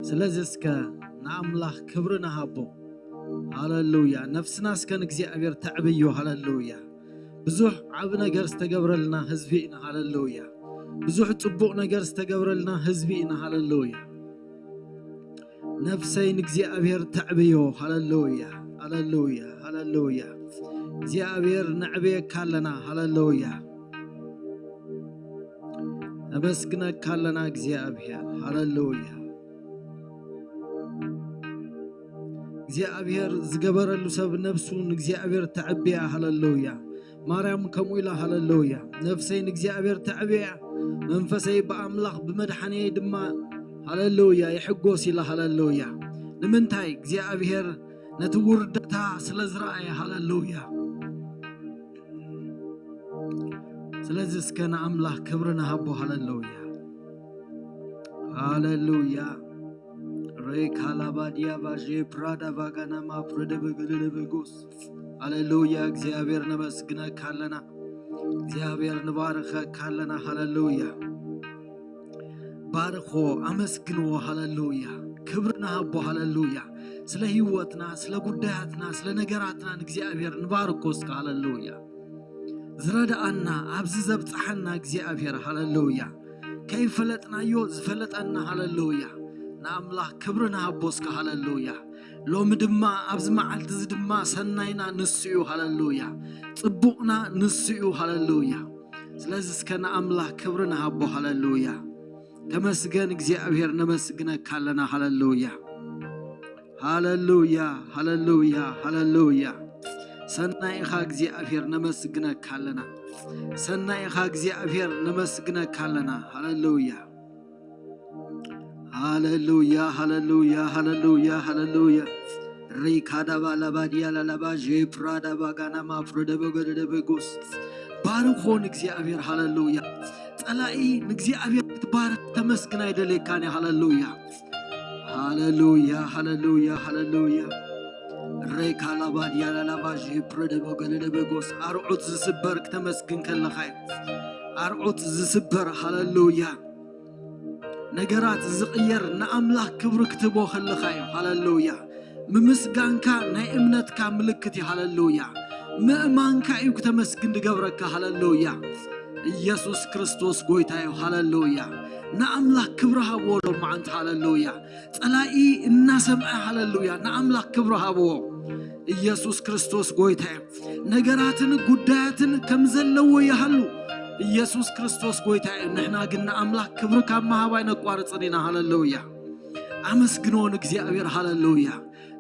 ስለዚ እስከ ንኣምላኽ ክብሪ ንሃቦ። ሃለሉያ። ነፍስና እስከ ንእግዚኣብሔር ተዕብዮ። ሃለሉያ። ብዙሕ ዓቢ ነገር ዝተገብረልና ህዝቢ ኢና። ሃለሉያ። ብዙሕ ጽቡቕ ነገር ዝተገብረልና ህዝቢ ኢና። ሃለሉያ። ነፍሰይ ንእግዚኣብሔር ተዕብዮ። ሃለሉያ፣ ሃለሉያ፣ ሃለሉያ። እግዚኣብሔር ነዕብየካ ኣለና። ሃለሉያ። ነመስግነካ ኣለና እግዚኣብሔር። ሃለሉያ። እግዚኣብሔር ዝገበረሉ ሰብ ነፍሱ ንእግዚኣብሔር ተዕብያ። ሃለሉያ። ማርያም ከምኡ ኢላ። ሃለሉያ። ነፍሰይ ንእግዚኣብሔር ተዕብያ፣ መንፈሰይ ብኣምላኽ ብመድሓንየይ ድማ፣ ሃለሉያ፣ ይሕጎስ ኢላ። ሃለሉያ። ንምንታይ? እግዚኣብሔር ነቲ ውርደታ ስለ ዝረኣየ። ሃለሉያ። ስለዚ እስከ ንኣምላኽ ክብሪ ንሃቦ። ሃለሉያ፣ ሃለሉያ። ሬካላባዲያ ባዤ ፕራዳ ቫጋናማ ፕረደበገለለበጎስ። ሃለሉያ። እግዚኣብሔር ነመስግነካ ኣለና። እግዚኣብሔር ንባርኸካ ኣለና። ሃለሉያ። ባርኾ፣ ኣመስግንዎ። ሃለሉያ። ክብሪ ንሃቦ። ሃለሉያ። ስለ ህይወትና፣ ስለ ጉዳያትና፣ ስለ ነገራትና ንእግዚኣብሔር ንባርኮ እስከ። ሃለሉያ። ዝረድኣና፣ ኣብዚ ዘብጽሓና እግዚኣብሔር። ሃለሉያ። ከይፈለጥናዮ ዝፈለጠና። ሃለሉያ። ንኣምላኽ ክብሪ ንሃቦ እስከ። ሃለሉያ። ሎሚ ድማ ኣብዚ መዓልቲ እዚ ድማ ሰናይና ንሱ እዩ። ሃለሉያ። ጽቡቕና ንሱ እዩ። ሃለሉያ። ስለዚ እስከ ንኣምላኽ ክብሪ ንሃቦ። ሃለሉያ። ተመስገን እግዚኣብሔር፣ ነመስግነካ ኣለና። ሃለሉያ፣ ሃለሉያ፣ ሃለሉያ፣ ሃለሉያ። ሰናይ ኢኻ እግዚኣብሔር፣ ነመስግነካ ኣለና። ሰናይ ኢኻ እግዚኣብሔር፣ ነመስግነካ ኣለና። ሃለሉያ፣ ሃለሉያ፣ ሃለሉያ፣ ሃለሉያ፣ ሃለሉያ። ሪካዳባ ላባዲያ ላላባ ዤፕራዳባ ጋናማ ፍረደበገደደበጎስ። ባርኾ ንእግዚኣብሔር። ሃለሉያ። ጸላኢ ንእግዚኣብሔር ክትባርኽ ተመስግን ኣይደልየካን እዩ። ሃለሉያ፣ ሃለሉያ፣ ሃለሉያ፣ ሃለሉያ። ሬካላባዲያ ላላባ ዤፕረደበገደደበጎስ። ኣርዑት ዝስበር ክተመስግን ከለኻ እዩ። ኣርዑት ዝስበር። ሃለሉያ። ነገራት ዝቕየር ንኣምላኽ ክብሪ ክትህቦ ከለኻ እዩ። ሃለሉያ። ምምስጋንካ ናይ እምነትካ ምልክት እዩ። ሃለሉያ። ምእማንካ እዩ ክተመስግን ዝገብረካ። ሃለሉያ። ኢየሱስ ክርስቶስ ጎይታ እዩ። ሃለሉያ። ንኣምላኽ ክብሪ ሃብዎ ሎማዓንቲ። ሃለሉያ። ጸላኢ እናሰምዐ፣ ሃለሉያ፣ ንኣምላኽ ክብሪ ሃብዎ። ኢየሱስ ክርስቶስ ጎይታ እዩ። ነገራትን ጉዳያትን ከም ዘለዎ ይሃሉ። ኢየሱስ ክርስቶስ ጎይታ እዩ። ንሕና ግን ንኣምላኽ ክብሪ ካብ ምሃብ ኣይነቋርጽን ኢና። ሃለሉያ። ኣመስግኖ ንእግዚኣብሔር። ሃለሉያ።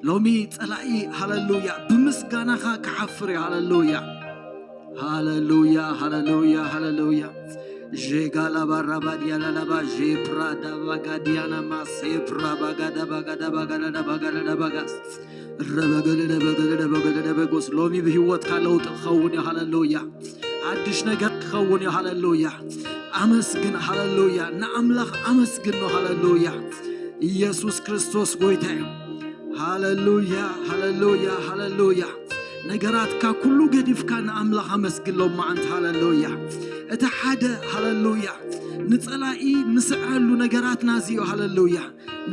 ሎሚ ጸላኢ፣ ሃለሉያ፣ ብምስጋናኻ ክሓፍር እዩ። ሃለሉያ። ሃለሉያ፣ ሃለሉያ፣ ሃለሉያ። ዤጋላ ባራባዲያ ላላባ ዤፕራ ዳባጋዲያና ማሴፕራ ባጋዳ ባጋዳ ባጋዳ ባጋዳ ባጋስ። ረበገለደ በገለደ በገለደ በጎስ። ሎሚ ብህይወትካ ለውጢ ክኸውን እዩ። ሃለሉያ። ሓድሽ ነገር ክኸውን እዩ። ሃለሉያ። ኣመስግን። ሃለሉያ። ንኣምላኽ ኣመስግን ነው። ሃለሉያ። ኢየሱስ ክርስቶስ ጎይታ እዩ። ሃለሉያ፣ ሃለሉያ፣ ሃለሉያ። ነገራትካ ኩሉ ገዲፍካ ንኣምላኽ ኣመስግን ሎማዓንቲ። ሃለሉያ። እቲ ሓደ፣ ሃለሉያ፣ ንጸላኢ ንስዕረሉ ነገራትና እዚ እዩ። ሃለሉያ።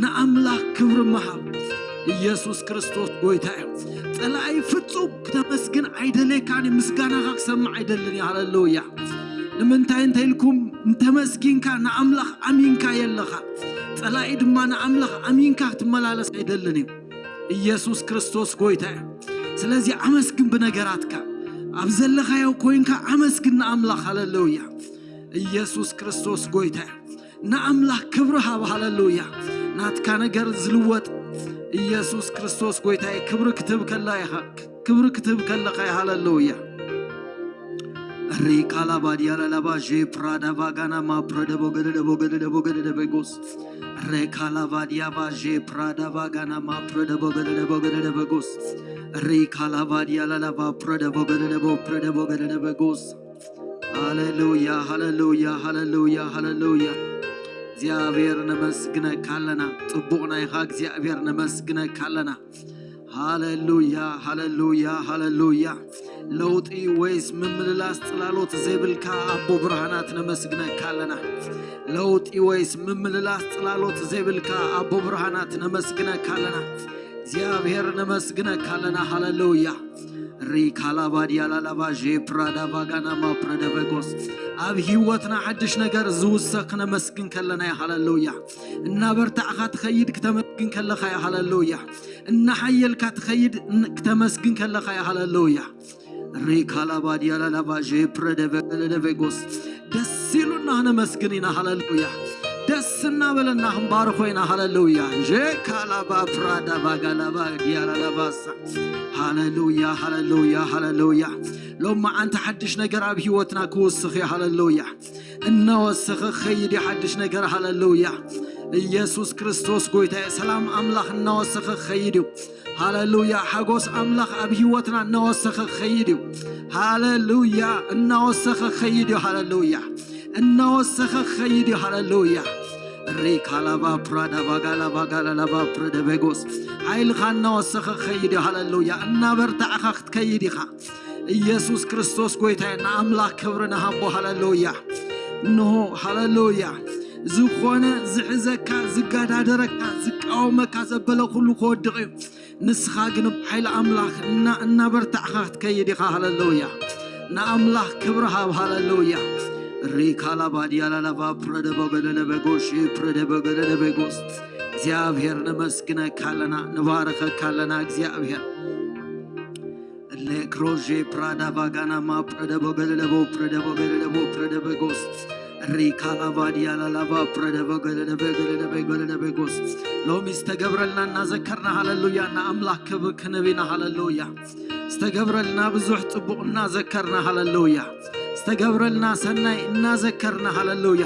ንኣምላኽ ክብሪ ምሃብ። ኢየሱስ ክርስቶስ ጎይታ እዩ። ጸላኢ ፍጹም ክተመስግን ኣይደልየካን እዩ። ምስጋናኻ ክሰምዕ ኣይደልን እዩ። ሃለሉያ። ንምንታይ እንተ ኢልኩም፣ እንተመስጊንካ ንኣምላኽ ኣሚንካ የለኻ። ጸላኢ ድማ ንኣምላኽ ኣሚንካ ክትመላለስ ኣይደልን እዩ። ኢየሱስ ክርስቶስ ጎይታ እዩ። ስለዚ ኣመስግን ብነገራትካ። ኣብ ዘለኻዮ ኮይንካ ኣመስግን ንኣምላኽ። ሃለሉያ። ኢየሱስ ክርስቶስ ጎይታ እዩ። ንኣምላኽ ክብሪ ሃብ። ሃለሉያ። ናትካ ነገር ዝልወጥ ኢየሱስ ክርስቶስ ጎይታ እዩ። ክብሪ ክትህብ ከላ ኢኻ፣ ክብሪ ክትህብ ከለኻ እዩ። ሃለሉያ። ሪካላባዲያ ላላባ ዤ ፕራዳ ቫጋና ማፕረደቦ ገደደቦ ገደደቦ ገደደበጎስ። ሬካላባዲያባ ዤ ፕራዳ ቫጋና ማፕረደቦ ገደደቦ ገደደበጎስ። ሪካላባዲያ ላላባ ፕረደቦ ገደደቦ ፕረደቦ ገደደበጎስ። ሃለሉያ፣ ሃለሉያ፣ ሃለሉያ፣ ሃለሉያ። እግዚኣብሔር ነመስግነካ ኣለና። ጽቡቕና ኢኻ እግዚኣብሔር፣ ነመስግነካ ኣለና። ሃለሉያ፣ ሃለሉያ፣ ሃለሉያ። ለውጢ ወይስ ምምልላስ ጽላሎት ዘይብልካ ኣቦ ብርሃናት ነመስግነካ ኣለና። ለውጢ ወይስ ምምልላስ ጽላሎት ዘይብልካ ኣቦ ብርሃናት ነመስግነካ ኣለና። እግዚኣብሔር ነመስግነካ ኣለና። ሃለሉያ። ሪካላባዲያ ላላባ ዤፕራዳ ቫጋናማ ፕረደበጎስ ኣብ ህይወትና ሓድሽ ነገር ዝውሰኽ ክነመስግን ከለና እዩ። ሃለሉያ። እናበርታዕኻ ትኸይድ ክተመስግን ከለኻ እዩ። ሃለሉያ። እናሓየልካ ትኸይድ ን- ክተመስግን ከለኻ እዩ። ሃለሉያ። ሪካላባዲያ ላላባ ፕረደበለደቬጎስ ደስ ኢሉና ክነመስግን ኢና። ሃለሉያ። ደስ እናበለና ክንባርኾ ኢና። ሃለሉያ። ዤካላባ ፕራዳ ባጋላባ ዲያላላባሳ ሃለሉያ፣ ሃለሉያ፣ ሃለሉያ። ሎም መዓንቲ ሓድሽ ነገር ኣብ ህይወትና ክውስኽ እዩ። ሃለሉያ። እናወሰኸ ክኸይድ እዩ ሓድሽ ነገር። ሃለሉያ። ኢየሱስ ክርስቶስ ጎይታ እዩ። ሰላም ኣምላኽ እናወሰኸ ክኸይድ እዩ። ሃለሉያ። ሓጎስ ኣምላኽ ኣብ ህይወትና እናወሰኸ ክኸይድ እዩ። ሃለሉያ። እናወሰኸ ክኸይድ እዩ። ሃለሉያ። እናወሰኸ ክኸይድ እዩ። ሃለሉያ። ሪካላባ ፕራዳ ባጋላ ባጋላ ላባ ፕረደበጎስ ሓይልኻ እናወሰኸ ክኸይድ እዩ። ሃለሉያ። እናበርታዕኻ ክትከይድ ኢኻ። ኢየሱስ ክርስቶስ ጎይታ እዩ። ንኣምላኽ ክብሪ ንሃቦ። ሃለሉያ። እንሆ ሃለሉያ። ዝኾነ ዝሕዘካ ዝጋዳደረካ ዝቃወመካ ዘበለ ኩሉ ክወድቕ እዩ። ንስኻ ግን ብሓይሊ ኣምላኽ እና እናበርታዕኻ ክትከይድ ኢኻ። ሃለሉያ። ንኣምላኽ ክብሪ ሃብ። ሃለሉያ። ሪካላባዲያላላባ ፕረደበገለለበጎሽ ፕረደበገለለበጎስ እግዚኣብሔር ነመስግነካ ኣለና፣ ንባረኸካ ኣለና እግዚኣብሔር። ሌክሮዤ ፕራዳ ቫጋናማ ፕረደቦገለለቦ ፕረደቦገለለቦ ፕረደበጎስ ሪካላቫዲያ ላላቫ ፕረደቦገለለበ ገለለበ ገለለበጎስ ሎሚ ዝተገብረልና እናዘከርና ሃለሉያ ንኣምላኽ ክብሪ ክንብ ኢና። ሃለሉያ። ዝተገብረልና ብዙሕ ጽቡቕ እናዘከርና ሃለሉያ። ዝተገብረልና ሰናይ እናዘከርና ሃለሉያ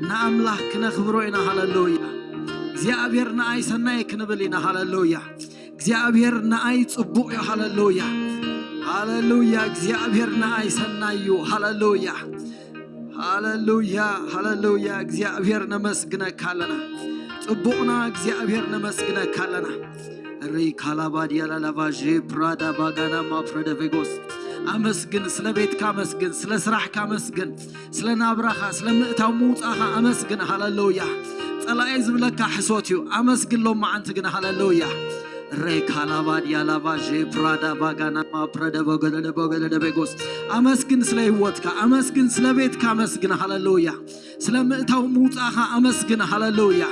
ንኣምላኽ ክነኽብሮ ኢና። ሃለሉያ። እግዚኣብሔር ንኣይ ሰናይ ክንብል ኢና። ሃለሉያ። እግዚኣብሔር ንኣይ ጽቡቕ እዩ። ሃለሉያ። ሃለሉያ። እግዚኣብሔር ንኣይ ሰናይ እዩ። ሃለሉያ። ሃለሉያ። ሃለሉያ። እግዚኣብሔር ነመስግነካ ኣለና። ጽቡቕና እግዚኣብሔር ነመስግነካ ኣለና። ሪካላባዲያ ላላቫ ፕራዳ ባጋና ማፕረደቬጎስ ኣመስግን። ስለ ቤትካ ኣመስግን። ስለ ስራሕካ ኣመስግን። ስለ ናብራኻ፣ ስለ ምእታው ምውጻኻ ኣመስግን። ሃለሉያ። ጸላኢ ዝብለካ ሕሶት እዩ። ኣመስግን ሎም መዓንቲ ግን። ሃለሉያ። ሬካላባድያ ላቫ ፕራዳ ባጋና ማፕረደ በገለደ በገለደ ቤጎስ ኣመስግን። ስለ ህይወትካ ኣመስግን። ስለ ቤትካ ኣመስግን። ሃለሉያ። ስለ ምእታው ምውጻኻ ኣመስግን። ሃለሉያ።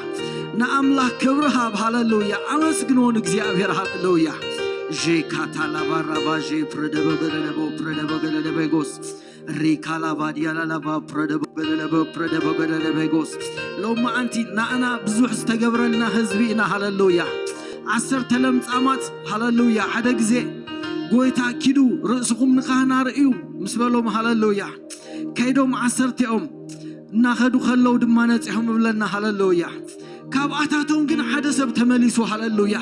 ንኣምላኽ ክብሪ ሃብ። ሃለሉያ። ኣመስግንዎ ንእግዚኣብሔር። ሃለሉያ። ዤካታ ላባራባ ፕረደ በገለደ በ ፕረደ በገለደ ቤጎስ ሪካላቫ ዲያላላቫ ፕረደበገለለበ ፕረደበገለለበጎስ ሎማዓንቲ ንኣና ብዙሕ ዝተገብረልና ህዝቢ ኢና። ሃለሉያ። ዓሰርተ ለምጻማት ሃለሉያ። ሓደ ግዜ ጎይታ ኪዱ ርእስኹም ንካህን ኣርእዩ ምስ በሎም ሃለሉያ። ከይዶም ዓሰርቲኦም እናኸዱ ከለዉ ድማ ነጺሖም እብለና። ሃለሉያ። ካብኣታቶም ግን ሓደ ሰብ ተመሊሱ። ሃለሉያ።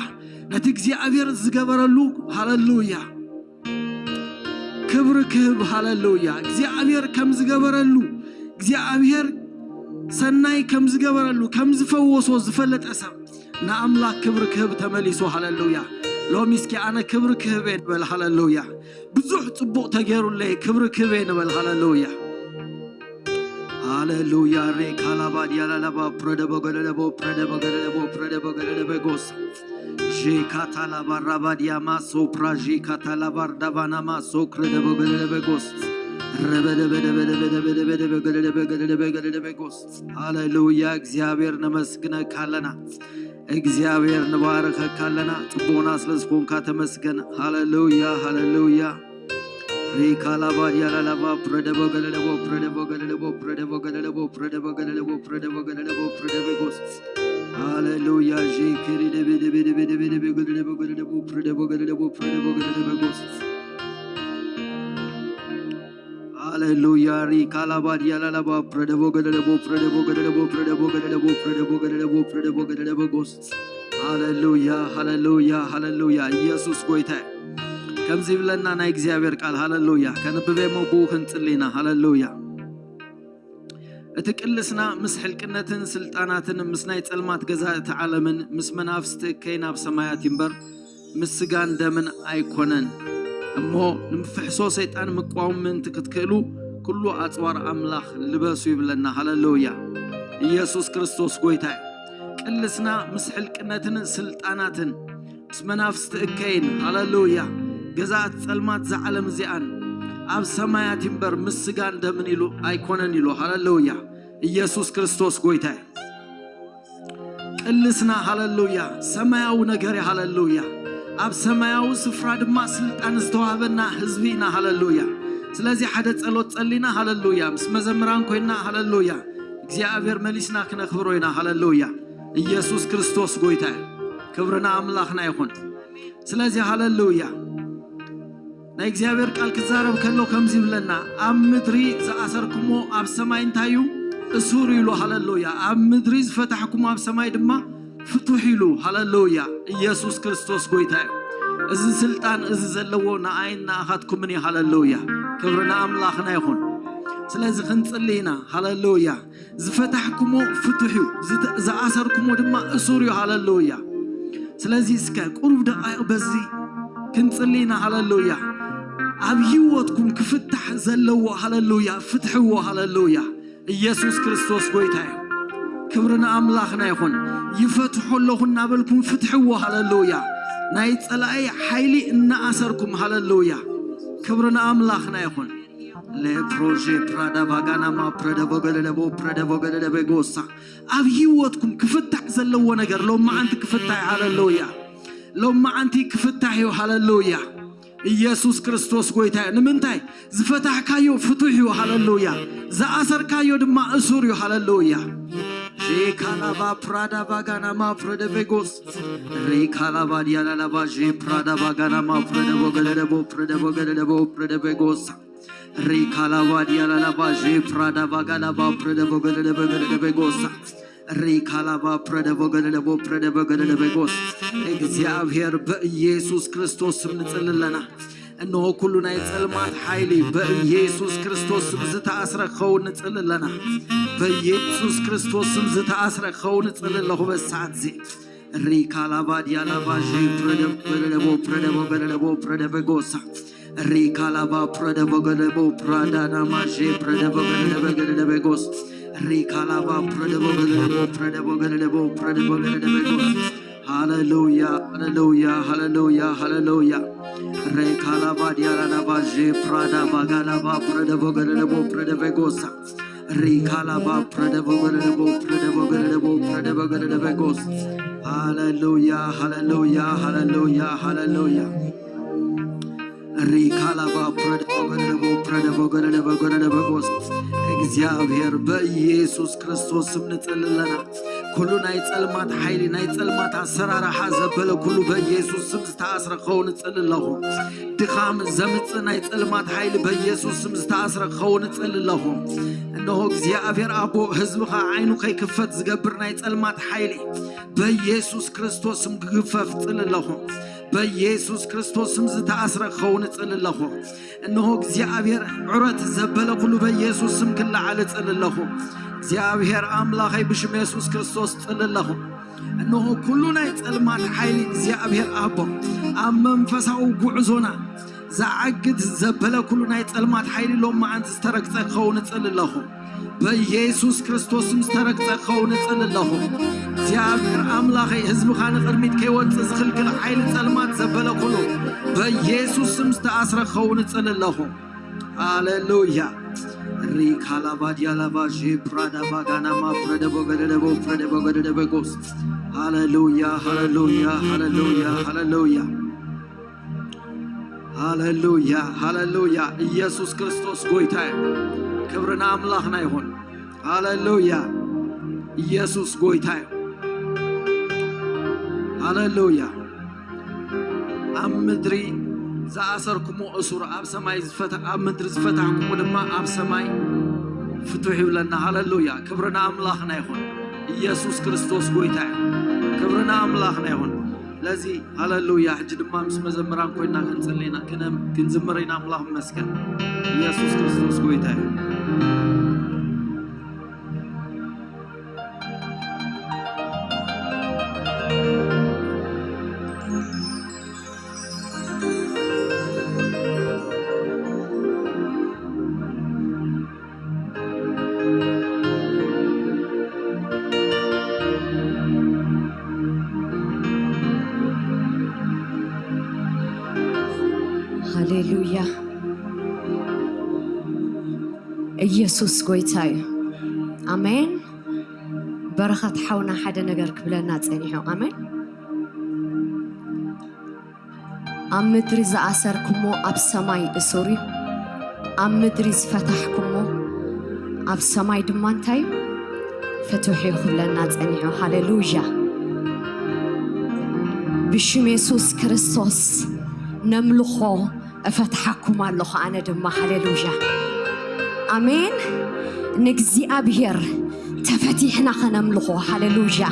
ነቲ እግዚኣብሔር ዝገበረሉ ሃለሉያ ክብሪ ክህብ። ሃለሉያ። እግዚኣብሔር ከም ዝገበረሉ እግዚኣብሔር ሰናይ ከም ዝገበረሉ ከም ዝፈወሶ ዝፈለጠ ሰብ ንኣምላኽ ክብሪ ክህብ ተመሊሱ። ሃለሉያ። ሎሚ እስኪ ኣነ ክብሪ ክህብ እየ ንበል። ሃለሉያ። ብዙሕ ጽቡቕ ተገይሩለይ ክብሪ ክህብ እየ ንበል። ሃለሉያ። ሃለሉያ። ሬካላባ ዲያላላባ ፕረደቦ ገለለቦ ፕረደቦ ገለለቦ ፕረደቦ ገለለበ ጎስ ዢካታላባ ራባዲያማ ሶፕራ ዢካታላባ ርዳባናማ ሶክረደቦ ገለለበ ጎስ ረበደበደበደበደበደበ ገለለበ ገለለበ ገለለበ ጎስ ሃለሉያ። እግዚኣብሔር ነመስግነካ ኣለና። እግዚኣብሔር ንባረኸካ ኣለና። ጽቡቕና ስለ ዝኾንካ ተመስገን። ሃለሉያ፣ ሃለሉያ። ሪካላባ ዲያላላባ ፕረደቦ ገለለቦ ፕረደቦ ገለለቦ ፕረደቦ ገለለቦ ፕረደቦ ገለለቦ ፕረደቦ ገለለቦ ፕረደበ ጎስ ሃሌሉያ። ዢ ክሪ ደቢ ደቢ ደቢ ደቢ ደቢ ገለለቦ ገለለቦ ፕረደቦ ገለለቦ ፕረደቦ ገለለቦ ጎስ ሃሌሉያ። ሪካላባ ዲያላላባ ፕረደቦ ገለለቦ ፕረደቦ ገለለቦ ፕረደቦ ገለለቦ ፕረደቦ ገለለቦ ፕረደቦ ገለለቦ ጎስ ሃሌሉያ፣ ሃሌሉያ፣ ሃሌሉያ። ኢየሱስ ጎይታ እዩ። ከምዚ ይብለና ናይ እግዚኣብሔር ቃል። ሃሌሉያ። ከንብብ እሞ ብኡ ክንጽሊ ኢና። ሃሌሉያ። እቲ ቅልስና ምስ ሕልቅነትን ስልጣናትን ምስ ናይ ጸልማት ገዛ እቲ ዓለምን ምስ መናፍስቲ እከይ ናብ ሰማያት እዩ እምበር ምስ ስጋን ደምን ኣይኮነን። እሞ ንምፍሕሶ ሰይጣን ምቋም ምእንቲ ክትክእሉ፣ ኩሉ ኣጽዋር ኣምላኽ ልበሱ ይብለና። ሃለሉያ። ኢየሱስ ክርስቶስ ጎይታ እዩ። ቅልስና ምስ ሕልቅነትን ስልጣናትን፣ ምስ መናፍስቲ እከይን፣ ሃለሉያ፣ ገዛእቲ ጸልማት እዛ ዓለም እዚኣን፣ ኣብ ሰማያት እምበር ምስ ስጋን ደምን ኢሉ ኣይኮነን ኢሉ። ሃለሉያ። ኢየሱስ ክርስቶስ ጎይታ እዩ። ቅልስና፣ ሃለሉያ፣ ሰማያዊ ነገር እዩ። ሃለሉያ። ኣብ ሰማያዊ ስፍራ ድማ ስልጣን ዝተዋህበና ህዝቢ ኢና። ሃለሉያ። ስለዚ ሓደ ጸሎት ጸሊና፣ ሃለሉያ፣ ምስ መዘምራን ኮይና፣ ሃለሉያ፣ እግዚኣብሔር መሊስና ክነኽብሮ ኢና። ሃለሉያ። ኢየሱስ ክርስቶስ ጎይታ እዩ። ክብሪ ንኣምላኽና ይኹን። ስለዚ ሃለሉያ፣ ናይ እግዚኣብሔር ቃል ክዛረብ ከሎ ከምዚ ይብለና፣ ኣብ ምድሪ ዝኣሰርኩሞ ኣብ ሰማይ እንታይ እዩ? እሱር ኢሉ። ሃለሉያ። ኣብ ምድሪ ዝፈታሕኩሞ ኣብ ሰማይ ድማ ፍቱሕ ኢሉ። ሃለሉያ። ኢየሱስ ክርስቶስ ጎይታ እዩ። እዚ ስልጣን እዚ ዘለዎ ንኣይን ንኣኻትኩምን እዩ። ሃለሉያ። ክብሪ ንኣምላኽና ይኹን። ስለዚ ክንጽሊ ኢና። ሃለሉያ። ዝፈታሕኩሞ ፍቱሕ እዩ፣ ዝተ-፣ ዝኣሰርኩሞ ድማ እሱር እዩ። ሃለሉያ። ስለዚ እስከ ቁሩብ ደቓይቕ በዚ ክንጽሊ ኢና። ሃለሉያ። ኣብ ህይወትኩም ክፍታሕ ዘለዎ፣ ሃለሉያ፣ ፍትሕዎ። ሃለሉያ። ኢየሱስ ክርስቶስ ጎይታ እዩ። ክብሪ ንኣምላኽና ይኹን። ይፈትሖ ኣለኹ እናበልኩም ፍትሕዎ። ሃለሉያ። ናይ ጸላኢ ሓይሊ እናኣሰርኩም። ሃለሉያ። ክብሪ ንኣምላኽና ይኹን። ሌፕሮዤ ፕራዳ ባጋናማ ፕረደቦ ገለለቦ ፕረደቦ ገለለበ ጎሳ። ኣብ ህይወትኩም ክፍታሕ ዘለዎ ነገር ሎማዓንቲ ክፍታሕ እዩ። ሃለሉያ። ሎማዓንቲ ክፍታሕ እዩ። ሃለሉያ። ኢየሱስ ክርስቶስ ጎይታ እዩ። ንምንታይ? ዝፈታሕካዮ ፍቱሕ እዩ። ሃለሉያ። ዝኣሰርካዮ ድማ እሱር እዩ። ሃለሉያ። ሼካላባ ፕራዳ ባጋናማ ፕረደቤጎስ ሪካላባ ዲያላላባ ሼ ፕራዳ ባጋናማ ፕረደቦ ገለለቦ ፕረደቦ ገለለቦ ፕረደቤጎሳ ሪካላባ ዲያላላባ ሼ ፕራዳ ባጋላባ ፕረደቦ ገለለቦ ገለለቤጎሳ ሪካላባ ፕረደቦ ገለለቦ ፕረደቦ ገለለቤጎስ። እግዚኣብሔር በኢየሱስ ክርስቶስ ስም ንጽሊ ኣለና። እነሆ ኩሉ ናይ ጸልማት ሓይሊ በኢየሱስ ክርስቶስ ስም ዝተኣስረ ክኸውን ንጽሊ ኣለና። በኢየሱስ ክርስቶስ ስም ዝተኣስረ ክኸውን ንጽሊ ኣለኹ በዚ ሰዓት እዚ። ሪካላባ ዲያላባ ሼ ፕረደቦ ገለለቦ ፕረደቦ ገለለቦ ፕረደበ ጎሳ ሪካላባ ፕረደቦ ገለቦ ፕራዳናማ ሼ ፕረደቦ ገለለበ ገለለበ ጎስ ሪካላባ ፕረደቦ ገለለቦ ፕረደቦ ገለለቦ ፕረደቦ ገለለበ ጎስ። ሃሌሉያ፣ ሃሌሉያ፣ ሃሌሉያ፣ ሃሌሉያ። ሬካላባ ዲያላላባ ሼ ፕራዳ ባጋላባ ፕረደቦ ገለለቦ ፕረደበ ጎሳ ሪካላባ ፕረደቦ ገለለቦ ፕረደቦ ገለለቦ ፕረደቦ ገለለበ ጎስ። ሃሌሉያ፣ ሃሌሉያ፣ ሃሌሉያ፣ ሃሌሉያ። ሪካላባ ፕረደቦ ገለለቦ ፕረደቦ ገለለቦ ገለለቦ ጎስ። እግዚኣብሔር በኢየሱስ ክርስቶስ ስም ንጽሊ ኣለና። ኩሉ ናይ ጸልማት ሓይሊ፣ ናይ ጸልማት ኣሰራርሓ ዘበለ ኩሉ በኢየሱስ ስም ዝተኣስረ ክኸውን እጽሊ ኣለኹ። ድኻም ዘምጽእ ናይ ጸልማት ሓይሊ በኢየሱስ ስም ዝተኣስረ ክኸውን እጽሊ ኣለኹ። እንሆ እግዚኣብሔር ኣቦ ህዝብኻ ዓይኑ ከይክፈት ዝገብር ናይ ጸልማት ሓይሊ በኢየሱስ ክርስቶስ ስም ክግፈፍ እጽሊ ኣለኹ። በኢየሱስ ክርስቶስ ስም ዝተኣስረ ክኸውን እጽሊ ኣለኹ። እንሆ እግዚኣብሔር ዕረት ዘበለ ኩሉ በኢየሱስ ስም ክለዓል እጽሊ ኣለኹ። እግዚኣብሔር ኣምላኸይ ብሽም የሱስ ክርስቶስ እጽሊ ኣለኹ። እንሆ ኩሉ ናይ ጸልማት ሓይሊ እግዚኣብሔር ኣቦ ኣብ መንፈሳዊ ጉዕዞና ዝዓግት ዘበለ ኩሉ ናይ ጸልማት ሓይሊ ሎም መዓንቲ ዝተረግጸ ክኸውን እጽሊ ኣለኹ። በኢየሱስ ክርስቶስ ስም ዝተረግጸ ክኸውን እጽሊ ኣለኹ። እግዚኣብሔር ኣምላኸይ ህዝብኻ ንቕድሚት ከይወጽእ ዝኽልክል ሓይሊ ጸልማት ዘበለ ኩሉ በኢየሱስ ስም ዝተኣስረ ክኸውን እጽሊ ኣለኹ። ሃሌሉያ። ሪካላባ ዲያላባ ሼ ፕራዳ ባጋናማ ፕረደቦ ገደደቦ ፕረደቦ ገደደበ ጎስ። ሃሌሉያ፣ ሃሌሉያ፣ ሃሌሉያ፣ ሃሌሉያ። ሃሌሉያ፣ ሃሌሉያ። ኢየሱስ ክርስቶስ ጎይታ እዩ። ክብሪ ንኣምላኽና ይኹን። ሃሌሉያ። ኢየሱስ ጎይታ እዩ። ሃሌሉያ። ኣብ ምድሪ ዝኣሰርኩሞ እሱር ኣብ ሰማይ ዝፈታ-፣ ኣብ ምድሪ ዝፈታሕኩሞ ድማ ኣብ ሰማይ ፍቱሕ ይብለና። ሃሌሉያ። ክብሪ ንኣምላኽና ይኹን። ኢየሱስ ክርስቶስ ጎይታ እዩ። ክብሪ ንኣምላኽና ይኹን። ስለዚ ሃሌሉያ። ሕጂ ድማ ምስ መዘምራን ኮይና ክንጽሊ ኢና፣ ክነ-፣ ክንዝምር ኢና። ኣምላኽ ይመስገን። ኢየሱስ ክርስቶስ ጎይታ እዩ። ሃሌሉያ። ኢየሱስ ጎይታ እዩ። ኣሜን። በረኸት ሓውና ሓደ ነገር ክብለና ጸኒሑ። ኣሜን። ኣብ ምድሪ ዝኣሰርኩሞ ኣብ ሰማይ እሱር እዩ። ኣብ ምድሪ ዝፈታሕኩሞ ኣብ ሰማይ ድማ እንታይ እዩ? ፍቱሕ እዩ ክብለና ጸኒሑ። ሃሌሉያ። ብሽም የሱስ ክርስቶስ ነምልኾ እፈትሓኩም ኣለኹ ኣነ ድማ። ሃሌሉያ። ኣሜን። ንእግዚኣብሔር ተፈቲሕና ኸነምልኾ። ሃሌሉያ።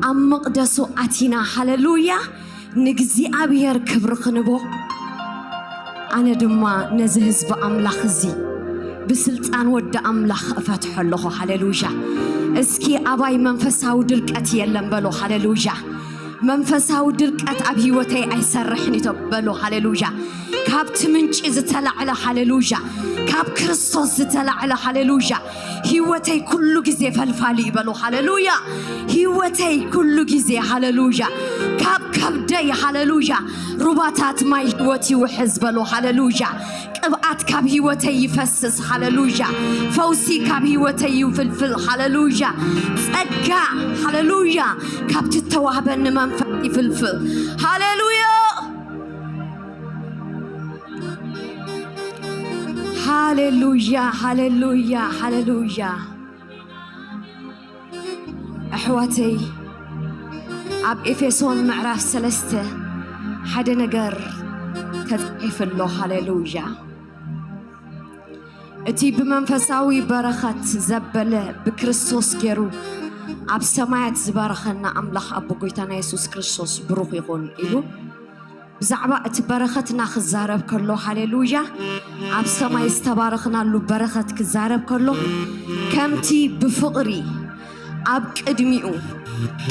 ኣብ መቕደሱ ኣቲና። ሃሌሉያ። ንእግዚኣብሔር ክብሪ ክንቦ። ኣነ ድማ ነዚ ህዝቢ ኣምላኽ እዚ ብስልጣን ወዲ ኣምላኽ እፈትሖ ኣለኹ። ሃሌሉያ። እስኪ ኣባይ መንፈሳዊ ድርቀት የለን በሎ። ሃሌሉያ። መንፈሳዊ ድርቀት ኣብ ህይወተይ ኣይሰርሕን እዩ በሎ። ሃሌሉያ። ካብቲ ምንጪ ዝተላዕለ። ሃሌሉያ። ካብ ክርስቶስ ዝተላዕለ። ሃሌሉያ። ህይወተይ ኩሉ ግዜ ፈልፋሊ እዩ በሎ። ሃሌሉያ። ህይወተይ ኩሉ ግዜ። ሃሌሉያ። ካብ ከብደይ። ሃሌሉያ። ሩባታት ማይ ህይወት ይውሕዝ በሎ። ሃሌሉያ። ቅብኣት ካብ ህይወተይ ይፈስስ። ሃሌሉያ። ፈውሲ ካብ ህይወተይ ይፍልፍል። ሃሌሉያ። ጸጋ። ሃሌሉያ። ካብቲ እተዋህበኒ መንፈስ ይፍልፍል። ሃሌሉያ። ሃሌሉያ። ሃሌሉያ። ሃሌሉያ። ኣሕዋተይ፣ ኣብ ኤፌሶን ምዕራፍ ሰለስተ ሓደ ነገር ተጻሒፉ ኣሎ። ሃሌሉያ። እቲ ብመንፈሳዊ በረኸት ዘበለ ብክርስቶስ ገይሩ ኣብ ሰማያት ዝበረኸና ኣምላኽ ኣቦ ጎይታና የሱስ ክርስቶስ ብሩኽ ይኹን ኢሉ ብዛዕባ እቲ በረኸትና ክዛረብ ከሎ፣ ሃሌሉያ፣ ኣብ ሰማይ ዝተባረኽናሉ በረኸት ክዛረብ ከሎ፣ ከምቲ ብፍቕሪ ኣብ ቅድሚኡ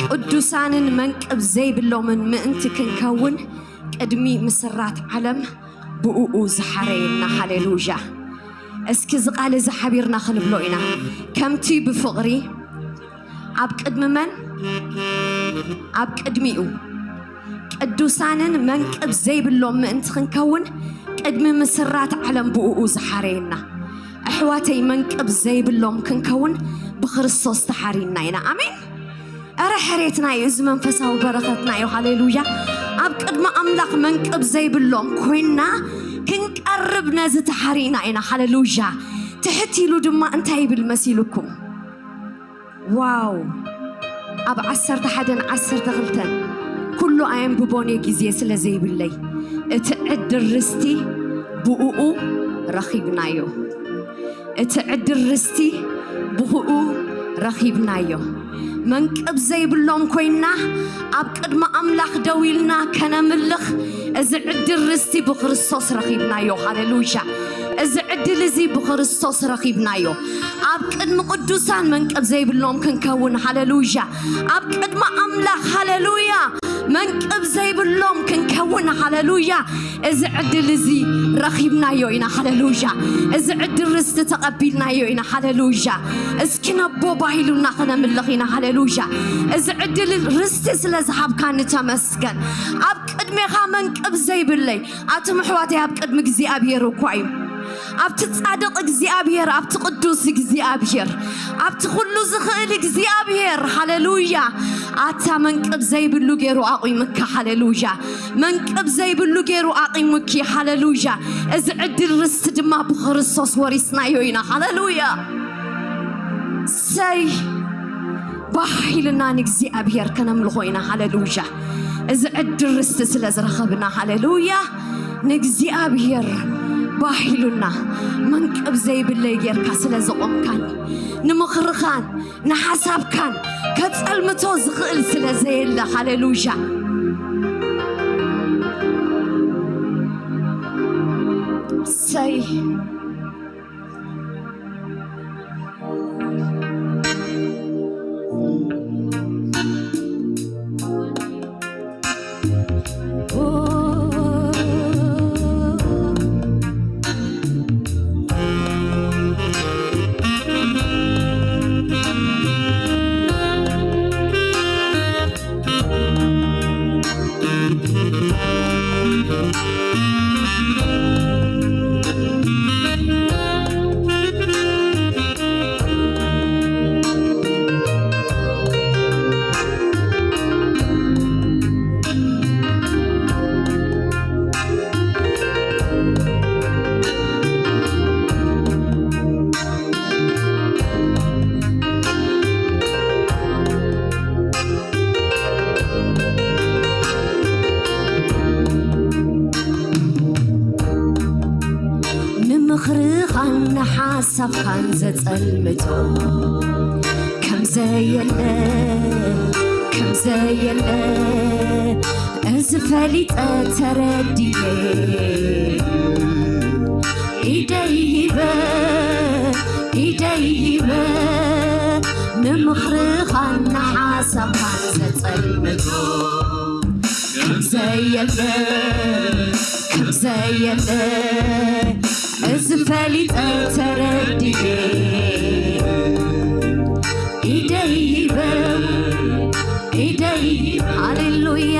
ቅዱሳንን መንቅብ ዘይብሎምን ምእንቲ ክንከውን ቅድሚ ምስራት ዓለም ብእኡ ዝሓረየና። ሃሌሉያ። እስኪ እዚ ቃል እዚ ሓቢርና ክንብሎ ኢና። ከምቲ ብፍቕሪ ኣብ ቅድሚ መን? ኣብ ቅድሚኡ ቅዱሳንን መንቅብ ዘይብሎም ምእንቲ ክንከውን ቅድሚ ምስራት ዓለም ብእኡ ዝሓረየና። ኣሕዋተይ፣ መንቅብ ዘይብሎም ክንከውን ብክርስቶስ ተሓሪና ኢና። ኣሜን። እረ ሕሬትና እዩ እዚ መንፈሳዊ በረኸትና እዩ። ሃሌሉያ። ኣብ ቅድሚ ኣምላኽ መንቅብ ዘይብሎም ኮይንና ክንቀርብ ነዚ ተሓሪና ኢና። ሃሌሉያ። ትሕት ኢሉ ድማ እንታይ ይብል መሲልኩም? ዋው! ኣብ ዓሰርተ ሓደን ዓሰርተ ክልተን ኩሉ ኣየንብቦን እየ ግዜ ስለ ዘይብለይ፣ እቲ ዕድል ርስቲ ብእኡ ረኺብናዮ። እቲ ዕድል ርስቲ ብእኡ ረኺብናዮ። መንቅብ ዘይብሎም ኮይንና ኣብ ቅድሚ ኣምላኽ ደው ኢልና ከነምልኽ እዚ ዕድል ርስቲ ብክርስቶስ ረኺብናዮ። ሃሌሉያ። እዚ ዕድል እዚ ብክርስቶስ ረኺብናዮ። ኣብ ቅድሚ ቅዱሳን መንቅብ ዘይብሎም ክንከውን። ሃሌሉያ። ኣብ ቅድሚ ኣምላኽ፣ ሃሌሉያ፣ መንቅብ ዘይብሎም ክንከውን። ሃሌሉያ። እዚ ዕድል እዚ ረኺብናዮ ኢና። ሃሌሉያ። እዚ ዕድል ርስቲ ተቐቢልናዮ ኢና። ሃሌሉያ። እስኪ ነቦ ባሂሉና ከነምልኽ ኢና። ሃሌሉያ። እዚ ዕድል ርስቲ ስለ ዝሃብካኒ ተመስገን። ኣብ ቅድሜኻ መንቅብ ዘይብለይ፣ ኣቱም ኣሕዋተይ፣ ኣብ ቅድሚ እግዚኣብሔር እኳ እዩ። ኣብቲ ጻድቕ እግዚኣብሔር፣ ኣብቲ ቅዱስ እግዚኣብሔር፣ ኣብቲ ኩሉ ዝኽእል እግዚኣብሔር፣ ሃሌሉያ፣ ኣታ መንቅብ ዘይብሉ ገይሩ ኣቑምካ። ሃሌሉያ። መንቅብ ዘይብሉ ገይሩ ኣቑምኪ። ሃሌሉያ። እዚ ዕድል ርስቲ ድማ ብክርስቶስ ወሪስናዮ ኢና። ሃሌሉያ። ሰይ ባህ ኢልና ንእግዚኣብሔር ከነምልኾ ኢና። ሃሌሉያ። እዚ ዕድል ርስቲ ስለ ዝረኸብና፣ ሃሌሉያ፣ ንእግዚኣብሔር ባህ ኢሉና። መንቅብ ዘይብለይ ጌርካ ስለ ዘቖምካኒ፣ ንምኽርኻን ንሓሳብካን ከጸልምቶ ዝኽእል ስለ ዘየለ፣ ሃሌሉያ። ሰይ ሓሳብካን ዘጸልምቶ ከምዘየለ፣ ከምዘየለ፣ እዚ ፈሊጠ ተረዲኤ። ኢደይ ሂበ፣ ኢደይ ሂበ፣ ንምኽርኻን ንሓሳብካን ዘጸልምቶ ከምዘየለ፣ ከምዘየለ፣ እዚ ፈሊጠ ተረዲኤ። ኢደይ ሂበ፣ ኢደይ ሂበ፣ ሃሌሉያ።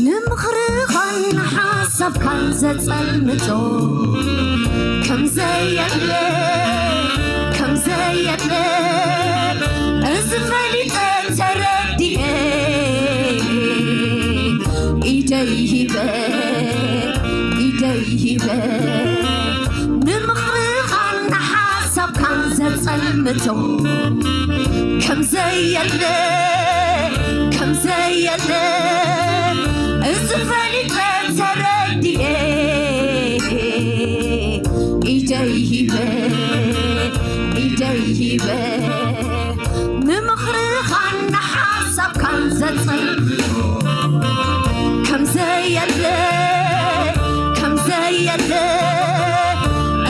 ንምኽርኻን ንሓሳብካን ዘጸልምቶ ከምዘየለ፣ ከምዘየለ፣ እዚ ፈሊጠ ተረዲኤ። ኢደይ ሂበ፣ ኢደይ ሂበ፣ ንምኽርኻን ንሓሳብካን ዘጸልምቶ ከምዘየለ፣ ከምዘየለ፣ እዚ ፈሊጠ ተረዲኤ። ኢደይ ሂበ፣ ኢደይ ሂበ፣ ንምኽርኻን ንሓሳብካን ዘጸልምቶ ከምዘየለ፣ ከምዘየለ፣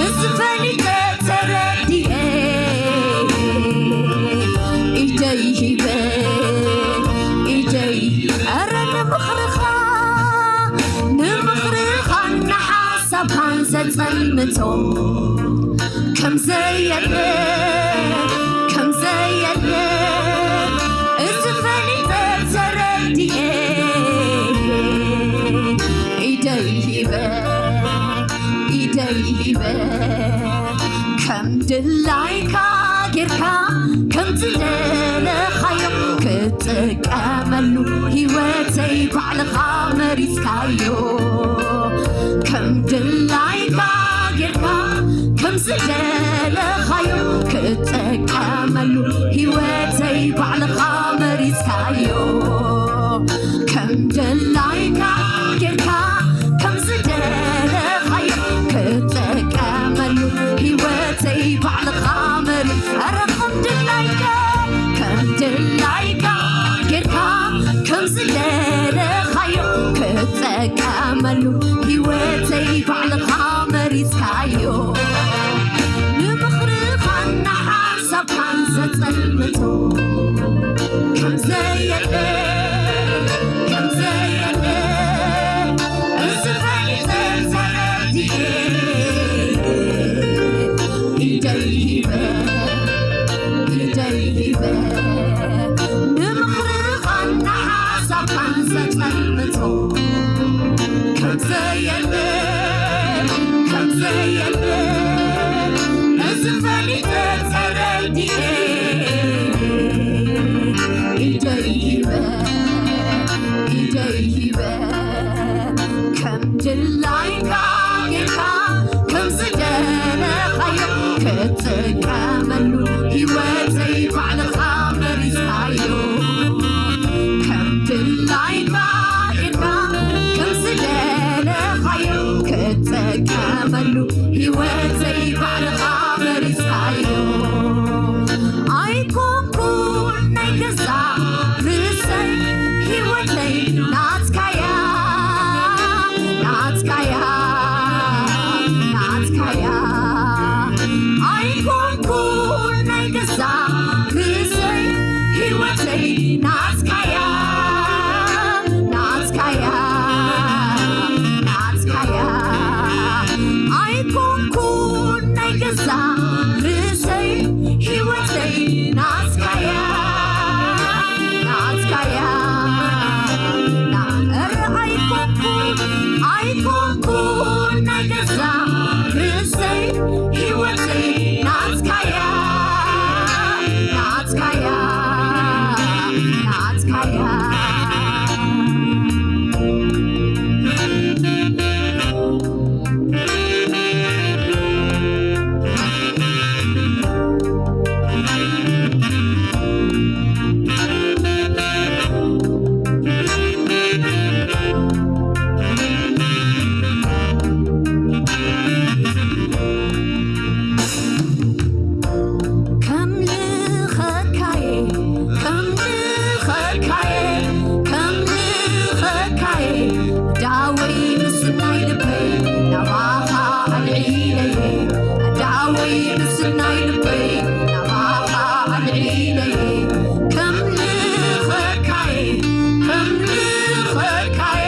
እዚ ፈሊጠ ተረዲኤ። ኢደይ ሂበ፣ ኢደይ፣ ኧረ ንምኽርኻ፣ ንምኽርኻን ንሓሳብካን ዘጸልምቶ ከምዘየለ፣ ከምዘየለ፣ እዚ ፈሊጠ ተረዲኤ። ኢደይ ሂበ፣ ኢደይ ሂበ፣ ከም ድላይካ ጌርካ፣ ከም ዝደለኻዮ ክትጥቀመሉ፣ ህይወተይ ባዕልኻ መሪጽካዮ። ከም ድላይካ ጌርካ፣ ከም ዝደለኻዮ ክትጥቀመሉ፣ ህይወተይ ባዕልኻ መሪጽካዮ። ከም ድላይካ ጌርካ፣ ከም ዝደለኻዮ ክትጥቀመሉ፣ ህይወተይ ባዕልኻ መሪ-፣ ኧረ ከም ድላይካ፣ ከም ድላይካ ጌርካ፣ ከም ዝደለኻዮ ክትጥቀመሉ፣ ህይወተይ ባዕልኻ መሪጽካዮ። ንምኽርኻ ንሓሳብካን ዘጸልምቶ ከምዘየለ፣ ከምዘየለ፣ እዚ ፈሊጠ ተረዲኤ። ኢደይ ሂበ፣ ኢደይ ሂበ፣ ንምኽርኻን ንሓሳብካን ዘጸልምቶ ከምዘየለ፣ ከምዘየለ፣ እዚ ፈሊጠ ተረዲኤ። ኢደይ ሂበ፣ ኢደይ ሂበ፣ ከም ድላይካ ጌርካ፣ ከም ዝደለኻዮ ክትጥቀመሉ፣ ህይወተይ ባዕልኻ መሪጽካዮ። ከም ድላይካ ጌርካ፣ ከም ዝደለኻዮ ክትጥቀመሉ፣ ህይወተይ ባዕልኻ መሪጽካዮ። ኣይኮንኩን ናይ ገዛ ርእሰይ፣ ህይወተይ ናትካያ፣ ናትካያ፣ ናትካያ። ኣይኮንኩን ናይ ገዛ ርእሰይ፣ ምስናይ ልበይ ናባኻ ኣልዒለይ ከምልኸካየ ከምልኸካየ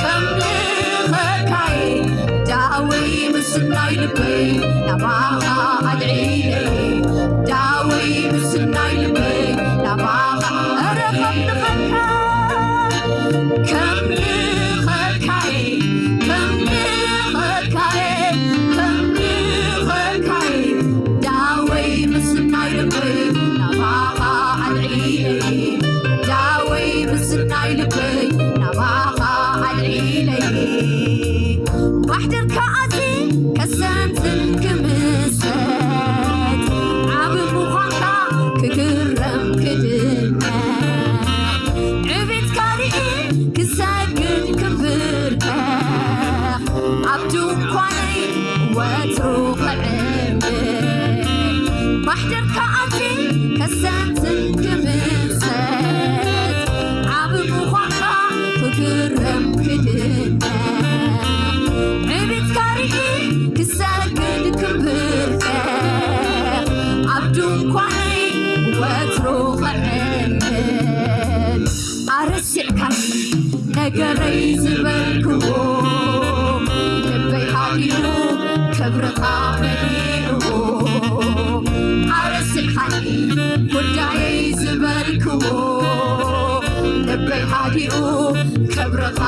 ከምልኸካየ ዳወይ ምስናይ ልበይ ናባኻ ኣልዒለይ ዳወይ ምስናይ ልበይ ናባኻ ኧረ ከምልኸካ ከምልኸካየ ከምልኸካየ ከምልኸካየ ዳወይ ምስናይ ልበይ ናባኻ ኣልዒለይ ዳወይ ምስናይ ልበይ ናባኻ ኣልዒለይ ባሕድርካ ኣዚ ከሰንትን ክምሰት ዓብ ምዃንካ ክግረም ክድነ ዕቤትካ ርኢ ክሰግድ ክብርከ ኣብ ድንኳነይ ወትሩ ክዕምር ባሕድርካ ኣቲ ከሰንትን ክምሰት ዓብ ምዃንካ ክግረም ክድነ ዕቤትካ ርኢ ክሰግድ ክብርከ ኣብ ድንኳነይ ወትሩ ክዕምር ኣረሲዕካኒ ነገረይ ዝበልክዎ ልበይ ሃዲኡ ክብርኻ መሊእዎ ኣረሲዕካኒ ጉዳየይ ዝበልክዎ ልበይ ሃዲኡ ክብርኻ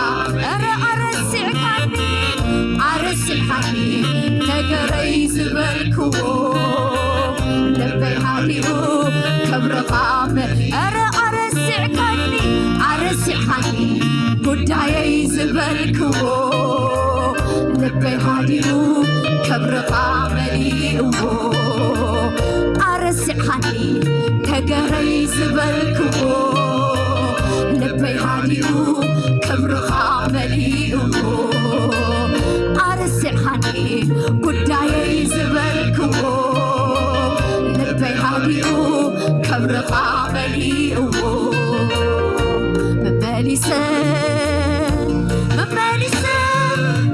ኧረ ኣረሲዕካኒ ኣረሲዕካኒ ነገረይ ዝበልክዎ ልበይ ሃዲኡ ክብርኻ መ- ኧረ ኣረሲዕካኒ ኣረሲዕካኒ ጉዳየይ ዝበልክዎ ልበይ ሃዲኡ ክብርኻ መሊእዎ ኣረሲዕካኒ ነገረይ ዝበልክዎ ልበይ ሃዲኡ ክብርኻ መሊእዎ ኣረሲዕካኒ ጉዳየይ ዝበልክዎ ልበይ ሃዲኡ ክብርኻ መሊእዎ መመሊሰ መመሊሰ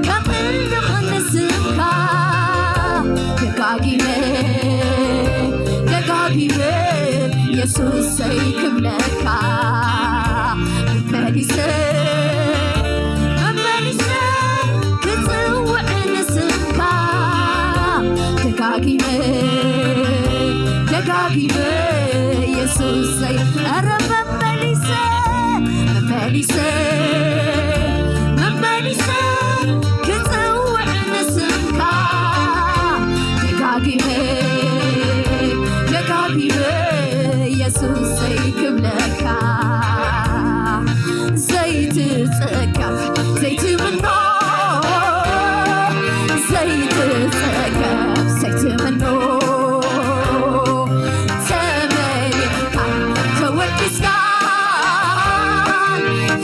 ከም እልኽ ንስምካ ደጋጊመ ደጋጊመ የሱሰይ ክብለካ መመሊሰ መመሊሰ ክጽውዕ ንስምካ ደጋጊመ ደጋጊመ የሱሰይ ኧረ መመሊሰ መመሊሰ መመሊሰ ክጽውዕ ንስምካ ደጋጊመ ደጋጊመ የሱሰይ ክብለካ ዘይትጸገብ ዘይትምኖ ዘይትጸገብ ዘይትምኖ ተመሊእካ ተወዲስካ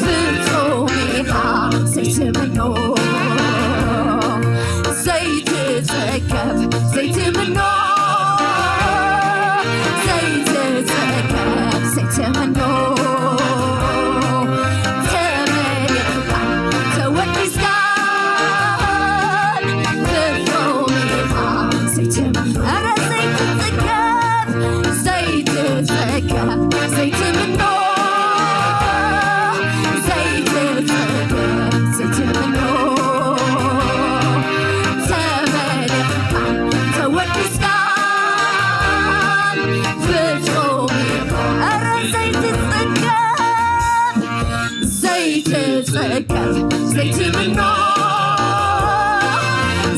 ፍጹም ኢኻ ዘይትምኖ ዘይትጸገብ ዘይትምኖ ዘይትጸገብ ዘይትምኖ ተመሊእካ ተወዲስካ ፍጹም ኢኻ ዘይትምኖ ኧረ ዘይትጸገብ ዘይትጸገብ ዘይትምኖ ዘይትጸገብ ዘይትምኖ ተመሊእካ ተወዲስካ ፍጹም ኢኻ ኧረ ዘይትጸገብ ዘይትጸገብ ዘይትምኖ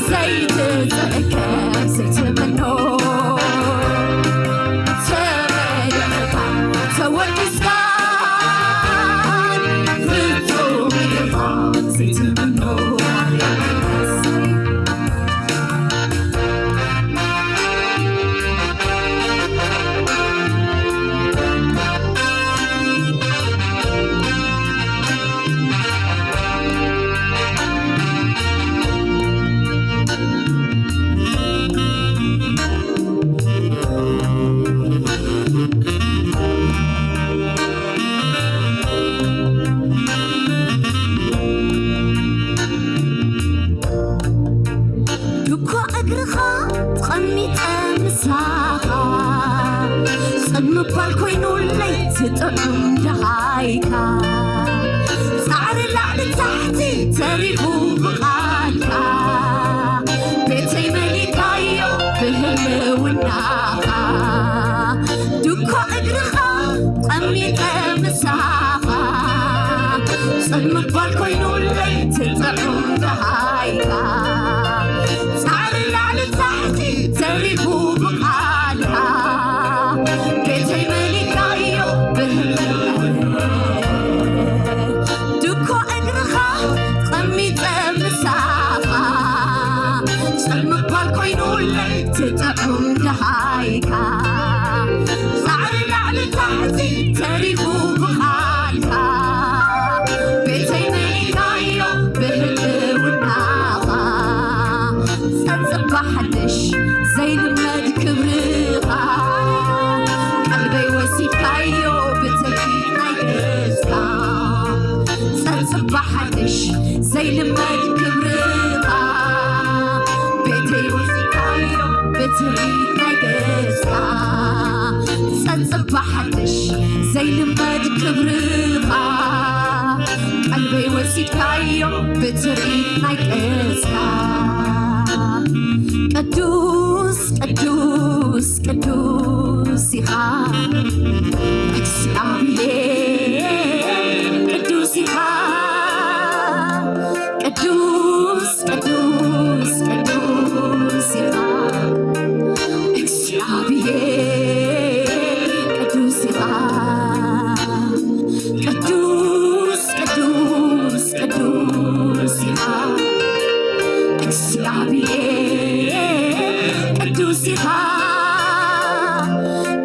ዘይትጸገብ ዘይትምኖ ተመሊእካ ተወዲስካ ፍጹም ኢኻ ዘይትምኖ ሳኻ ጽን ምባል ኮይኑለይ ትጥዑም ደሃይካ ጻዕሪ ላዕሊ ታሕቲ ተሪፉ ብቓልካ ቤተይ መሊካዮ ብህልውናኻ ድኮ እግርኻ ጸሚጠ ምሳኻ ጽን ምባል ኮይኑለይ ትጥዑም ደሃይካ ጻዕሪ ላዕሊ ታሕቲ ተሪፉ ብቓልካ ቤተይ መሊካዮ ብህልውና ድኮ እግርኻ ጸሚጠ ምሳኻ ጽን ምባል ኮይኑለይ ትጥዑም ደሃይካ ጻዕሪ ላዕሊ ታሕቲ ተሪፉ ብቓልካ ቤተይ መሊካዮ ብህልውናኻ ጸጽባ ሓድሽ ዘይልመድ ክብርኻ ቀልበይ ወሲድካዮ ብትርኢት ናይ ገጽካ ጸጽባ ሓድሽ ዘይልመድ ክብርኻ ቤተይ ወሲድካዮ ብትርኢት ናይ ገጽካ ጸጽባ ሓድሽ ዘይልመድ ክብርኻ ቀልበይ ወሲድካዮ ብትርኢት ናይ ገጽካ ቅዱስ ቅዱስ ቅዱስ ኢኻ እግዚኣብሔር ቅዱስ ኢኻ ቅዱስ ቅዱስ ቅዱስ ኢኻ እግዚኣብሔር ቅዱስ ኢኻ ቅዱስ ቅዱስ ቅዱስ ኢኻ እግዚኣብሔር ቅዱስ ኢኻ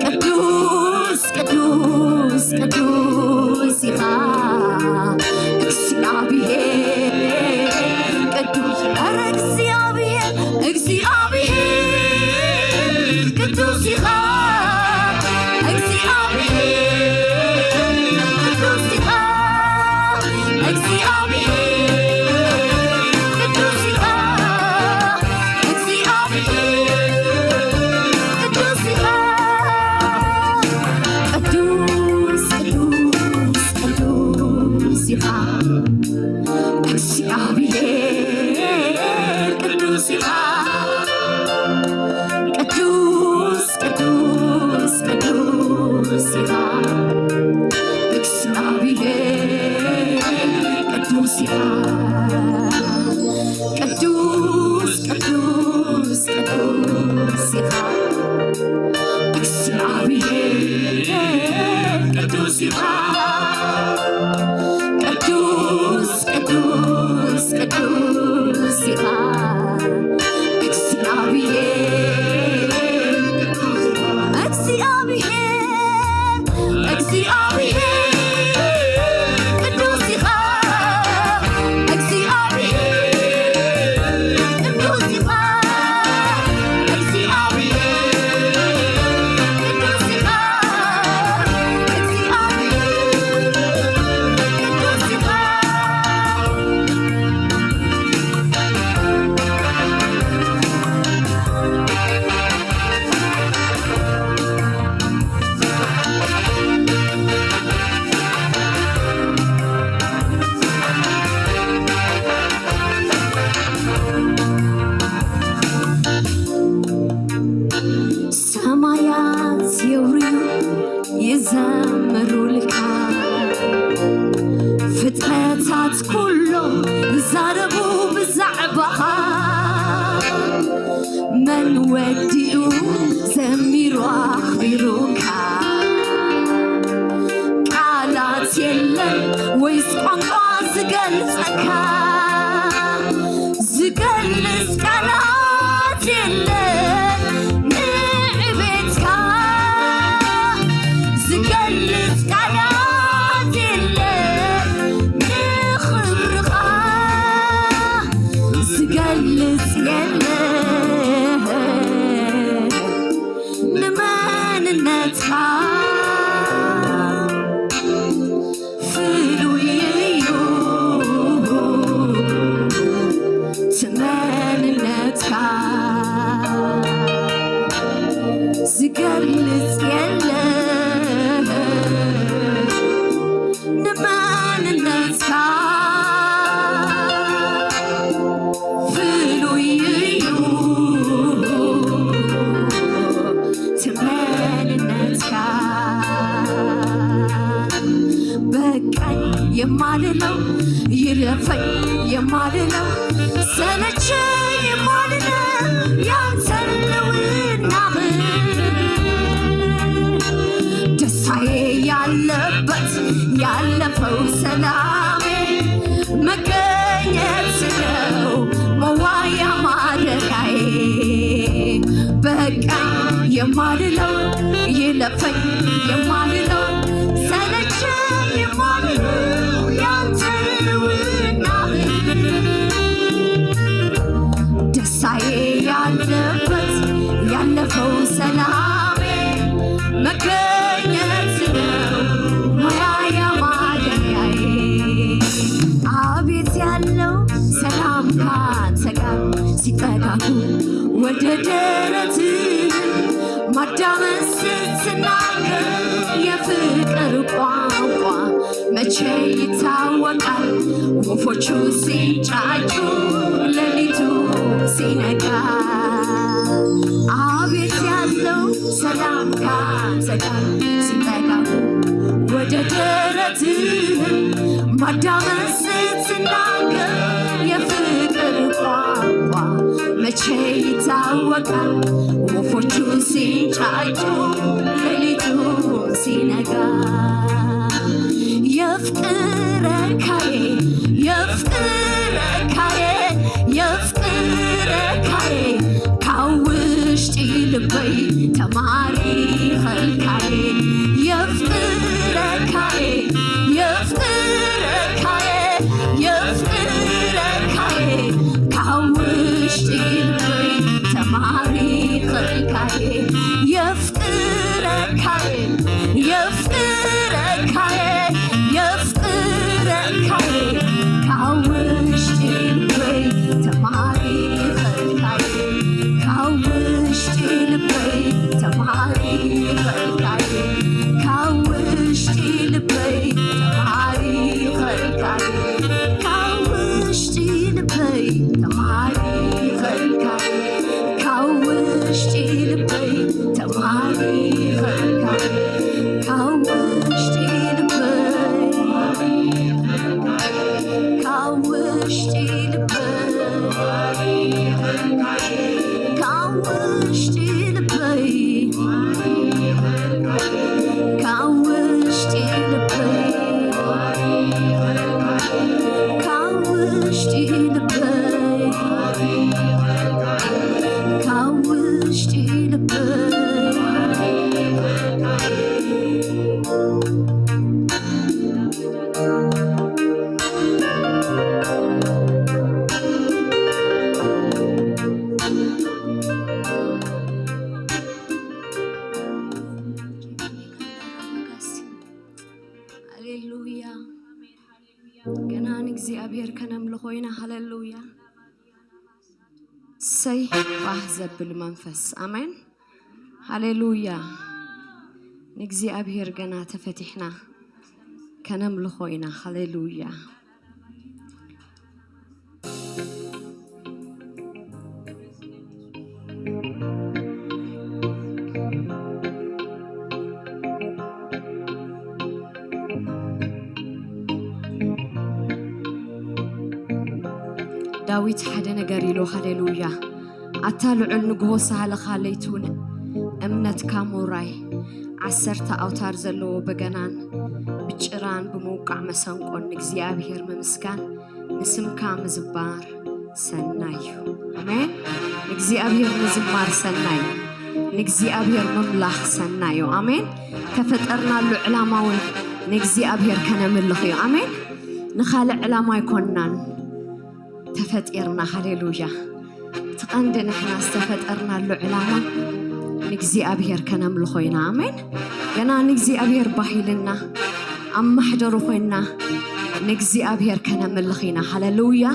ቅዱስ ቅዱስ ቅዱስ ኢኻ እግዚኣብሔር ቅዱስ ኧረ እግዚኣብሔር እግዚኣብሔር ቅዱስ ኢኻ እግዚኣብሔር ቅዱስ ኢኻ እግዚኣብሔር ቅዱስ ኢኻ እግዚኣብሔር ቅዱስ ኢኻ ቅዱስ ቅዱስ ቅዱስ ኢኻ እግዚኣብሔር ቅዱስ ኢኻ ቅዱስ ቅዱስ ቅዱስ ኢኻ እግዚኣብሔር ቅዱስ ኢኻ ቅዱስ ቅዱስ ቅዱስ ኢኻ እግዚኣብሔር ቅዱስ ኢኻ ቅዱስ ቅዱስ ቅዱስ ኢኻ እግዚኣብሔር እግዚኣብሔር እግዚኣብሔር ቅዱስ ኢኻ እግዚኣብሔር ቅዱስ ኢኻ እግዚኣብሔር ቅዱስ ኢኻ እግዚኣብሔር ቅዱስ ኢኻ ሰማያት የውርዩ ይዘምሩልካ ፍጥረታት ኩሎም ይዛረቡ ብዛዕባኻ መን ወዲኡ ዘሚሩ ኣኽቢሩካ ቃላት የለን ወይስ ቋንቋ ዝገልጸካ ዝገልጽ ቃላት የለን ንዕቤትካ ዝገልጽ ቃላት የለን ንኽብርኻ ዝገልጽ የለን ንመንነትካ ፍሉይ እዩ ትመንነትካ ገልጽ የለ ንመንነትካ ፍሉይ እዩ ትመንነትካ። በቃኝ የማልለው ይለፈኝ የማልለው ሰለቸኝ የማልለው ያንተን ልውናህ ደስታዬ ያለበት ያለፈው ሰላሜ መገኘት ነው መዋያ ማደሪያዬ። በቃኝ የማልለው ይለፈኝ የማልለው ሰለቸኝ የማልለው ያንተ ልውናህ ደስታዬ ያለበት ያለፈው ሰላሜ መገኘት ነው መዋያ ማደሪያዬ። አቤት ያለው ሰላም ካንተ ጋር ሲጠጋጉ ወደ ደረትህ ማዳመጥ ስትናገር የፍቅር ቋንቋ መቼ ይታወቃል ወፎቹ ሲንጫጩ ሌሊቱ ሲነጋ። አቤት ያለው ሰላም ካንተ ጋር ሲጠጋጉ ወደ ደረትህ ማዳመጥ ስትናገር የፍቅር ቋንቋ መቼ ይታወቃል ወፎቹ ሲንጫጩ ሌሊቱ ሲነጋ። የፍቅረካዬ የፍቅረካዬ የፍቅረካዬ ካብ ውሽጢ ልበይ ተማሪኸልካዬ የፍቅረካዬ የፍቅረካዬ የፍቅረካዬ ካብ ውሽጢ ልበይ ተማሪኸልካዬ የፍቅረካዬ የፍቅረካዬ የፍቅረካዬ ካብ ውሽጢ ልበይ ተማሪኸልካዬ ካብ ውሽጢ ልበይ ተማሪኸልካዬ ካብ ውሽጢ ልበይ ተማሪኸልካዬ ካብ ውሽጢ ልበይ ተማሪኸልካዬ ካብ ውሽጢ ልበይ ተማሪኸልካዬ ካብ ውሽጢ ልበይ ካብ ውሽጢ ልበይ ካብ ውሽጢ ልበይ ካብ ውሽጢ ልበይ ካብ ውሽጢ ልበይ ካብ ውሽጢ ልበይ ሃሌሉያ። ገና ንእግዚኣብሔር ከነምልኾ ኢና። ሃሌሉያ። ሰይ ባህ ዘብል መንፈስ። ኣሜን። ሃሌሉያ። ንእግዚኣብሔር ገና ተፈቲሕና ከነምልኾ ኢና። ሃሌሉያ። ዳዊት ሓደ ነገር ኢሉ። ሃሌሉያ። ኣታ ልዑል ንግሆ ሳህልኻ ለይትውን እምነትካ ምውራይ ዓሰርተ ኣውታር ዘለዎ በገናን ብጭራን ብምውቃዕ መሰንቆን ንእግዚኣብሔር ምምስጋን ንስምካ ምዝባር ሰናይ እዩ። ኣሜን። ንእግዚኣብሔር ምዝማር ሰናይ እዩ። ንእግዚኣብሔር ምምላኽ ሰናይ እዩ። ኣሜን። ተፈጠርናሉ ዕላማ እውን ንእግዚኣብሔር ከነምልኽ እዩ። ኣሜን። ንኻልእ ዕላማ ኣይኮንናን ተፈጢርና። ሃሌሉያ። እቲ ቀንዲ ንሕና ዝተፈጠርናሉ ዕላማ ንእግዚኣብሔር ከነምልኾ ኢና። ኣሜን። ገና ንእግዚኣብሔር ባሂልና ኣብ ማሕደሩ ኮይንና ንእግዚኣብሔር ከነምልኽ ኢና። ሃሌሉያ።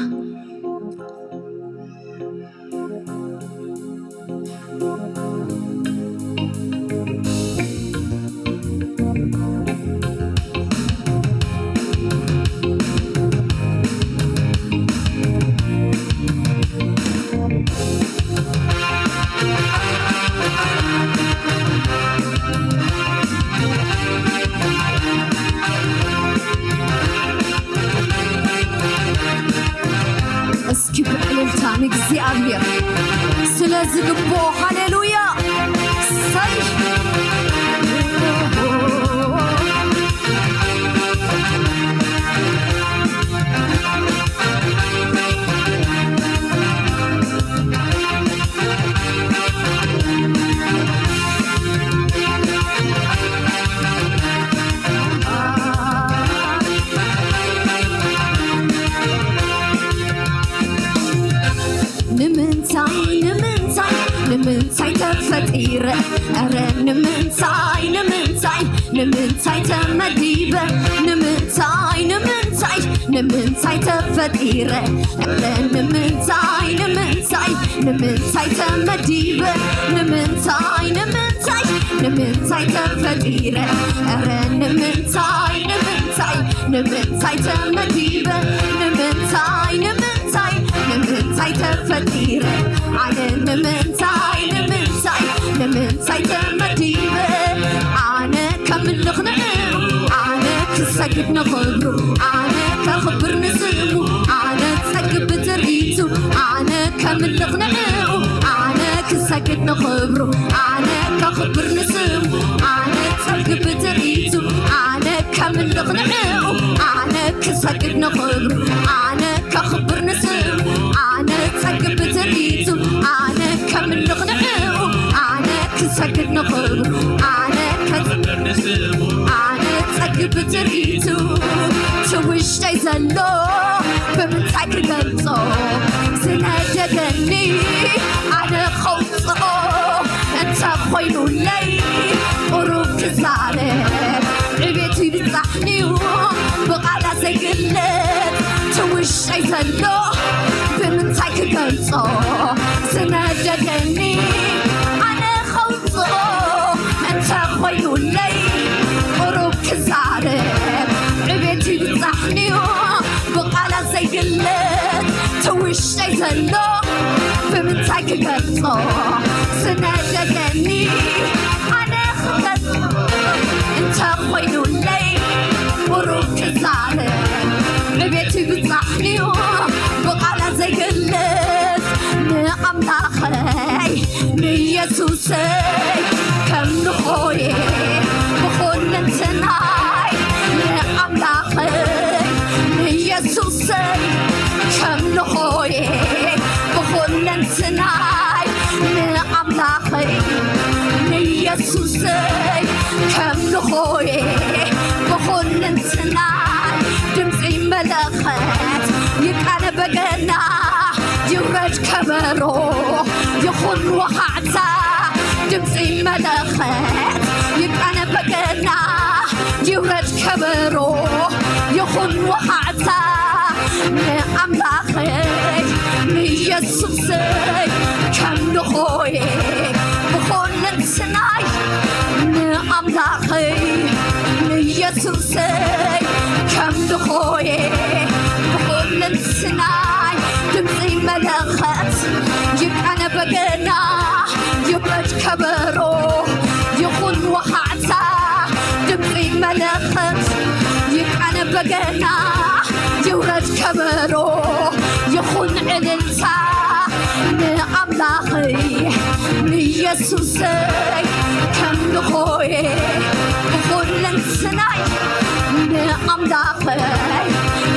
ዝግብኦ። ሃሌሉያ። ሰይ። ንምንታይ ንምንታይ ንምንታይ ተፈጢረ? ኧረ ንምንታይ ንምንታይ ንምንታይ ተመዲበ? ንምንታይ ንምንታይ ንምንታይ ተፈጢረ? ኧረ ንምንታይ ንምንታይ ንምንታይ ተመዲበ? ንምንታይ ንምንታይ ንምንታይ ተፈጢረ? ኧረ ንምንታይ ንምንታይ ንምንታይ ተመዲበ? ንምንታይ ንምንታይ ንምንታይ ተፈጢረ? ኣነ ንምንታይ ንምንታይ ንምንታይ ተመዲበ? ኣነ ከምልኽ ንዕኡ፣ ኣነ ክሰግድ ንኽብሩ፣ ኣነ ከኽብር ንስሙ፣ ኣነ ጸግብ ትርኢቱ፣ ኣነ ከምልኽ ንዕኡ፣ ኣነ ክሰግድ ንኽብሩ፣ ኣነ ከኽብር ንስሙ፣ ኣነ ጸግብ ትርኢቱ፣ ኣነ ከምልኽ ንዕኡ፣ ኣነ ክሰግድ ንኽብሩ፣ ኣነ ከኽብር ንስሙ፣ ኣነ ጸግብ ትርኢቱ፣ ኣነ ከምልኽ ንዕኡ፣ ኣነ ክሰግድ ንኽብሩ፣ ኣነ ከጽ-፣ ኣነ ጸግብ ትርኢቱ፣ እቲ ውሽጠይ ዘሎ ብምንታይ ክገልጾ? ዝነደደኒ ኣነ ኸውጽኦ፣ እንተ ኾይኑለይ ቁሩብ ክዛረብ፣ ዕቤቱ ይብጻሕንዩ ብቓላት ዘይግለጽ፣ እቲ ውሽጠይ ዘሎ ብምንታይ ክገልጾ? ዝነደደኒ ኣነ ኸውጽኦ፣ እንተ ኾይኑለይ ቁሩብ ክዛረብ፣ ዕቤቱ ይብጻሕንዩ ብቓላት ዘይግለጽ፣ እቲ ውሽጠይ ዘሎ ብምንታይ ክገልጾ? ዝነደደኒ ኣነ ክገልጾ፣ እንተ ኾይኑለይ ቁሩብ ክዛረብ፣ ዕቤቱ ይብጻሕንዩ ብቓላት ዘይግለጽ፣ ንኣምላኸይ ንየሱሰይ ከም ንኾየ ብኹልንትናይ፣ ንኣምላኸይ ንየሱሰይ ከም ንኾየ ብኹልንትናይ፣ ንኣምላኸይ ንየሱሰይ ከም ንኾየ ብኹልንትናይ፣ ድምፂ መለኸት ይቃነ በገና ይውረድ ከበሮ ይኹን ወኻዕታ፣ ድምፂ መለኸት ይቃነ በገና ይውረድ ከበሮ ይኹን ወኻዕታ፣ ንኣምላኸይ ንየሱሰይ ከም ንኾየ ብኹልንትናይ፣ ንኣምላኸይ ንየሱሰይ ከም ንኾየ ብኹልንትናይ፣ ድምፂ መለኸት ይቃነ በገና ይውረድ ከበሮ ይኹን ወኻዕታ፣ ድምፂ መለኸት ይቃነ በገና ይውረድ ከበሮ ይኹን ዕልልታ፣ ንኣምላኸይ ንየሱሰይ ከም ንኾየ ብኹልንትናይ፣ ንኣምላኸይ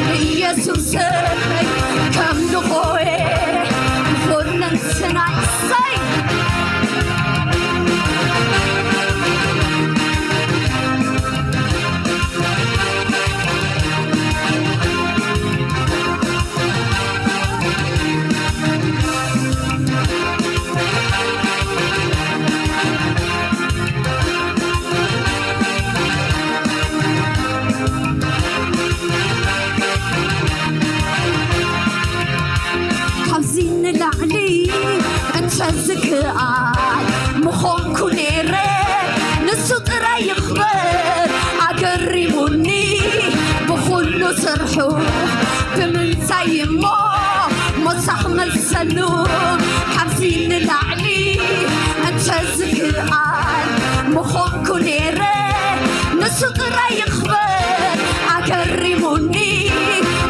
ንየሱሰይ ከም ንኾየ ብኹልንትናይ። ሰይ ካብዚ ንላዕሊ እንተዝክኣል ምኾንኩ ነይረ፣ ንሱ ጥራይ ይኽበር ኣገሪሙኒ ብኹሉ ስርሑ። ብምንታይ እሞ ሞሳ ክመልሰሉ? ካብዚ ንላዕሊ እንተዝክኣል ምኾንኩ ነይረ፣ ንሱ ጥራይ ይኽበር ኣገሪሙኒ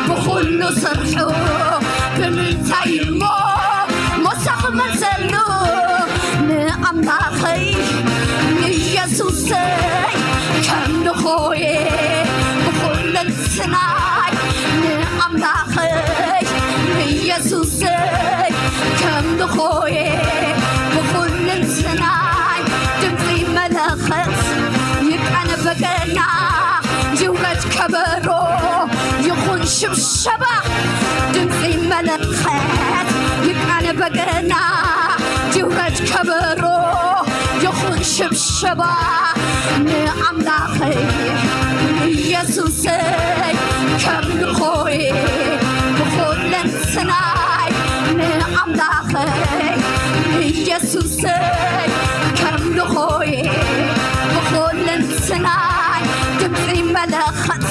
ብኹሉ ስርሑ። ብምንታይ እሞ ሞሳ ክመልሰሉ? ንኢየሱሰይ ከም ንኾየ ብኹለንትናይ ንኣምላኸይ ንኢየሱሰይ ከም ንኾየ ብኹለንትናይ ድምፂ መለኸት ይቃነ በገና ይውረድ ከበሮ ይኹን ሽብሸባ ድምፂ መለኸት ይቃነ በገና ይውረድ ከበሮ ይኹን ሽብሸባ ንኣምላኸይ ንኢየሱሰይ ከም ንኾየ ብኹለንትናይ ንኣምላኸይ ንኢየሱሰይ ከም ንኾየ ብኹለንትናይ ድምፂ መለኸት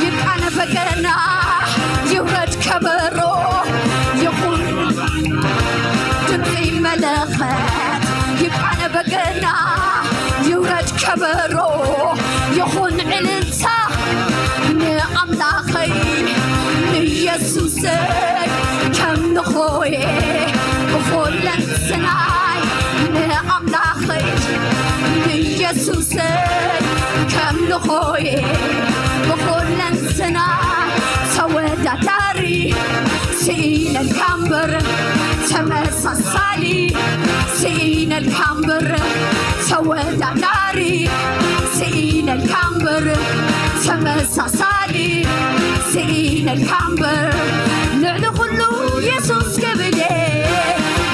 ይቃነ በገና ይውረድ ከበሮ ይኹን ድምፂ መለኸት ይቃነ በገና ይውረድ ከበሮ ይኹን ዕልልታ ንኣምላኸይ ንኢየሱሰይ ከም ንኾየ ብኹለንትናይ ንኣምላኸይ ንኢየሱሰይ ከም ንኾየ ብኹለንትና ተወዳዳሪ ስኢነልካ እምበር ተመሳሳሊ ስኢነልካ እምበር ተወዳዳሪ ስኢነልካ እምበር ተመሳሳሊ ስኢነልካ እምበር ልዕሊ ኩሉ የሱስ ክብለ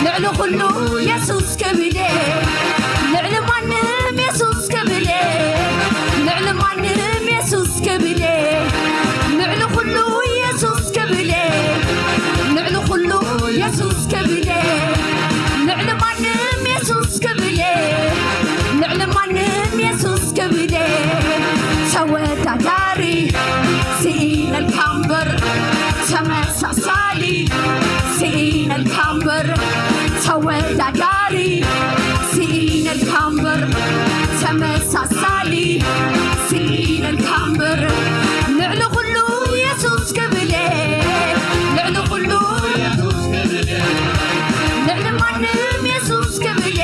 ልዕሊ ኩሉ የሱስ ክብለ ልዕሊ ማንም የሱስ ክብለ ልዕሊ ማንም የሱስ ክብለ ልዕሊ ኩሉ የሱስ ክብለ ልዕሊ ኩሉ የሱስ ክብለ ልዕሊ ማንም የሱስ ክብለ ልዕሊ ማንም የሱስ ክብለ ተወዳዳሪ ስኢነልካ እምበር ተመሳሳሊ ስኢነልካ እምበር ተወዳዳሪ ስኢነልካ እምበር ተመሳሳሊ ስኢነልካ እምበር ልዕሊ ኩሉ የሱስ ክብለ ልዕሊ ኩሉ ልዕሊ ማንም የሱስ ክብለ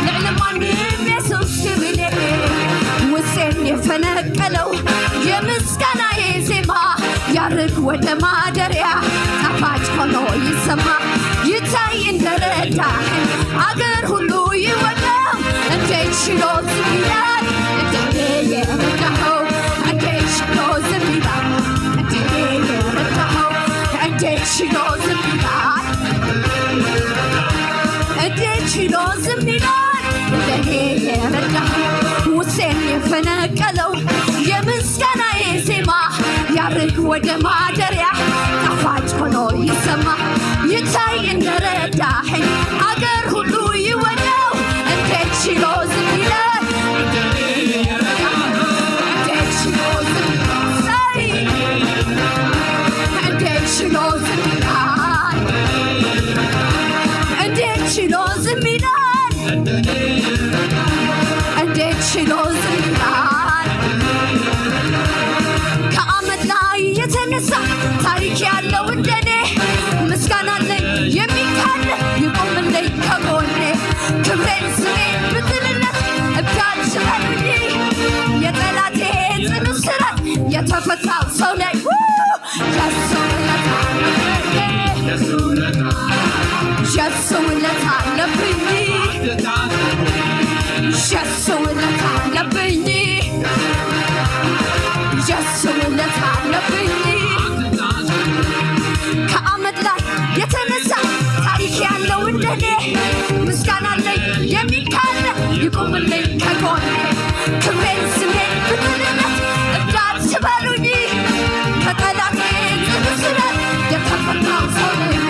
ልዕሊ ማንም የሱስ ክብለ ሙሴን የፈነቀለው የምስጋናዬ ዜማ ያርግ ወደ ማደሪያ ጣፋጭ ሆኖ ይሰማ ይታይ እንደረዳኸኝ አገር ሁሉ ይወቀው እንዴት ችሎ ዝም ይላል እንደኔ የረዳኸው እንዴት ችሎ ዝም ይላል እንደኔ የረዳኸው እንዴት ችሎ ዝም ይላል እንዴት ችሎ ዝም ይላል እንደኔ የረዳኸው ሙሴን የፈነቀለው የምስጋናዬ ዜማ ያርግ ወደ ማደሪያ ጣፋጭ ሆኖ ይሰማ ይታይ እንደረዳኸኝ አገር ሁሉ ይወቀው እንዴት ችሎ ዝም ይላል እንዴት ችሎ ዝም ይላል እንዴት ችሎ ዝም ይላል እንዴት ችሎ ዝም ይላል እንዴት ችሎ ዝም ይላል ከአመድ ላይ የተነሳ ታሪክ ያለው እንደኔ ምስጋና አለኝ የሚካል ይቆምልኝ ከጎኔ ክብሬን ስሜን ብትልለት እብዳል ሽበሉኝ የጠላቴ ጽኑ ስራት የተፈታው ሰው ነኝ የሱ ውለታ አለብኝ የሱ ውለታ አለብኝ የሱ ውለታ አለብኝ የሱ ውለታ አለብኝ ከአመድ ላይ የተነሳ ታሪክ ያለው እንደኔ ምስጋና አለኝ የሚካል ይቁምልኝ ከጎኔ ክብሬን ስሜን ብትልለት እብዳት ስበሉኝ ከጠላቴ ጽኑ ስራት የተፈታው ሰው ነኝ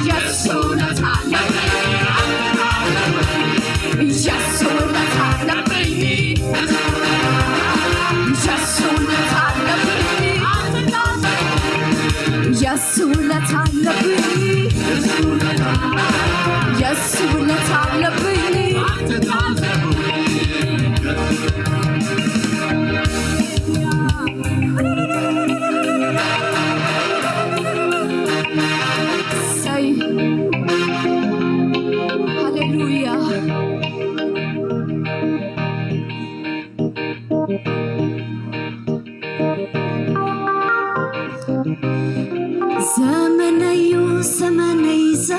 የሱ ውለታ አለብኝ የሱ ውለታ አለብኝ የሱ ውለታ አለብኝ የሱ ውለታ አለብኝ የሱ ውለታ አለብኝ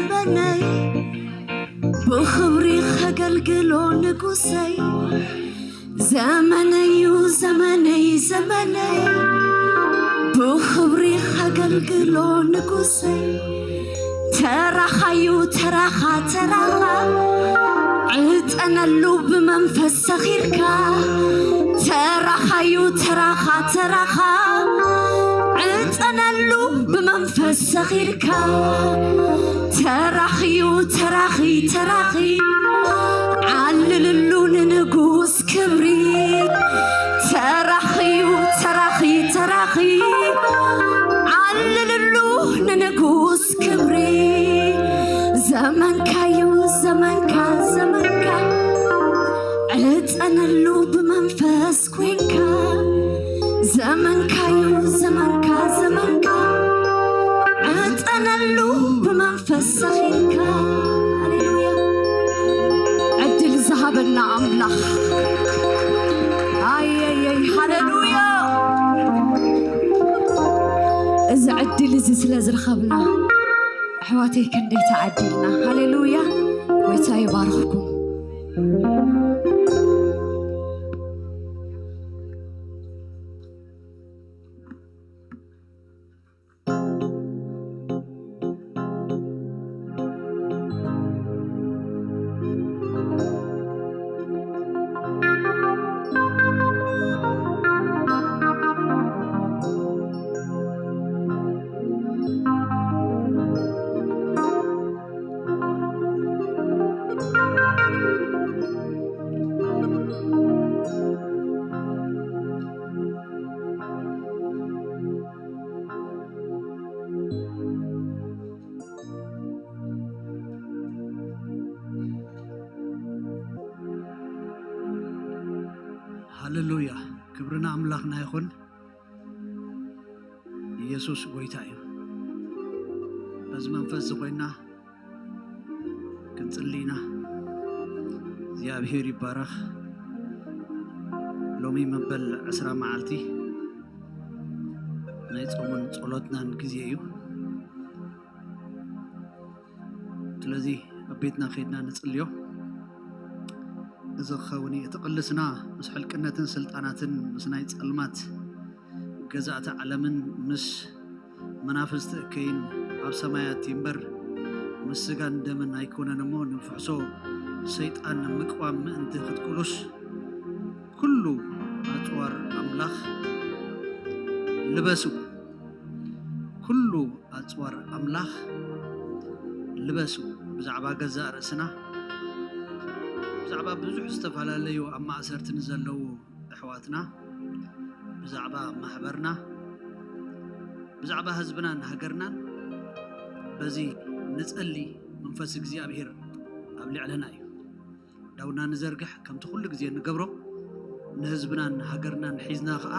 በነይ ብኽብሪ ኸገልግሎ ንጉሰይ። ዘመነዩ ዘመነይ ዘመነይ ብኽብሪ ኸገልግሎ ንጉሰይ። ተራኻዩ ተራኻ ተራኻ ዕጠነሉ ብመንፈስ ሰኺርካ። ተራኻዩ ተራኻ ተራኻ ዕጠነሉ ብመንፈስ ሰኺርካ። ተራኽዩ ተራኺ ተራኺ ዓልልሉ ንንጉስ ክብሪ። ተራኽዩ ተራኺ ተራኺ ዓልልሉ ንንጉስ ክብሪ። ዘመንካዩ ዘመንካ ዘመንካ ዕጠነሉ ብመንፈስ ኮንካ። ዘመንካዩ ዘመንካ ዘመንካ ዕጠነሉ ብመንፈስ ሰኺንካ። ሃሌሉያ። ዕድል ዝሃበና ኣምላኽ። ኣየየይ ሃሌሉያ። እዚ ዕድል እዚ ስለ ዝረኸብና ኣሕዋተይ ክንደይ ተዓዲልና። ሃሌሉያ። ጎይታ ይባርኽኩም። ሃሌሉያ። ክብሪ ንኣምላኽና ይኹን። ኢየሱስ ጎይታ እዩ። በዚ መንፈስ እዚ ኮይና ክንጽሊ ኢና። እግዚኣብሔር ይባረኽ። ሎሚ መበል ዕስራ መዓልቲ ናይ ጾምን ጸሎትናን ግዜ እዩ። ስለዚ ኣብ ቤትና ከይድና ንጽልዮ። እዚ ክኸውን እዩ። እቲ ቅልስና ምስ ሕልቅነትን ስልጣናትን ምስ ናይ ጸልማት ገዛእቲ ዓለምን ምስ መናፍስቲ እከይን ኣብ ሰማያት እምበር ምስ ስጋን ደምን ኣይኮነን እሞ፣ ንፍሕሶ ሰይጣን ንምቅዋም ምእንቲ ክትቅሉስ፣ ኩሉ ኣጽዋር ኣምላኽ ልበሱ። ኩሉ ኣጽዋር ኣምላኽ ልበሱ። ብዛዕባ ገዛእ ርእስና፣ ብዛዕባ ብዙሕ ዝተፈላለዩ ኣብ ማእሰርቲ ንዘለዉ ኣሕዋትና፣ ብዛዕባ ማሕበርና፣ ብዛዕባ ህዝብናን ሃገርናን በዚ ንጸሊ። መንፈስ እግዚኣብሔር ኣብ ልዕለና እዩ። ዳውና ንዘርግሕ፣ ከምቲ ኩሉ ግዜ ንገብሮ፣ ንህዝብናን ሃገርናን ሒዝና ኸኣ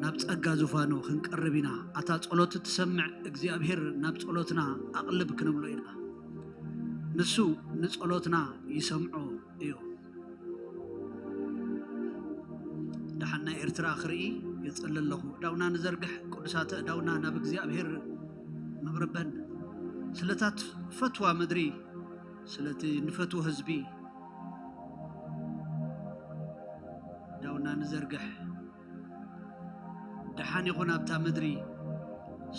ናብ ጸጋ ዙፋኑ ክንቀርብ ኢና። ኣታ ጸሎት እትሰምዕ እግዚኣብሔር ናብ ጸሎትና ኣቕልብ ክንብሎ ኢና። ንሱ ንጸሎትና ይሰምዖ እዩ። ደሓን ናይ ኤርትራ ክርኢ የጸሊ ኣለኹ። እዳውና ንዘርግሕ፣ ቅዱሳተ እዳውና ናብ እግዚኣብሔር ነቕርበን። ስለታ ትፈትዋ ምድሪ፣ ስለቲ ንፈትዎ ህዝቢ፣ እዳውና ንዘርግሕ። ደሓን ይኹን ኣብታ ምድሪ፣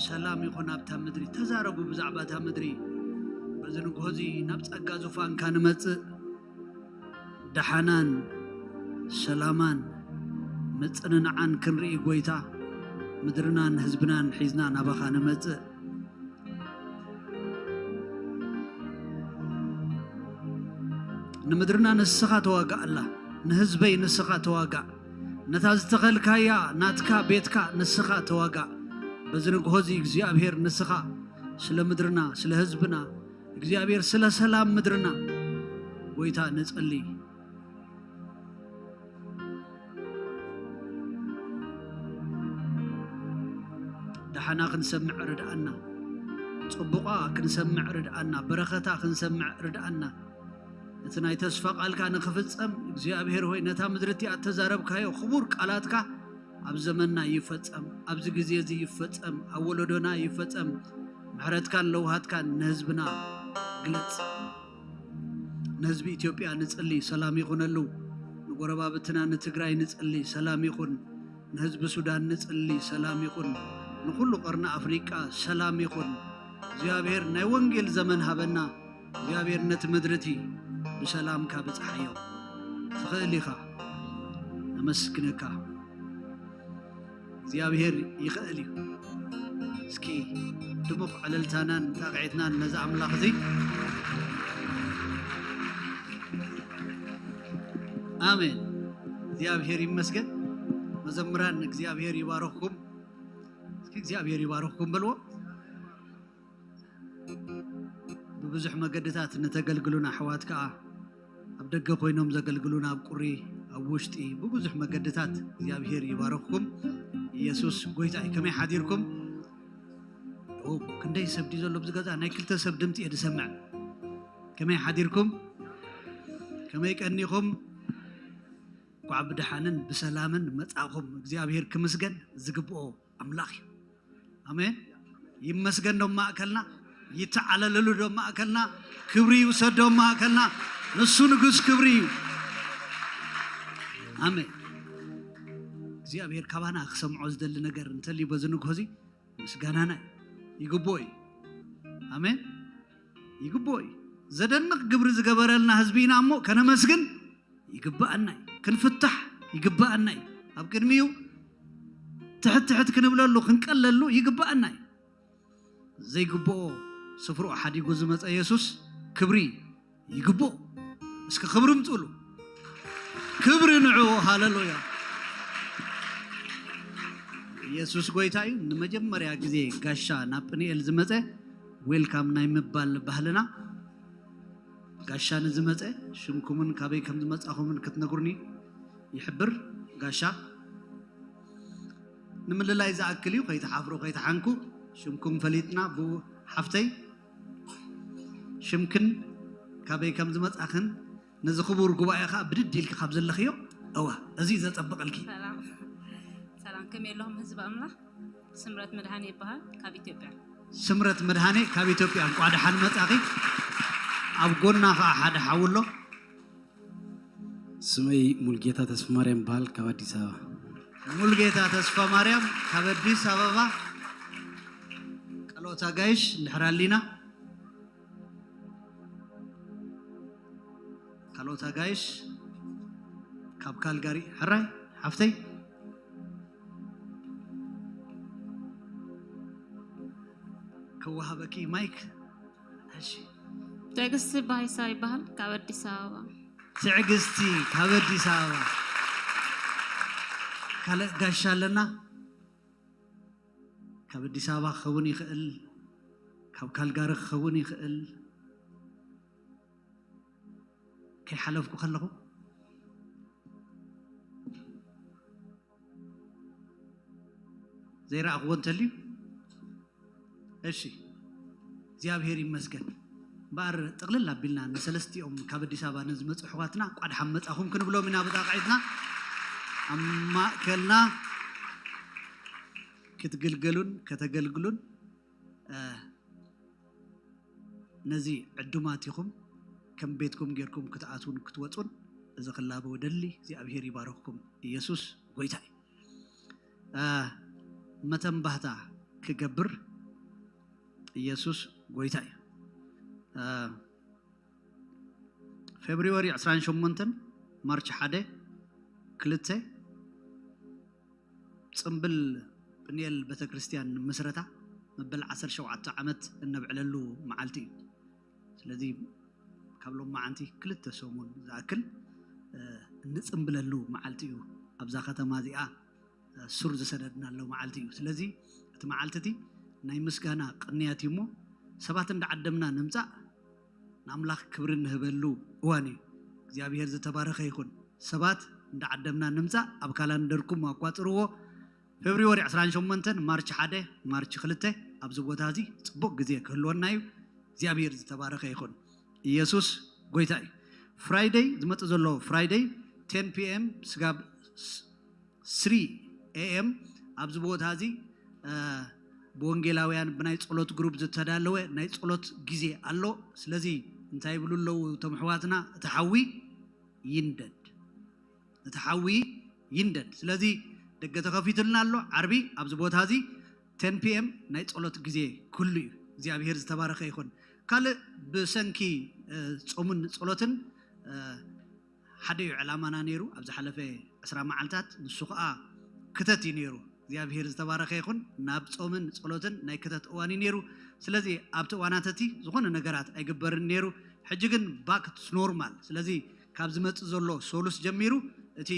ሰላም ይኹን ኣብታ ምድሪ። ተዛረቡ ብዛዕባ እታ ምድሪ። በዚ ንግሆ እዚ ናብ ጸጋ ዙፋንካ ንመጽእ። ደሓናን ሰላማን ምጽንናዓን ክንርኢ፣ ጎይታ፣ ምድርናን ህዝብናን ሒዝና ናባኻ ንመጽእ። ንምድርና ንስኻ ተዋጋኣላ፣ ንህዝበይ ንስኻ ተዋጋእ። ነታ ዝተኸልካያ ናትካ ቤትካ ንስኻ ተዋጋእ። በዚ ንግሆ እዚ እግዚኣብሔር ንስኻ ስለ ምድርና፣ ስለ ህዝብና፣ እግዚኣብሔር ስለ ሰላም ምድርና፣ ጎይታ፣ ንጸሊ። ደሓና ክንሰምዕ ርድኣና፣ ጽቡቓ ክንሰምዕ ርድኣና፣ በረኸታ ክንሰምዕ ርድኣና። እቲ ናይ ተስፋ ቃልካ ንኽፍጸም፣ እግዚኣብሔር ሆይ፣ ነታ ምድሪ እቲኣ እተዛረብካዮ ክቡር ቃላትካ ኣብ ዘመንና ይፈጸም፣ ኣብዚ ግዜ እዚ ይፈጸም፣ ኣብ ወለዶና ይፈጸም። ምሕረትካን ለውሃትካን ንህዝብና ግለጽ። ንህዝቢ ኢትዮጵያ ንጽሊ፣ ሰላም ይኹነሉ። ንጎረባብትና ንትግራይ ንጽሊ፣ ሰላም ይኹን። ንህዝቢ ሱዳን ንጽሊ፣ ሰላም ይኹን። ንኹሉ ቀርኒ ኣፍሪቃ ሰላም ይኹን። እግዚኣብሔር ናይ ወንጌል ዘመን ሃበና። እግዚኣብሔር ነቲ ምድሪ እቲ ብሰላምካ ብጽሓዮ። ትኽእል ኢኻ። ኣመስግነካ። እግዚኣብሔር ይኽእል እዩ። እስኪ ድሙቕ ዕልልታናን ጣቕዒትናን ነዚ ኣምላኽ እዚ። ኣሜን። እግዚኣብሔር ይመስገን። መዘምራን እግዚኣብሔር ይባርኽኩም። እስኪ እግዚኣብሔር ይባርኽኩም በልዎ። ብብዙሕ መገድታት ንተገልግሉን ኣሕዋት ከኣ ኣብ ደገ ኮይኖም ዘገልግሉን ኣብ ቁሪ ኣብ ውሽጢ ብብዙሕ መገድታት እግዚኣብሔር ይባርኽኩም። ኢየሱስ ጎይታ እዩ። ከመይ ሓዲርኩም? ኦ፣ ክንደይ ሰብ ድዩ ዘሎ ኣብዚ ገዛ? ናይ ክልተ ሰብ ድምፂ እየ ዝሰምዕ። ከመይ ሓዲርኩም? ከመይ ቀኒኹም? እንኳዕ ብደሓንን ብሰላምን መጻኹም። እግዚኣብሔር ክምስገን ዝግብኦ ኣምላኽ እዩ። ኣሜን። ይመስገን ዶ ማእከልና፣ ይተዓለለሉ ዶ ማእከልና፣ ክብሪ ይውሰድ ዶ ማእከልና። ንሱ ንጉስ ክብሪ እዩ። ኣሜን። እግዚኣብሔር ካባና ክሰምዖ ዝደሊ ነገር እንተልዩ በዚ ንግሆ እዚ ምስጋናና እዩ። ይግብኦ እዩ። ኣሜን። ይግብኦ እዩ። ዘደንቕ ግብሪ ዝገበረልና ህዝቢ ኢና እሞ ከነመስግን ይግብኣና እዩ። ክንፍታሕ ይግብኣና እዩ። ኣብ ቅድሚኡ ትሕት ትሕት ክንብለሉ ክንቀለሉ ይግብኣና እዩ። ዘይግብኦ ስፍርኡ ሓዲጉ ዝመጸ የሱስ ክብሪ ይግብኦ። እስኪ ክብሪ ምጽሉ። ክብሪ ንዕኡ። ሃሌሉያ። ኢየሱስ ጎይታ እዩ። ንመጀመርያ ግዜ ጋሻ ናብ ጵንኤል ዝመጸ ዌልካም ናይ ምባል ባህልና። ጋሻ ንዝመጸ ሽምኩምን ካበይ ከም ዝመጻኹምን ክትነግሩኒ ይሕብር። ጋሻ ንምልላይ ዝኣክል እዩ። ከይትሓፍሩ ከይትሓንኩ ሽምኩም ፈሊጥና ብኡ ሓፍተይ ሽምክን ካበይ ከም ዝመጻኽን ነዚ ክቡር ጉባኤ ኸዓ ብድድ ኢልኪ ካብ ዘለኽዮ እዋ እዚ ዘጸብቐልኪ። ሰላም ሰላም፣ ከመይ ኣለኹም ህዝቢ ኣምላኽ? ስምረት መድሃኔ ይበሃል፣ ካብ ኢትዮጵያ። ስምረት መድሃኔ ካብ ኢትዮጵያ፣ እንቋዕ ደሓን መጻኺ። ኣብ ጎና ኸዓ ሓደ ሓው ኣሎ። ስመይ ሙልጌታ ተስፋማርያም ይበሃል፣ ካብ ኣዲስ ኣበባ። ሙልጌታ ተስፋማርያም ካብ ኣዲስ ኣበባ። ካልኦት ኣጋይሽ እንድሕር ኣሊና። ካልኦት ኣጋይሽ ካብ ካልጋሪ። ሕራይ ሓፍተይ፣ ክወሃበኪ ማይክ። እሺ። ትዕግስቲ ባይሳ ይበሃል፣ ካብ ኣዲስ ኣበባ። ትዕግስቲ ካብ ኣዲስ ኣበባ። ካልእ ጋሻ ኣለና? ካብ ኣዲስ ኣበባ ክኸውን ይኽእል፣ ካብ ካልጋሪ ክኸውን ይኽእል። ከይሓለፍኩ ከለኹ ዘይረኣኽዎ እንተልዩ፣ እሺ፣ እግዚኣብሔር ይመስገን። እምበኣር ጥቕልል ኣቢልና ንሰለስቲኦም ካብ ኣዲስ ኣበባ ንዝመጹ ኣሕዋትና እንቋዕ ደሓን መጻኹም ክንብሎም ኢና ብጣቕዒትና። ኣብ ማእከልና ክትግልገሉን ከተገልግሉን፣ እ፣ ነዚ ዕዱማት ኢኹም። ከም ቤትኩም ጌርኩም ክትኣትዉን ክትወጹን እዚ ክላበ ወደሊ እግዚኣብሔር ይባርኽኩም። ኢየሱስ ጎይታ እዩ። እ፣ መተንባህታ ክገብር ኢየሱስ ጎይታ እዩ። እ፣ ፌብሩዋሪ ዕስራን ሸሞንተን ማርች ሓደ ክልተ ጽምብል ጵንኤል ቤተክርስትያን ምስረታ መበል ዓሰርተ ሸውዓተ ዓመት እነብዕለሉ መዓልቲ እዩ። ስለዚ ካብ ሎማዓንቲ ክልተ ሰሙን ዝኣክል፣ እ፣ እንጽምብለሉ መዓልቲ እዩ። ኣብዛ ከተማ እዚኣ፣ እ፣ ሱር ዝሰደድናሉ መዓልቲ እዩ። ስለዚ እቲ መዓልቲ እቲ ናይ ምስጋና ቅንያት እዩ እሞ ሰባት እንዳዓደምና ንምጻእ ንኣምላኽ ክብሪ እንህበሉ እዋን እዩ። እግዚኣብሔር ዝተባረኸ ይኹን። ሰባት እንዳዓደምና ንምጻእ ኣብ ካላንደርኩም ኣቋጽርዎ። ፌብሩዋሪ ዕስራን ሸሞንተን ማርች ሓደ ማርች ክልተ ኣብዚ ቦታ እዚ ጽቡቕ ግዜ ክህልወና እዩ። እግዚኣብሔር ዝተባረኸ ይኹን። ኢየሱስ ጎይታ እዩ። ፍራይደይ ዝመጽእ ዘሎ ፍራይደይ ቴን ፒ ኤም ስጋብ ስ-፣ ስሪ ኤ ኤም ኣብዚ ቦታ እዚ፣ እ፣ ብወንጌላውያን ብናይ ጸሎት ግሩፕ ዝተዳለወ ናይ ጸሎት ግዜ ኣሎ። ስለዚ እንታይ ይብሉ ኣለዉ እቶም ኣሕዋትና? እቲ ሓዊ ይንደድ፣ እቲ ሓዊ ይንደድ። ስለዚ ደገ ተኸፊቱልና ኣሎ። ዓርቢ ኣብዚ ቦታ እዚ ቴን ፒ ኤም ናይ ጸሎት ግዜ ክህሉ እዩ። እግዚኣብሔር ዝተባረኸ ይኹን። ካልእ ብሰንኪ ጾምን ጸሎትን ሓደ እዩ ዕላማና ነይሩ። ኣብ ዝሓለፈ ዕስራ መዓልታት ንሱ ኸዓ ክተት እዩ ነይሩ። እግዚኣብሔር ዝተባረኸ ይኹን። ናብ ጾምን ጸሎትን ናይ ክተት እዋን እዩ ነይሩ። ስለዚ ኣብቲ እዋናት እቲ ዝኾነ ነገራት ኣይግበርን ነይሩ። ሕጂ ግን ባክ ኖርማል። ስለዚ ካብ ዝመጽእ ዘሎ ሶሉስ ጀሚሩ እቲ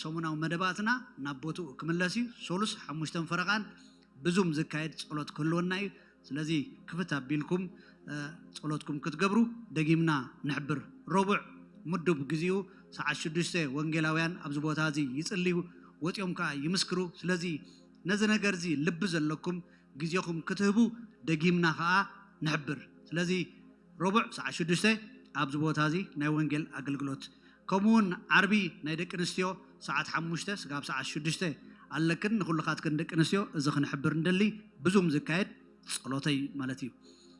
ሰሙናዊ መደባትና ናብ ቦትኡ ክምለስ እዩ። ሶሉስ ሓሙሽተን ፈረቓን ብዙም ዝካየድ ጸሎት ክህልወና እዩ። ስለዚ ክፍት ኣቢልኩም ጸሎትኩም ክትገብሩ ደጊምና ንሕብር። ረቡዕ ምዱብ ግዚኡ ሰዓት ሽዱሽተ ወንጌላውያን ኣብዚ ቦታ እዚ ይጽልዩ፣ ወጺኦም ከኣ ይምስክሩ። ስለዚ ነዚ ነገር እዚ ልቢ ዘለኩም ግዜኹም ክትህቡ ደጊምና ከኣ ንሕብር። ስለዚ ረቡዕ ሰዓት ሽዱሽተ ኣብዚ ቦታ እዚ ናይ ወንጌል ኣገልግሎት፣ ከምኡውን ዓርቢ ናይ ደቂ ኣንስትዮ ሰዓት ሓሙሽተ ስጋብ ሰዓት ሽዱሽተ ኣለክን። ንኹልኻትክን ደቂ ኣንስትዮ እዚ ክንሕብር እንደሊ ብዙም ዝካየድ ጸሎተይ ማለት እዩ።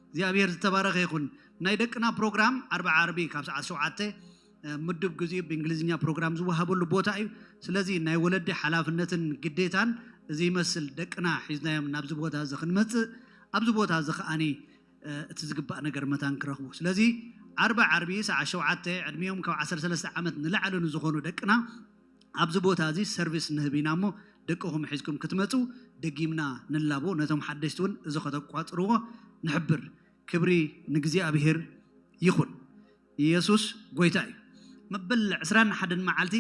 እግዚኣብሔር ዝተባረኸ ይኹን። ናይ ደቅና ፕሮግራም ዓርቢ ዓርቢ ካብ ሰዓት ሸውዓተ ምዱብ ግዜኡ ብእንግሊዝኛ ፕሮግራም ዝወሃበሉ ቦታ እዩ። ስለዚ ናይ ወለዲ ሓላፍነትን ግዴታን እዚ ይመስል። ደቅና ሒዝናዮም ናብዚ ቦታ እዚ ክንመጽእ ኣብዚ ቦታ እዚ ከኣኒ እቲ ዝግባእ ነገር መታን ክረኽቡ። ስለዚ ዓርቢ ዓርቢ ሰዓት ሸውዓተ ዕድሚኦም ካብ ዓሰርተ ሰለስተ ዓመት ንላዕሊ ንዝኾኑ ደቅና ኣብዚ ቦታ እዚ ሰርቪስ ንህብ ኢና እሞ ደቅኹም ሒዝኩም ክትመጹ ደጊምና ንላቦ። ነቶም ሓደሽቲ እውን እዚ ከተቋጽርዎ ንሕብር። ክብሪ ንእግዚኣብሔር ይኹን። ኢየሱስ ጎይታ እዩ። መበል ዕስራን ሓደን መዓልቲ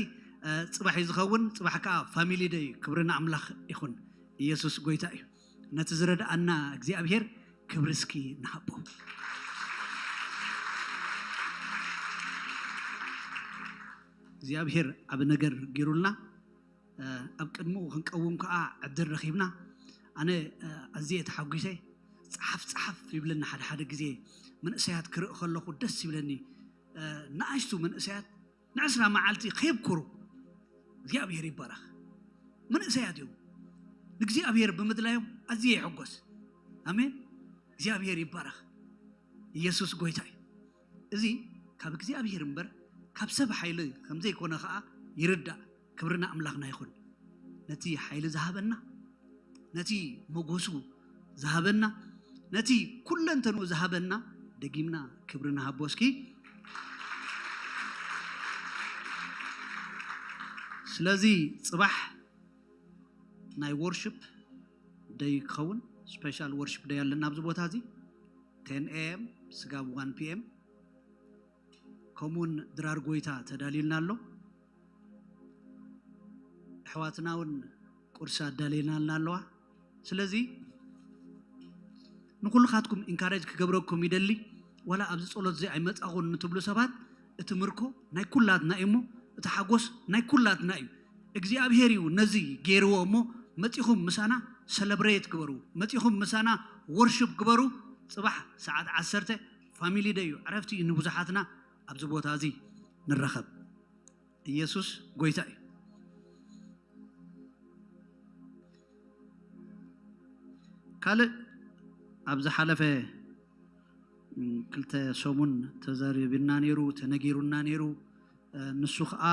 ጽባሕ እዩ ዝኸውን። ጽባሕ ከዓ ፋሚሊ ደይ እዩ። ክብሪ ንኣምላኽ ይኹን። ኢየሱስ ጎይታ እዩ። ነቲ ዝረድኣና እግዚኣብሔር ክብሪ እስኪ ንሃቦ። እግዚኣብሔር ዓቢ ነገር ገይሩልና። ኣብ ቅድሚኡ ክንቀውም ከዓ ዕድል ረኺብና። ኣነ ኣዝየ ተሓጒሰ። ጸሓፍ ጸሓፍ ይብለኒ ሓደ ሓደ ግዜ። መንእሰያት ክርኢ ከለኹ ደስ ይብለኒ። ንኣሽቱ መንእሰያት ንዕስራ መዓልቲ ከየብኩሩ። እግዚኣብሔር ይባረኽ። መንእሰያት እዮም። ንእግዚኣብሔር ብምድላዮም ኣዝየ ይሕጎስ። ኣሜን። እግዚኣብሔር ይባረኽ። ኢየሱስ ጎይታ እዩ። እዚ ካብ እግዚኣብሔር እምበር ካብ ሰብ ሓይሊ ከም ዘይኮነ ኸዓ ይርዳእ። ክብሪ ንኣምላኽና ይኹን። ነቲ ሓይሊ ዝሃበና፣ ነቲ መጎሱ ዝሃበና፣ ነቲ ኩለንተንኡ ዝሃበና ደጊምና ክብሪ ንሃቦ እስኪ። ስለዚ ጽባሕ ናይ ወርሽፕ ደይ ክኸውን፣ ስፔሻል ወርሽፕ ደይ ኣለና ኣብዚ ቦታ እዚ። ቴን ኤ ኤም ስጋብ ዋን ፒ ኤም። ከምኡውን ድራር ጎይታ ተዳልዩልና ኣሎ። ኣሕዋትና እውን ቁርሲ ኣዳልየናልና ኣለዋ። ስለዚ ንኩልኻትኩም ኢንካሬጅ ክገብረኩም ይደሊ። ዋላ ኣብዚ ጸሎት እዚ ኣይመጻኹን ንትብሉ ሰባት፣ እቲ ምርኮ ናይ ኩላትና እዩ እሞ፣ እቲ ሓጎስ ናይ ኩላትና እዩ። እግዚኣብሔር እዩ ነዚ ገይርዎ እሞ፣ መጺኹም ምሳና ሰለብሬት ግበሩ፣ መጺኹም ምሳና ወርሽፕ ግበሩ። ጽባሕ ሰዓት ዓሰርተ ፋሚሊ ደይ እዩ፣ ዕረፍቲ እዩ ንብዙሓትና። ኣብዚ ቦታ እዚ ንራኸብ። ኢየሱስ ጎይታ እዩ። ካልእ ኣብ ዝሓለፈ ክልተ ሰሙን ተዛሪብና ነይሩ፣ ተነጊሩና ነይሩ። ንሱ ከዓ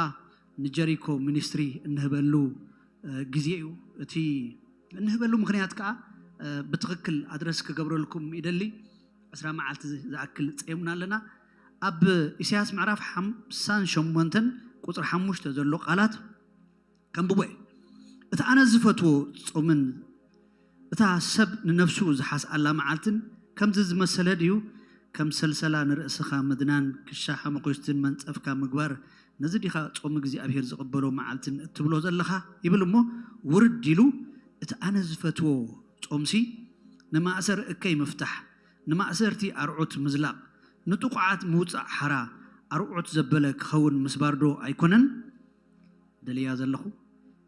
ንጀሪኮ ሚኒስትሪ እንህበሉ ግዜ እዩ። እቲ እንህበሉ ምኽንያት ከዓ ብትኽክል ኣድረስ ክገብረልኩም ይደሊ። ዕስራ መዓልቲ ዝኣክል ጸይምና ኣለና። ኣብ ኢሳያስ ምዕራፍ ሓምሳን ሸሞንተን ቁጽሪ ሓሙሽተ ዘሎ ቃላት ከንብቦ እየ። እቲ ኣነ ዝፈትዎ ጾምን እታ ሰብ ንነፍሱ ዝሓስኣላ መዓልትን ከምዚ ዝመሰለ ድዩ? ከም ሰልሰላ ንርእስኻ ምድናን ክሻ ሓመኹሽትን መንጸፍካ ምግባር፣ ነዚ ዲኻ ጾም እግዚኣብሔር ዝቕበሎ መዓልትን እትብሎ ዘለኻ? ይብል እሞ ውርድ ኢሉ፣ እቲ ኣነ ዝፈትዎ ጾምሲ ንማእሰር እከይ ምፍታሕ፣ ንማእሰርቲ ኣርዑት ምዝላቕ፣ ንጥቑዓት ምውጻእ ሓራ፣ ኣርዑት ዘበለ ክኸውን ምስባርዶ ኣይኮነን? ደልያ ዘለኹ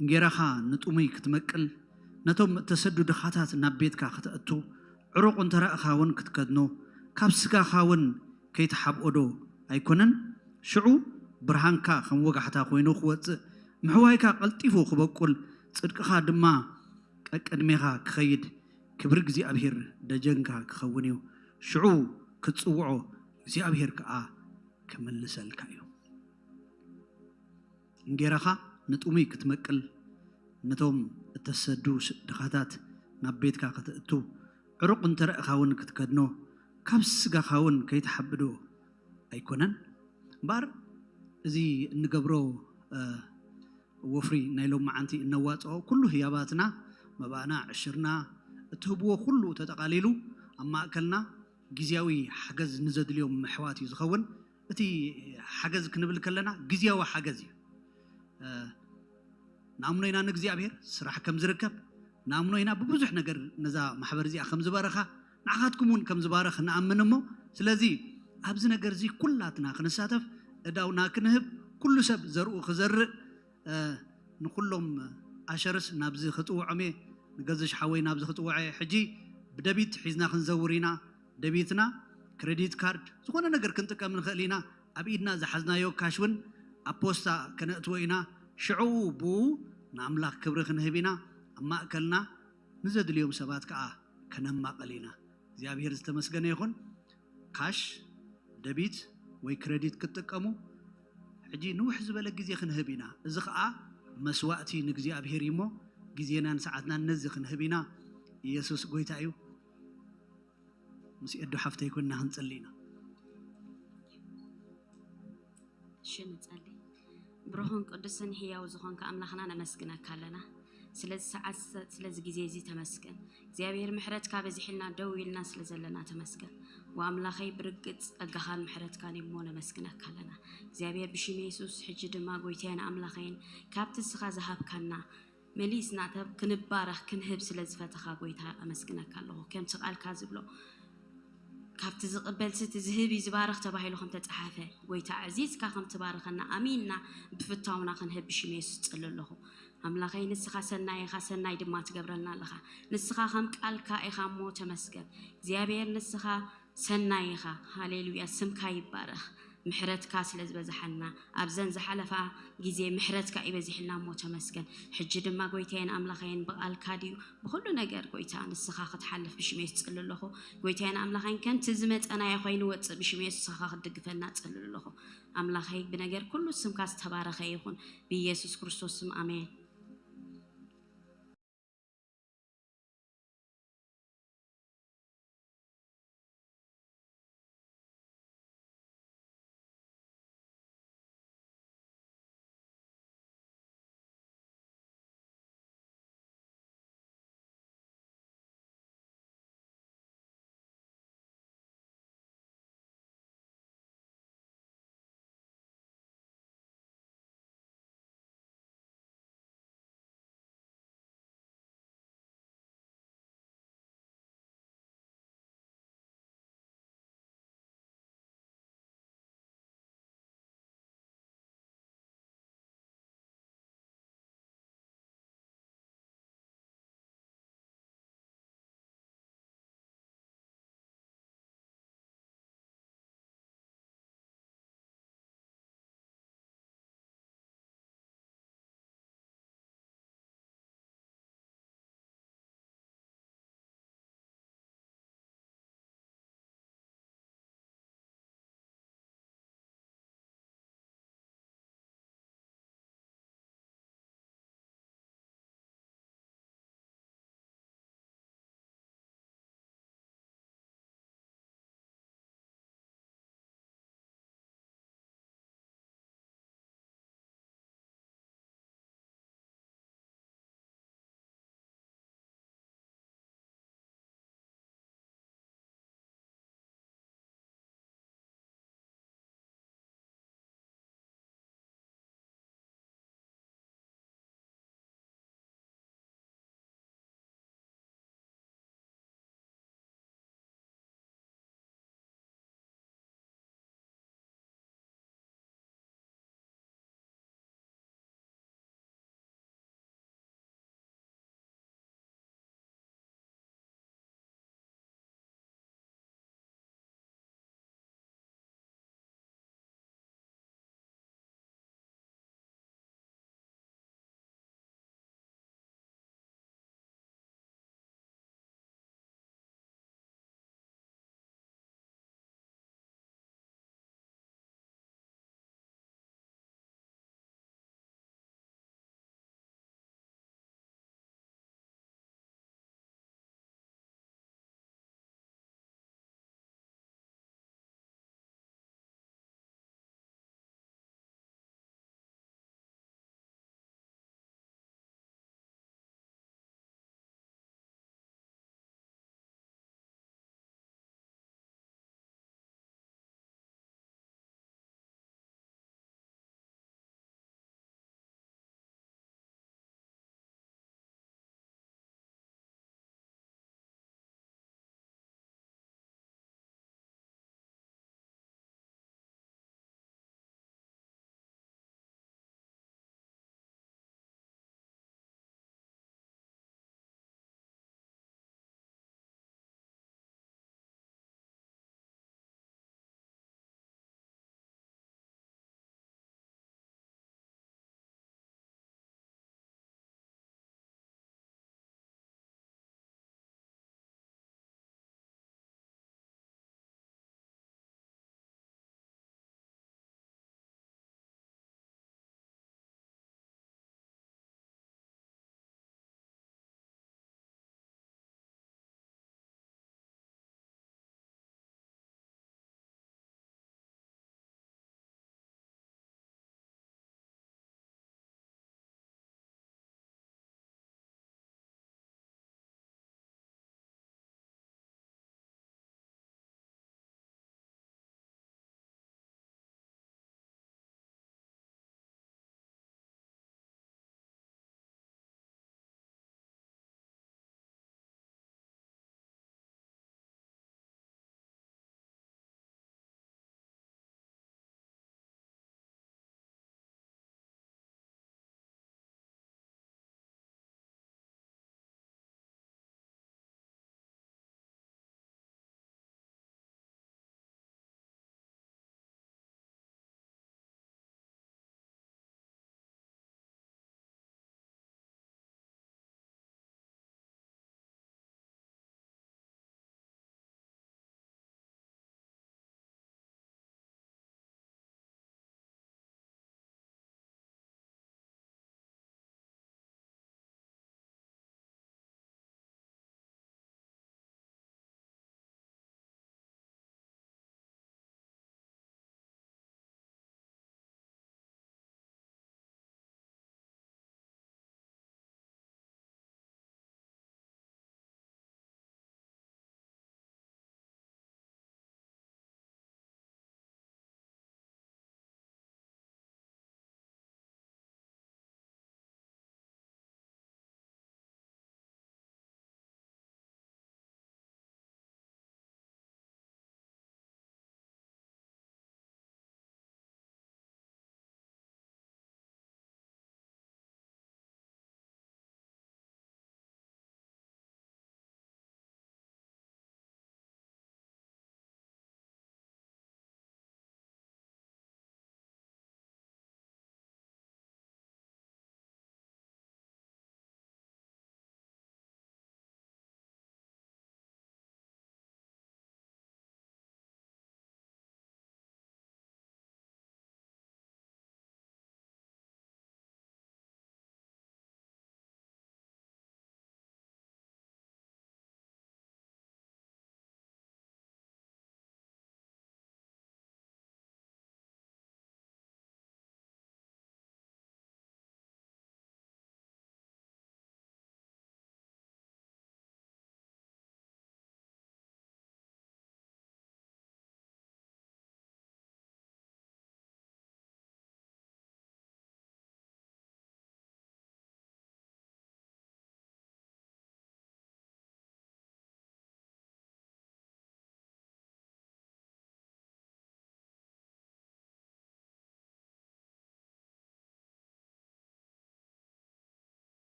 እንጌራኻ ንጥሙይ ክትመቅል፣ ነቶም እተሰዱ ድኻታት ናብ ቤትካ ክተእቱ፣ ዕሩቕ እንተ ረእኻ እውን ክትከድኖ፣ ካብ ስጋኻ እውን ከይትሓብኦዶ ኣይኮነን? ሽዑ ብርሃንካ ከም ወጋሕታ ኮይኑ ክወጽእ፣ ምሕዋይካ ቀልጢፉ ክበቁል፣ ጽድቅኻ ድማ ቀቅድሜኻ ክኸይድ፣ ክብሪ እግዚኣብሔር ደጀንካ ክኸውን እዩ። ሽዑ ክትጽውዖ እግዚኣብሔር ከኣ ክምልሰልካ እዩ። እንጌራኻ ንጥሙይ ክትመቅል፣ ነቶም እተሰዱ ስ-፣ ድኻታት ናብ ቤትካ ከተእቱ፣ ዕሩቕ እንተ ረእኻ እውን ክትከድኖ፣ ካብ ስጋኻ እውን ከይትሓብዶ ኣይኮነን። እምበኣር እዚ እንገብሮ፣ እ፣ ወፍሪ ናይ ሎም መዓንቲ እነዋጽኦ ኩሉ ህያባትና፣ መባእና፣ ዕሽርና፣ እትህብዎ ኩሉ ተጠቓሊሉ ኣብ ማእከልና ግዝያዊ ሓገዝ ንዘድልዮም ኣሕዋት እዩ ዝኸውን። እቲ ሓገዝ ክንብል ከለና ግዝያዊ ሓገዝ እዩ። እ፣ ንኣምኖ ኢና ንእግዚኣብሔር ስራሕ ከም ዝርከብ፣ ንኣምኖ ኢና ብብዙሕ ነገር ነዛ ማሕበር እዚኣ ከም ዝበረኻ፣ ንዓኻትኩም እውን ከም ዝባረኽ ንኣምን እሞ፣ ስለዚ ኣብዚ ነገር እዚ ኩላትና ክንሳተፍ፣ እዳውና ክንህብ፣ ኩሉ ሰብ ዘርኡ ክዘርእ፣ እ፣ ንኩሎም ኣሸርስ ናብዚ ክጽውዖም እየ፣ ንገዝሽ ሓወይ ናብዚ ክጽውዖ እየ። ሕጂ ብደቢት ሒዝና ክንዘውር ኢና። ደቢትና፣ ክሬዲት ካርድ፣ ዝኾነ ነገር ክንጥቀም ንኽእል ኢና። ኣብ ኢድና ዝሓዝናዮ ካሽ እውን ኣብ ፖስታ ከነእትዎ ኢና። ሽዑ ብኡ ንኣምላኽ ክብሪ ክንህብ ኢና። ኣብ ማእከልና ንዘድልዮም ሰባት ከኣ ከነማቕል ኢና። እግዚኣብሔር ዝተመስገነ ይኹን። ካሽ፣ ደቢት ወይ ክሬዲት ክትጥቀሙ ሕጂ ንውሕ ዝበለ ግዜ ክንህብ ኢና። እዚ ኸኣ መስዋእቲ ንእግዚኣብሔር እዩ እሞ፣ ግዜናን ሰዓትናን ነዚ ክንህብ ኢና። ኢየሱስ ጎይታ እዩ። ምስ ኤዱ ሓፍተይ ኮይንና ክንጽሊ ኢና። እሺ፣ ንጸሊ። ብሩኽን ቅዱስን ህያው ዝኾንካ ኣምላኽና ነመስግነካ ኣለና። ስለዚ ሰዓት፣ ስለዚ ግዜ እዚ ተመስገን። እግዚኣብሔር፣ ምሕረትካ በዚሕልና ደው ኢልና ስለ ዘለና ተመስገን። ወኣምላኸይ፣ ብርግጽ ጸጋኻን ምሕረትካን እሞ ነመስግነካ ኣለና። እግዚኣብሔር፣ ብሽም የሱስ፣ ሕጂ ድማ ጎይታዬን ኣምላኸይን፣ ካብቲ ንስኻ ዝሃብካና መሊስና ተብ-፣ ክንባረኽ፣ ክንህብ ስለ ዝፈተኻ፣ ጎይታ፣ ኣመስግነካ ኣለኹ። ከምቲ ቃልካ ዝብሎ፣ ካብቲ ዝቕበልሲ እቲ ዝህብ እዩ ዝባርኽ ተባሂሉ ከም ተጻሓፈ፣ ጎይታ፣ ኣዕዚዝካ ከም ትባርኸና ኣሚንና ብፍታውና ክንህብ ብሽም የሱስ ጽሊ ኣለኹ። ኣምላኸይ፣ ንስኻ ሰናይ ኢኻ፣ ሰናይ ድማ ትገብረልና ኣለኻ። ንስኻ ከም ቃልካ ኢኻ እሞ ተመስገን። እግዚኣብሔር፣ ንስኻ ሰናይ ኢኻ። ሃሌሉያ፣ ስምካ ይባረኽ። ምሕረትካ ስለ ዝበዝሓልና፣ ኣብዘን ዝሓለፋ ግዜ ምሕረትካ ይበዚሕልና እሞ ተመስገን። ሕጂ ድማ ጎይታዬን ኣምላኸይን፣ ብቓልካ ድዩ፣ ብኹሉ ነገር፣ ጎይታ፣ ንስኻ ክትሓልፍ ብሽም የሱስ ጽሊ ኣለኹ። ጎይታዬን ኣምላኸይን፣ ከምቲ ዝመጸናዮ ኮይኑ ወጽእ ብሽም የሱስ ንስኻ ክትድግፈና ጽሊ ኣለኹ። ኣምላኸይ፣ ብነገር ኩሉ ስምካ ዝተባረኸ ይኹን፣ ብኢየሱስ ክርስቶስ ስም፣ ኣሜን።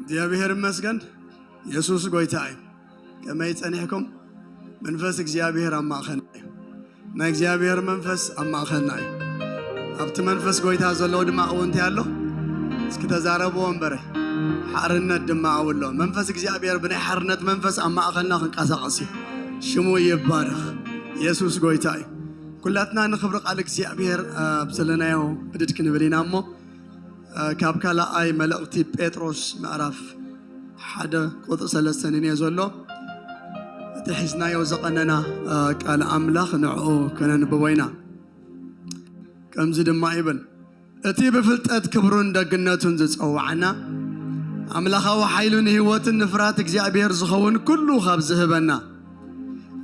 እግዚኣብሔር ይመስገን። የሱስ ጐይታ እዩ። ከመይ ጸኒሕኩም? መንፈስ እግዚኣብሔር ኣብ ማእኸልና እዩ። ናይ እግዚኣብሔር መንፈስ ኣብ ማእኸልና እዩ። ኣብቲ መንፈስ ጐይታ ዘለዉ ድማ ኣብኡ እንታይ ኣሎ? እስኪ ተዛረብዎ እምበረ። ሓርነት ድማ ኣብኡ ኣሎ። መንፈስ እግዚኣብሔር ብናይ ሓርነት መንፈስ ኣብ ማእኸልና ክንቀሳቐስ እዩ። ሽሙ ይባረኽ። የሱስ ጐይታ እዩ። ኩላትና ንኽብሪ ቃል እግዚኣብሔር ኣብ ዘለናዮ ብድድ ክንብል ኢና እሞ፣ ካብ ካልኣይ መልእኽቲ ጴጥሮስ ምዕራፍ ሓደ ቁጽሪ ሰለስተ ንንየ ዘሎ፣ እቲ ሒዝናዮ ዝቐነና ቃል ኣምላኽ ንዕኡ ከነንብቦ ኢና። ከምዚ ድማ ይብል፣ እቲ ብፍልጠት ክብሩን ደግነቱን ዝጸዋዕና፣ ኣምላኻዊ ሓይሉን ህይወትን ንፍርሃት እግዚኣብሔር ዝኸውን ኩሉ ካብ ዝህበና፣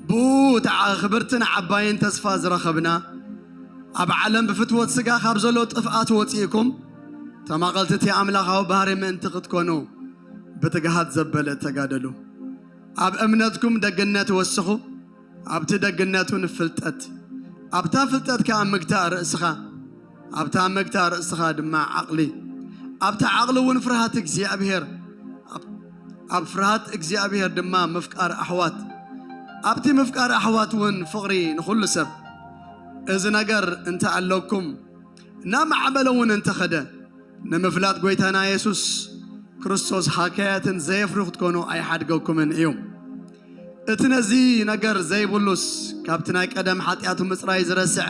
ብኡ እቲ ዓኽብርትን ዓባይን ተስፋ ዝረኸብና፣ ኣብ ዓለም ብፍትወት ስጋ ካብ ዘሎ ጥፍኣት ወጺእኩም፣ ተማቐልቲ እቲ ኣምላኻዊ ባህሪ ምእንቲ ክትኮኑ፣ ብትግሃት ዘበለ ተጋደሉ። ኣብ እምነትኩም ደግነት ወስኹ፣ ኣብቲ ደግነቱን ፍልጠት፣ ኣብታ ፍልጠት ከኣ ምግታእ ርእስኻ፣ ኣብታ ምግታእ ርእስኻ ድማ ዓቕሊ፣ ኣብታ ዓቕሊ እውን ፍርሃት እግዚኣብሔር፣ ኣብ፣ ኣብ ፍርሃት እግዚኣብሔር ድማ ምፍቃር ኣሕዋት፣ ኣብቲ ምፍቃር ኣሕዋት እውን ፍቕሪ ንኹሉ ሰብ። እዚ ነገር እንተ ኣለኩም፣ እናማዕበለ እውን እንተኸደ፣ ንምፍላጥ ጐይታና የሱስ ክርስቶስ ሃካያትን ዘየፍሪ ክትኮኑ ኣይሓድገኩምን እዩ። እቲ ነዚ ነገር ዘይብሉስ፣ ካብቲ ናይ ቀደም ሓጢኣቱ ምጽራይ ዝረስዐ፣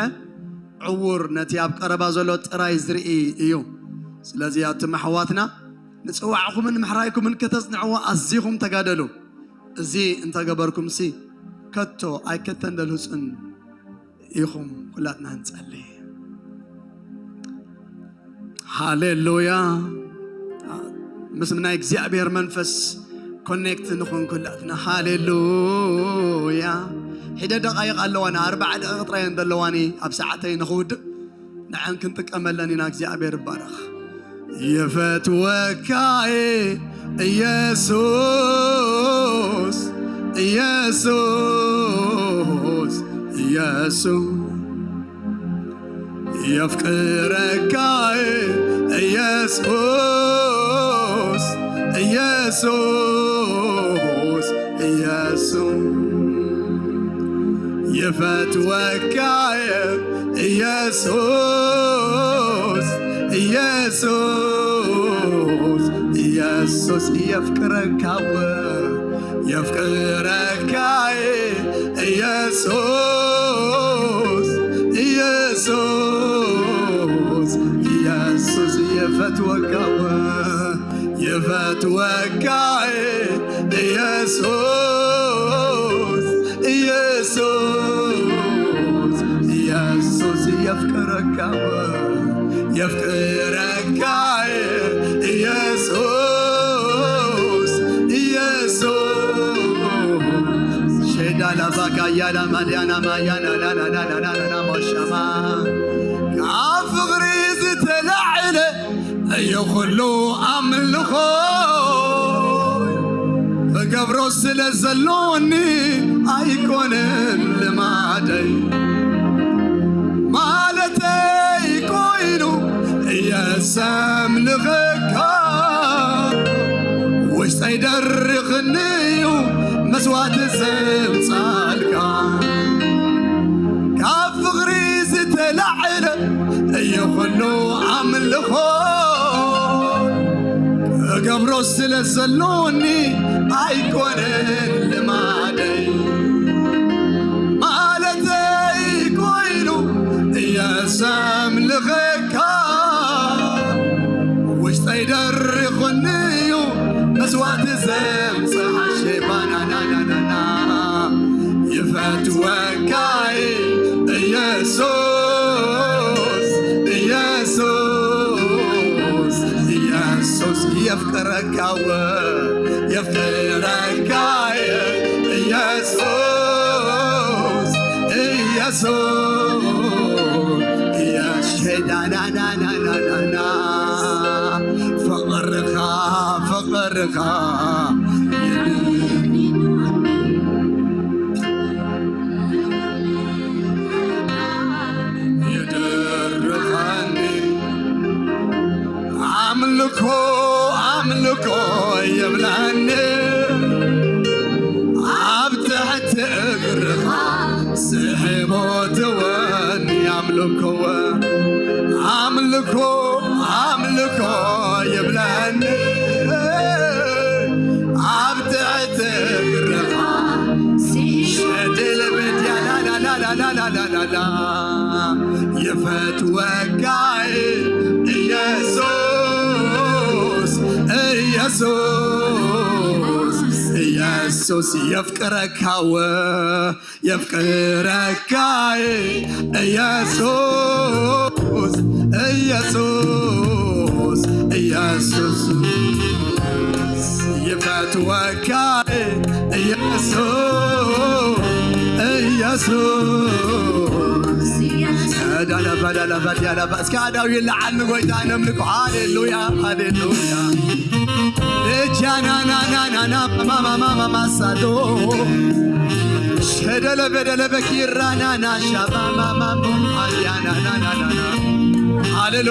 ዕዉር፣ ነቲ ኣብ ቀረባ ዘሎ ጥራይ ዝርኢ እዩ። ስለዚ ኣቱም ኣሕዋትና፣ ንጽዋዕኹምን ምሕራይኩምን ከተጽንዕዎ ኣዚኹም ተጋደሉ። እዚ እንተገበርኩምሲ፣ ከቶ ኣይከተንደልህጹን ኢኹም። ኩላትና ንጸሊ። ሃሌሉያ። ምስ ናይ እግዚኣብሔር መንፈስ ኮኔክት ንኹን ኩላትና። ሃሌሉያ። ሒደ ደቓይቕ ኣለዋና፣ ኣርባዓ ደቂቕ ጥራይ እየን ዘለዋኒ ኣብ ሰዓተይ ንኽውድእ። ንዐን ክንጥቀመለን ኢና። እግዚኣብሔር ይባረኽ። ይፈትወካ እየ ኢየሱስ፣ ኢየሱስ፣ ኢየሱስ። የፍቅረካ ኢየሱስ፣ ኢየሱስ፣ ኢየሱስ። ይፈትወካ ኢየሱስ፣ ኢየሱስ፣ ኢየሱስ። የፍቅረካ የፍቅረካ ኢየሱስ፣ ኢየሱስ፣ ኢየሱስ። ይፈትወካ ይፈትወካ ኢየሱስ፣ ኢየሱስ፣ ኢየሱስ። የፍቅረካ የፍቅረካ ኢየሱስ፣ ኢየሱስ። ሼዳ ላባካ ያላ ማዲያና ማያና ላላላላላላ ማሻማ። ካብ ፍቕሪ ዝተላዕለ እዩ ኩሉ ኣምልኾ። እገብሮ ስለ ዘሎኒ ኣይኮነን ልማደይ፣ ማለተይ ኮይኑ እየ ዘምልኸካ። ውሽጠይ ደሪኽኒ እዩ መስዋዕቲ ዘምጻልካ። ካብ ፍቕሪ ዝተላዕለ እዩ ኩሉ ኣምልኾ። እገብሮ ስለ ዘሎኒ ኣይኮነን ልማደይ፣ ማለተይ ኮይኑ እየ ዘምልኸካ። ውሽጠይ ደሪኹኒ እዩ መስዋዕቲ ዘምጽእ። ሼባናናናናና። ይፈትወካ ኢየሱስ፣ ኢየሱስ፣ ኢየሱስ። የፍቅረካ የፍቅረካ ኢየሱስ፣ ኢየሱስ። ሼዳናናናናናና። ፍቕርኻ ፍቕርኻ የድርኻኒ ኣምልኮ ኣምልኮ ይብለኒ ኣብ ትሕቲ እግርኻ ስሒቦ ትወኒ ኣምልኮ ኣምልኮ ኣምልኮ ይብለኒ ኣብ ትሕቲ እግርኻ ሸድል ብድያ ላላላላላላላላ ይፈትወካ ኢየሱስ ኢየሱስ ኢየሱስ የፍቅረካወ የፍቅረካ ኢየሱስ ኢየሱስ ኢየሱስ ይፈትወካ ኢየሱስ ኢየሱስ ዳላባ ዳላባ ዳላባ እስከ ኣዳዊ ይለዓል ንጎይታ ነምልኮ ሃሌሉያ ሃሌሉያ እጃናናናናና ማማማማማሳዶ ሸደለበደለበ ኪራናና ሻባማማቦ ኣያናናናናና ሃሌሉ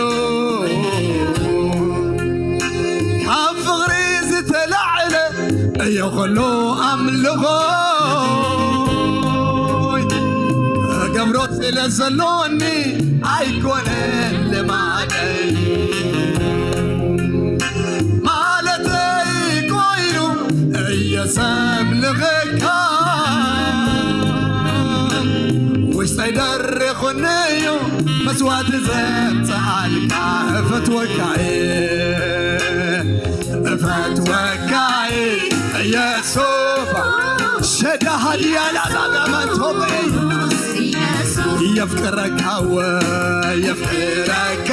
ካብ ፍቕሪ ዝተላዕለ እዮ ኸሎ ኣምልኾ ክገብሮ ስለ ዘሎኒ ኣይኮነን ልማደይ ማለተይ ኮይኑ እየሰምልኸካ ውሽጠይ ደሪኹኒ እዩ መስዋዕቲ ዘምፅኣልካ እፈትወካ እየ እፈትወካ እየ እየሱስ ሸዳ ሃዲያ ላላጋመንቶበይ የፍቅረካ ወ የፍቅረካ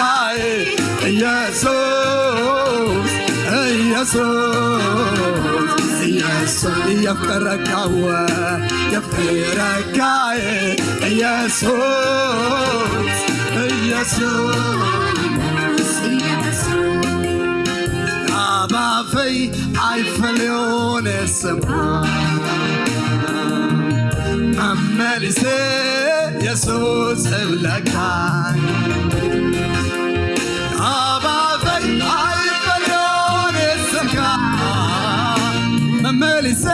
ኢየሱስ ኢየሱስ ኢየሱስ የፍቅረካ ወ የፍቅረካ ኢየሱስ ኢየሱስ ኣባፈይ ኣይፈልዮን ስምካ መመሊሰ የሱስ እብለካ ኣባፈይ ኣይፈልዮን ስምካ መመሊሰ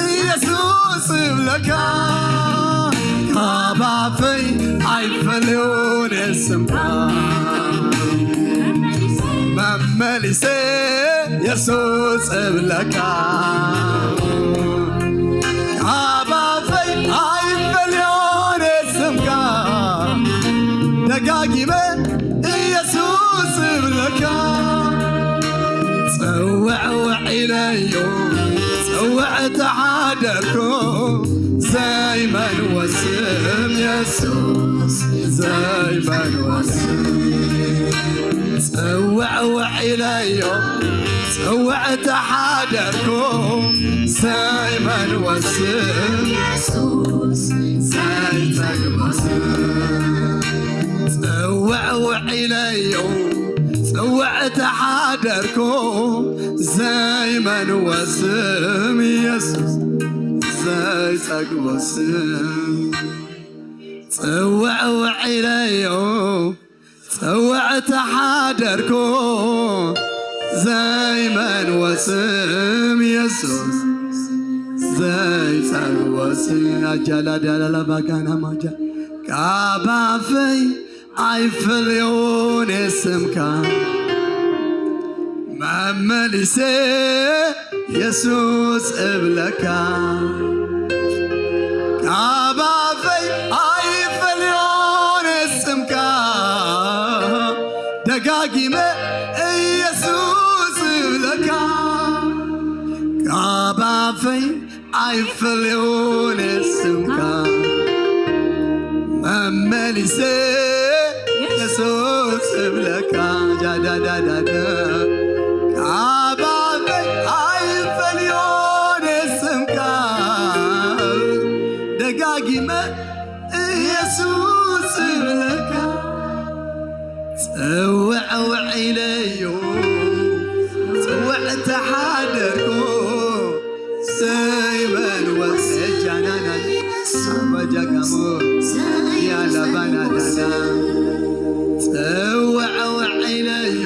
ኢየሱስ እብለካ ኣባፈይ ኣይፈልዮን ስምካ መመሊሰ የሱስ እብለካ ኣባፈይ ኣይፈልዮን ስምካ ደጋጊመ ኢየሱስ እብለካ ጽውዕ ውዕ ኢለዮ ጽውዕ ተሓደርኩ ዘይመንወስም የሱስ ዘይመንወስም ጽውዕ ውዕ ኢለዮ ጽውዕ ተሓደርኩ ዘይመንወስም የሱስ ዘይመንወስም ጽውዕ ውዕ ኢለዮ ጽውዕ ተሓደርኩ ዘይመንወስም የሱስ ዘይጸግቦ ስም ጽውዕ ውዕ ኢለዮ ጽውዕ ተሓደርኩ ዘይመንወስም የሱስ ዘይጸግቦ ስም ኣጃላ ዳላላ ባጋና ማጃ ካባፈይ ኣይፈልዮን ስምካ መመሊሰ የሱስ እብለካ ካብ ኣፈይ ኣይፈልዮን ስምካ ደጋጊመ ኢየሱስ እብለካ ካብ ኣፈይ ኣይፈልዮን ስምካ መመሊሰ የሱስ እብለካ ጃዳዳዳዳ ካብ ኣፈይ ኣይፈልዮን ስምካ ደጋጊመ ኢየሱስ እብለካ ጽውዕ ውዕ ኢለዮ ጽውዕ ተሓደርኩ ዘይበልወ ሰጃናና ሳባጃጋሞ ያላባናዳዳ ጽውዕ ውዕ ኢለዮ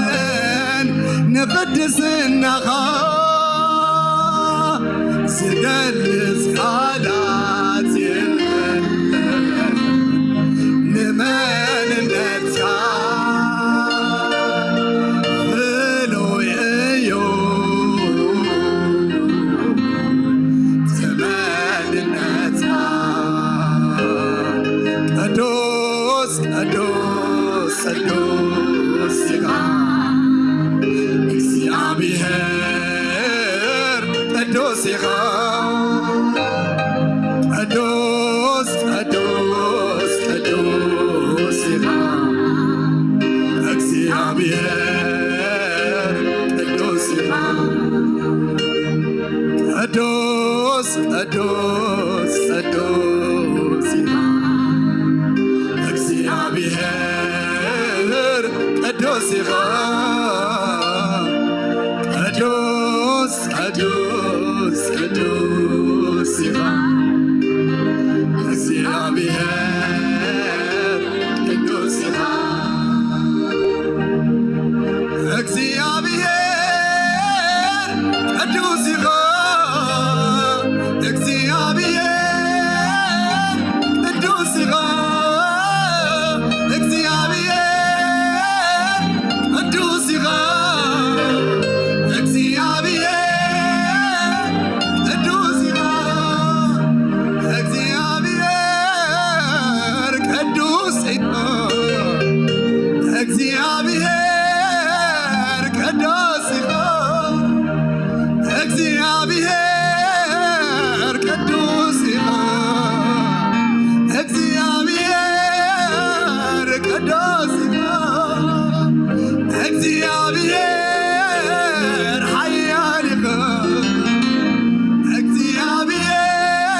ቅድስናኻ ዝገልጽ ቃላት የለን፣ ንመንነትካ ፍሉይ እዩ። ትመንነትካ ቅዱስ ቅዱስ ቅዱስ ኢኻ እግዚኣብሔር፣ ቅዱስ ኢኻ ቅዱስ ቅዱስ ቅዱስ ኢኻ እግዚኣብሔር፣ ቅዱስ ኢኻ ቅዱስ ቅዱስ ቅዱስ ኢኻ እግዚኣብሔር፣ ቅዱስ ኢኻ ቅዱስ ቅዱስ ቅዱስ ኢኻ እግዚኣብሔር፣ ቅዱስ ኢኻ እግዚኣብሔር፣ ቅዱስ ኢኻ እግዚኣብሔር፣ ቅዱስ ኢኻ እግዚኣብሔር፣ ቅዱስ ኢኻ እግዚኣብሔር፣ ቅዱስ ኢኻ እግዚኣብሔር፣ ቅዱስ ኢኻ እግዚኣብሔር፣ ቅዱስ ኢኻ እግዚኣብሔር፣ ቅዱስ ኢኻ እግዚኣብሔር፣ ቅዱስ ኢኻ እግዚኣብሔር፣ ሓያል ኢኻ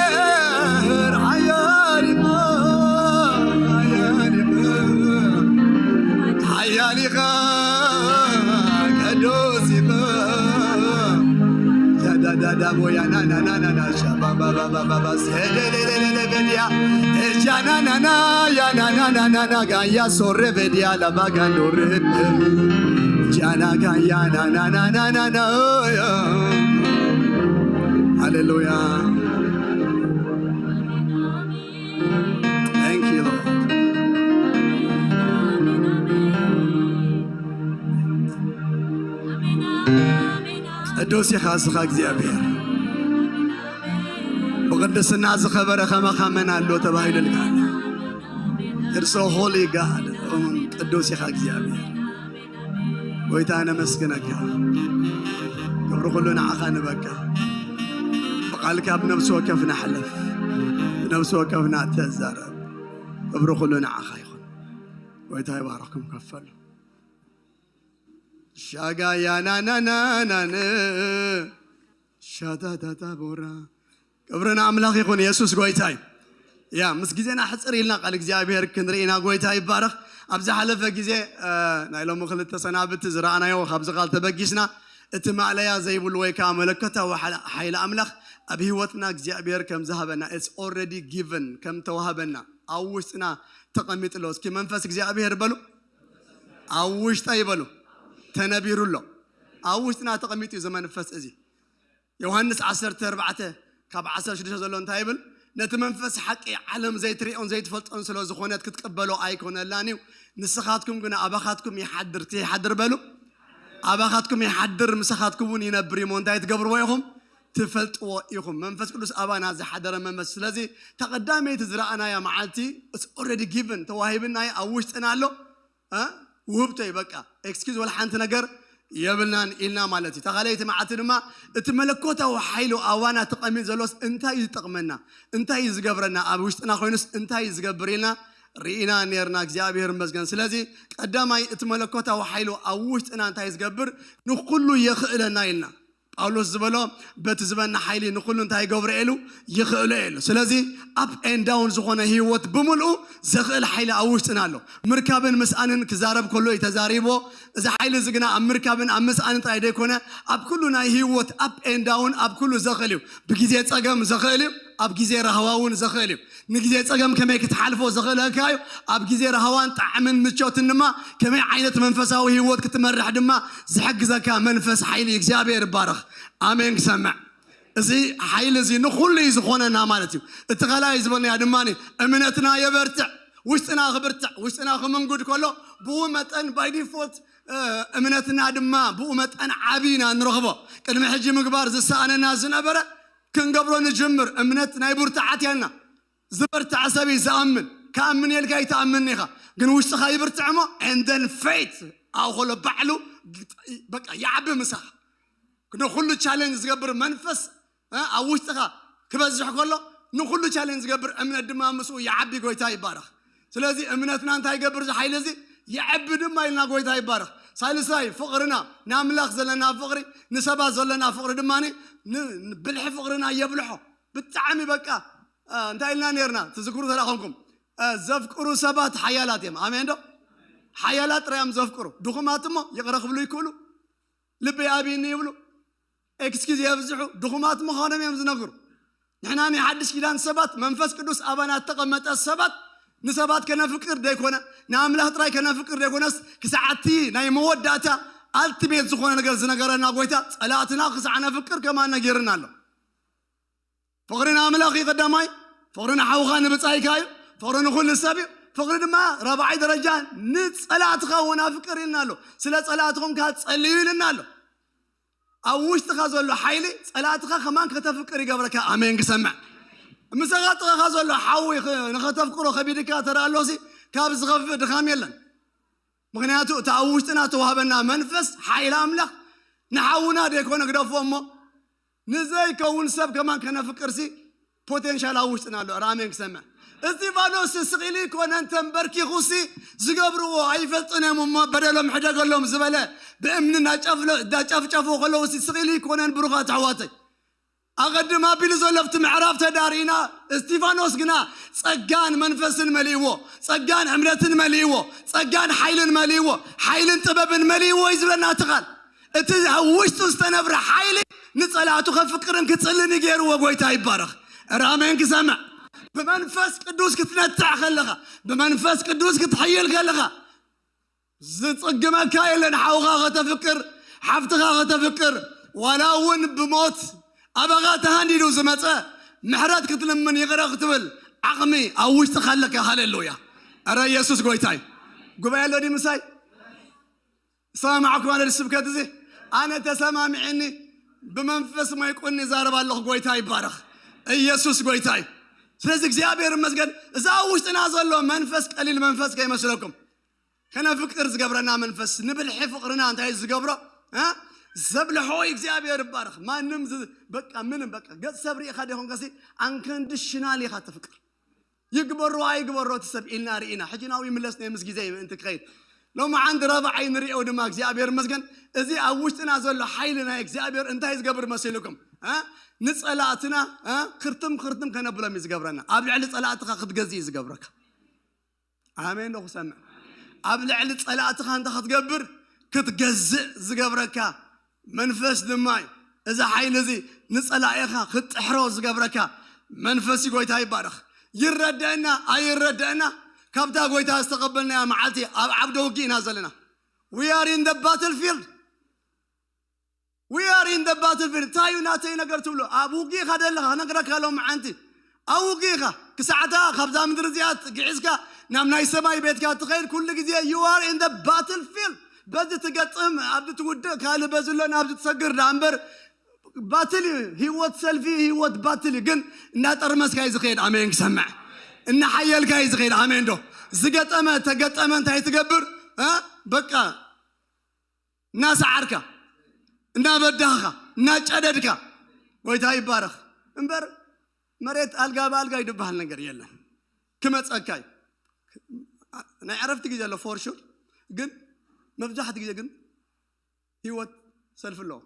እግዚኣብሔር፣ ሓያል ኢኻ፣ ሓያል ኢኻ፣ ሓያል ኢኻ፣ ቅዱስ ኢኻ። ዳዳዳዳ ቦያ ናናናናና ሻባባባባባ ሴደሌሌሌሌ ቤድያ ኤጃናናና ያናናናናና ጋያ ሶሬ ቤድያ ላባጋንዶሬ ጃና ጋያ ናናናናናና ሃሌሉያ። Thank you, Lord. ቅዱስ ኢኻ እስኻ እግዚኣብሔር። ብቕድስና ዝኸበረ ከማኻ መን ኣሎ ተባሂሉልካ ኣሎ። You're so holy God. ቅዱስ ኢኻ እግዚኣብሔር። ጎይታ ነመስግነካ። ክብሪ ኩሉ ንዓኻ ንበካ። ብቓልካ ብነፍሲ ወከፍና ሕለፍ። ብነፍሲ ወከፍና ተዛረብ። ክብሪ ኩሉ ንዓኻ ይኹን። ጎይታ ይባርኽኩም። ከፈሉ ሻጋ ያናናናናን ሻታታታ ቦራ ክብሪ ንኣምላኽ ይኹን። የሱስ ጎይታ እዩ። ያ ምስ ግዜና ሕፅር ኢልና ቃል እግዚኣብሔር ክንርኢ ኢና። ጎይታ ይባረኽ። ኣብ ዝሓለፈ ግዜ እ፣ ናይ ሎሚ ክልተ ሰናብቲ ዝረኣናዮ ካብዚ ቃል ተበጊስና እቲ ማእለያ ዘይብሉ ወይ ከዓ መለኮታዊ ሓይሊ ኣምላኽ ኣብ ህይወትና እግዚኣብሔር ከም ዝሃበና it's already given ከም ተዋህበና ኣብ ውሽጥና ተቐሚጡ ኣሎ። እስኪ መንፈስ እግዚኣብሔር በሉ ኣብ ውሽጠይ በሉ ተነቢሩ ኣሎ። ኣብ ውሽጥና ተቐሚጡ እዩ እዚ መንፈስ እዚ። ዮሃንስ ዓሰርተ ኣርባዕተ ካብ ዓሰርተ ሽዱሽተ ዘሎ እንታይ ይብል? ነቲ መንፈስ ሓቂ ዓለም ዘይትሪኦን ዘይትፈልጦን ስለ ዝኾነት ክትቅበሎ ኣይኮነላን እዩ። ንስኻትኩም ግና ኣባኻትኩም ይሓድር። እቲ ይሓድር በሉ። ኣባኻትኩም ይሓድር፣ ምሳኻትኩም እውን ይነብር እዩ። እሞ እንታይ ትገብርዎ ኢኹም? ትፈልጥዎ ኢኹም። መንፈስ ቅዱስ ኣባና ዝሓደረ መንፈስ። ስለዚ ተቐዳመይቲ ዝረኣናያ መዓልቲ it's already given፣ ተዋሂብና እዩ፣ ኣብ ውሽጥና ኣሎ። እ? ውህብቶ እዩ በቃ። ኤክስኪዝ ወላ ሓንቲ ነገር የብልናን ኢልና ማለት እዩ። ተኻለይቲ መዓልቲ ድማ እቲ መለኮታዊ ሓይሊ ኣባና ተቐሚጥ ዘሎስ እንታይ እዩ ዝጠቕመና? እንታይ እዩ ዝገብረና? ኣብ ውሽጥና ኮይኑስ እንታይ እዩ ዝገብር ኢልና ርኢና ነርና። እግዚኣብሔር ይመስገን። ስለዚ ቀዳማይ እቲ መለኮታዊ ሓይሊ ኣብ ውሽጥና እንታይ ዝገብር? ንኹሉ የኽእለና ኢልና። ጳውሎስ ዝበሎ በቲ ዝበና ሓይሊ ንኹሉ እንታይ ይገብሮ ኢሉ? ይኽእሎ ኢሉ። ስለዚ up and down ዝኾነ ህይወት ብምልኡ ዘኽእል ሓይሊ ኣብ ውሽጥና ኣሎ። ምርካብን ምስኣንን ክዛረብ ከሎ እዩ ተዛሪቦ። እዚ ሓይሊ እዚ ግና ኣብ ምርካብን ኣብ ምስኣንን ጥራይ ዘይኮነ ኣብ ኩሉ ናይ ህይወት up and down ኣብ ኩሉ ዘኽእል እዩ። ብግዜ ጸገም ዘኽእል እዩ። ኣብ ግዜ ራህዋ እውን ዘኽእል እዩ። ንግዜ ጸገም ከመይ ክትሓልፎ ዘኽእለካ እዩ። ኣብ ግዜ ራህዋን ጣዕምን ምቾትን ድማ ከመይ ዓይነት መንፈሳዊ ህይወት ክትመርሕ ድማ ዝሕግዘካ መንፈስ ሓይሊ እግዚኣብሔር ይባረኽ። ኣሜን። ክሰምዕ እዚ ሓይሊ እዚ ንኹሉ እዩ ዝኾነና ማለት እዩ። እቲ ካልኣይ ዝበልናዮ ድማ እምነትና የበርትዕ፣ ውሽጥና ክብርትዕ፣ ውሽጥና ክምንጉድ ከሎ ብኡ መጠን ባይ ዲፎልት እምነትና ድማ ብኡ መጠን ዓቢ ኢና ንረኽቦ። ቅድሚ ሕጂ ምግባር ዝሰኣነና ዝነበረ ክንገብሮ ንጅምር። እምነት ናይ ብርትዓት ያና ዝበርትዐ ሰብ እዩ ዝኣምን። ክኣምን የልካ ይትኣምን ኢኻ፣ ግን ውሽጥኻ ይብርትዕ እሞ and then faith ኣብኡ ከሎ ባዕሉ በቃ ይዓቢ ምሳኻ። ንኹሉ ቻሌንጅ ዝገብር መንፈስ እ፣ ኣብ ውሽጥኻ ክበዝሕ ከሎ ንኹሉ ቻሌንጅ ዝገብር እምነት ድማ ምስኡ ይዓቢ። ጎይታ ይባረኽ። ስለዚ እምነትና እንታይ ይገብር? እዚ ሓይሊ እዚ ይዕቢ ድማ ኢልና። ጎይታ ይባረኽ። ሳልሳይ ፍቕርና ንኣምላኽ ዘለና ፍቕሪ፣ ንሰባት ዘለና ፍቕሪ ድማ ብልሒ ፍቕርና የብልሖ። ብጣዕሚ በቃ እ፣ እንታይ ኢልና ነርና ትዝክሩ ተላኸንኩም? እ፣ ዘፍቅሩ ሰባት ሓያላት እዮም። ኣሜን ዶ? ሓያላት ጥራዮም ዘፍቅሩ፣ ድኹማት እሞ ይቕረ ክብሉ ይክእሉ። ልበይ ኣብይኒ ይብሉ፣ ኤክስኪዝ የብዝሑ፣ ድኹማት ምዃኖም እዮም ዝነግሩ። ንሕና ናይ ሓድሽ ኪዳን ሰባት፣ መንፈስ ቅዱስ ኣባና እተቐመጠ ሰባት ንሰባት ከነፍቅር ደይኮነ፣ ንኣምላኽ ጥራይ ከነፍቅር ደይኮነስ ክሳዕ እቲ ናይ መወዳእታ ኣልቲሜት ዝኾነ ነገር ዝነገረና ጎይታ ጸላእትና ክሳዕ ነፍቅር ከማን ነጊርና ኣሎ። ፍቕሪ ንኣምላኽ እዩ ቀዳማይ፣ ፍቕሪ ንሓውኻ ንብጻይካ እዩ፣ ፍቕሪ ንኹሉ ሰብ እዩ። ፍቕሪ ድማ ራብዓይ ደረጃ ንጸላእትኻ እውን ኣፍቅር ኢልና ኣሎ። ስለ ጸላእትኹም ከኣ ጸልዩ ኢልና ኣሎ። ኣብ ውሽጥኻ ዘሎ ሓይሊ ጸላእትኻ ከማን ከተፍቅር ይገብረካ። ኣሜን ክሰምዕ። ምሳኻ ጥቓኻ ዘሎ ሓዊ ኽ-፣ ንኸተፍቅሮ ከቢድካ ተራ ኣሎሲ ካብ ዝኸፍእ ድኻም የለን። ምኽንያቱ እቲ ኣብ ውሽጥና ተዋህበና መንፈስ ሓይሊ ኣምላኽ ንሓውና ደይኮነ ግደፎ እሞ ንዘይከውን ሰብ ከማን ከነፍቅርሲ ፖቴንሻል ኣብ ውሽጥና ኣሎ። ራሜን ክሰምዕ። እስጢፋኖስ ስቕ ኢሉ ይኮነን ተንበርኪኹሲ ዝገብርዎ ኣይፈልጥን እዮም እሞ በደሎም ሕደገሎም ዝበለ ብእምኒ እናጨፍለ-፣ እናጨፍጨፉ ከለውሲ ስቕ ኢሉ ይኮነን ብሩኻት ኣሕዋተይ። ኣቐድም ኣቢሉ ዘሎ ኣብቲ ምዕራፍ ተዳሪእና፣ እስጢፋኖስ ግና ጸጋን መንፈስን መሊእዎ፣ ጸጋን እምነትን መሊእዎ፣ ጸጋን ሓይልን መሊእዎ፣ ሓይልን ጥበብን መሊእዎ እዩ ዝብለና እቲ ቃል። እቲ ኣብ ውሽጡ ዝተነብረ ሓይሊ ንጸላእቱ ከፍቅርን ክጽልን እዩ ገይርዎ። ጎይታ ይባረኽ። ራሜን ክሰምዕ። ብመንፈስ ቅዱስ ክትነትዕ ከለኻ፣ ብመንፈስ ቅዱስ ክትሕይል ከለኻ፣ ዝጽግመካ የለን። ሓውኻ ከተፍቅር፣ ሓፍትኻ ከተፍቅር፣ ዋላ እውን ብሞት ኣባኻ ተሃንዲዱ ዝመጸ ምሕረት ክትልምን ይቕረ ክትብል ዓቕሚ ኣብ ውሽጥኻ ኣለካ። ሃሌሉያ! እረ ኢየሱስ ጎይታይ። ጉባኤ ኣሎ ድዩ ምሳይ? ሰማማዕኩም ኣነ ስብከት እዚ? ኣነ ተሰማሚዕኒ ብመንፈስ ማይቁኒ ይዛረብ ኣለኹ። ጎይታ ይባረኽ። ኢየሱስ ጎይታይ። ስለዚ እግዚኣብሔር ይመስገን። እዚ ኣብ ውሽጥና ዘሎ መንፈስ ቀሊል መንፈስ ከይመስለኩም። ከነፍቅር ዝገብረና መንፈስ፣ ንብልሒ ፍቕርና እንታይ ዝገብሮ? እ? ዘብልሖ እግዚኣብሔር ይባረኽ። ማንም ዝ-፣ በቃ ምንም በቃ ገጽ ሰብ ርኢኻ ዲኹም ከሲ ኣንከንዲሽናል ኢኻ ተፍቅር። ይግበሮ ኣይግበሮ እቲ ሰብ ኢልና ርኢና። ሕጂ ናብኡ ይምለስ ናይ ምስ ግዜ ምእንቲ ክኸይድ። ሎሚ ዓንዲ ረብዓይ ንሪኦ ድማ እግዚኣብሔር ይመስገን። እዚ ኣብ ውሽጥና ዘሎ ሓይሊ ናይ እግዚኣብሔር እንታይ ዝገብር መሲልኩም? እ? ንጸላእትና፣ እ? ክርትም ክርትም ከነብሎም እዩ ዝገብረና። ኣብ ልዕሊ ጸላእትኻ ክትገዝእ እዩ ዝገብረካ። ኣሜን ዶ ክሰምዕ? ኣብ ልዕሊ ጸላእትኻ እንተ ክትገብር ክትገዝእ ዝገብረካ መንፈስ ድማ እዩ። እዚ ሓይሊ እዚ ንጸላኢኻ ክትጥሕሮ ዝገብረካ መንፈስ እዩ። ጎይታ ይባረኽ። ይረድአና ኣይረድአና ካብታ ጎይታ ዝተቐበልናያ መዓልቲ ኣብ ዓውደ ውግእ ኢና ዘለና። We are in the battlefield. We are in the battlefield. እንታይ እዩ ናተይ ነገር ትብሎ? ኣብ ውግእ ኢኻ ዘለኻ፣ ነግረካ ሎም ዓንቲ። ኣብ ውግእ ኢኻ። ክሳዕታ ካብዛ ምድሪ እዚኣ ግዒዝካ ናብ ናይ ሰማይ ቤትካ ትኸይድ፣ ኩሉ ግዜ you are in the battlefield። በዚ ትገጥም፣ ኣብዚ ትውድእ፣ ካልእ በዚ ኣሎ፣ ናብዚ ትሰግር ደኣ እምበር፣ ባትል እዩ። ህይወት ሰልፊ፣ ህይወት ባትል እዩ። ግን እናጠርመስካ እዩ ዝኸይድ። ኣሜን ክሰምዕ። እናሓየልካ እዩ ዝኸይድ። ኣሜን ዶ? ዝገጠመ፣ ተገጠመ እንታይ ትገብር? እ? በቃ እናሰዓርካ፣ እናበዳህኻ፣ እናጨደድካ፣ ጎይታ ይባረኽ። እምበር መሬት ኣልጋ ብኣልጋ ይድበሃል ነገር የለን። ክመጸካ እዩ። ናይ ዕረፍቲ ግዜ ኣሎ ፎር ሹር፣ ግን መብዛሕቲ ግዜ ግን ህይወት ሰልፊ ኣለዎ።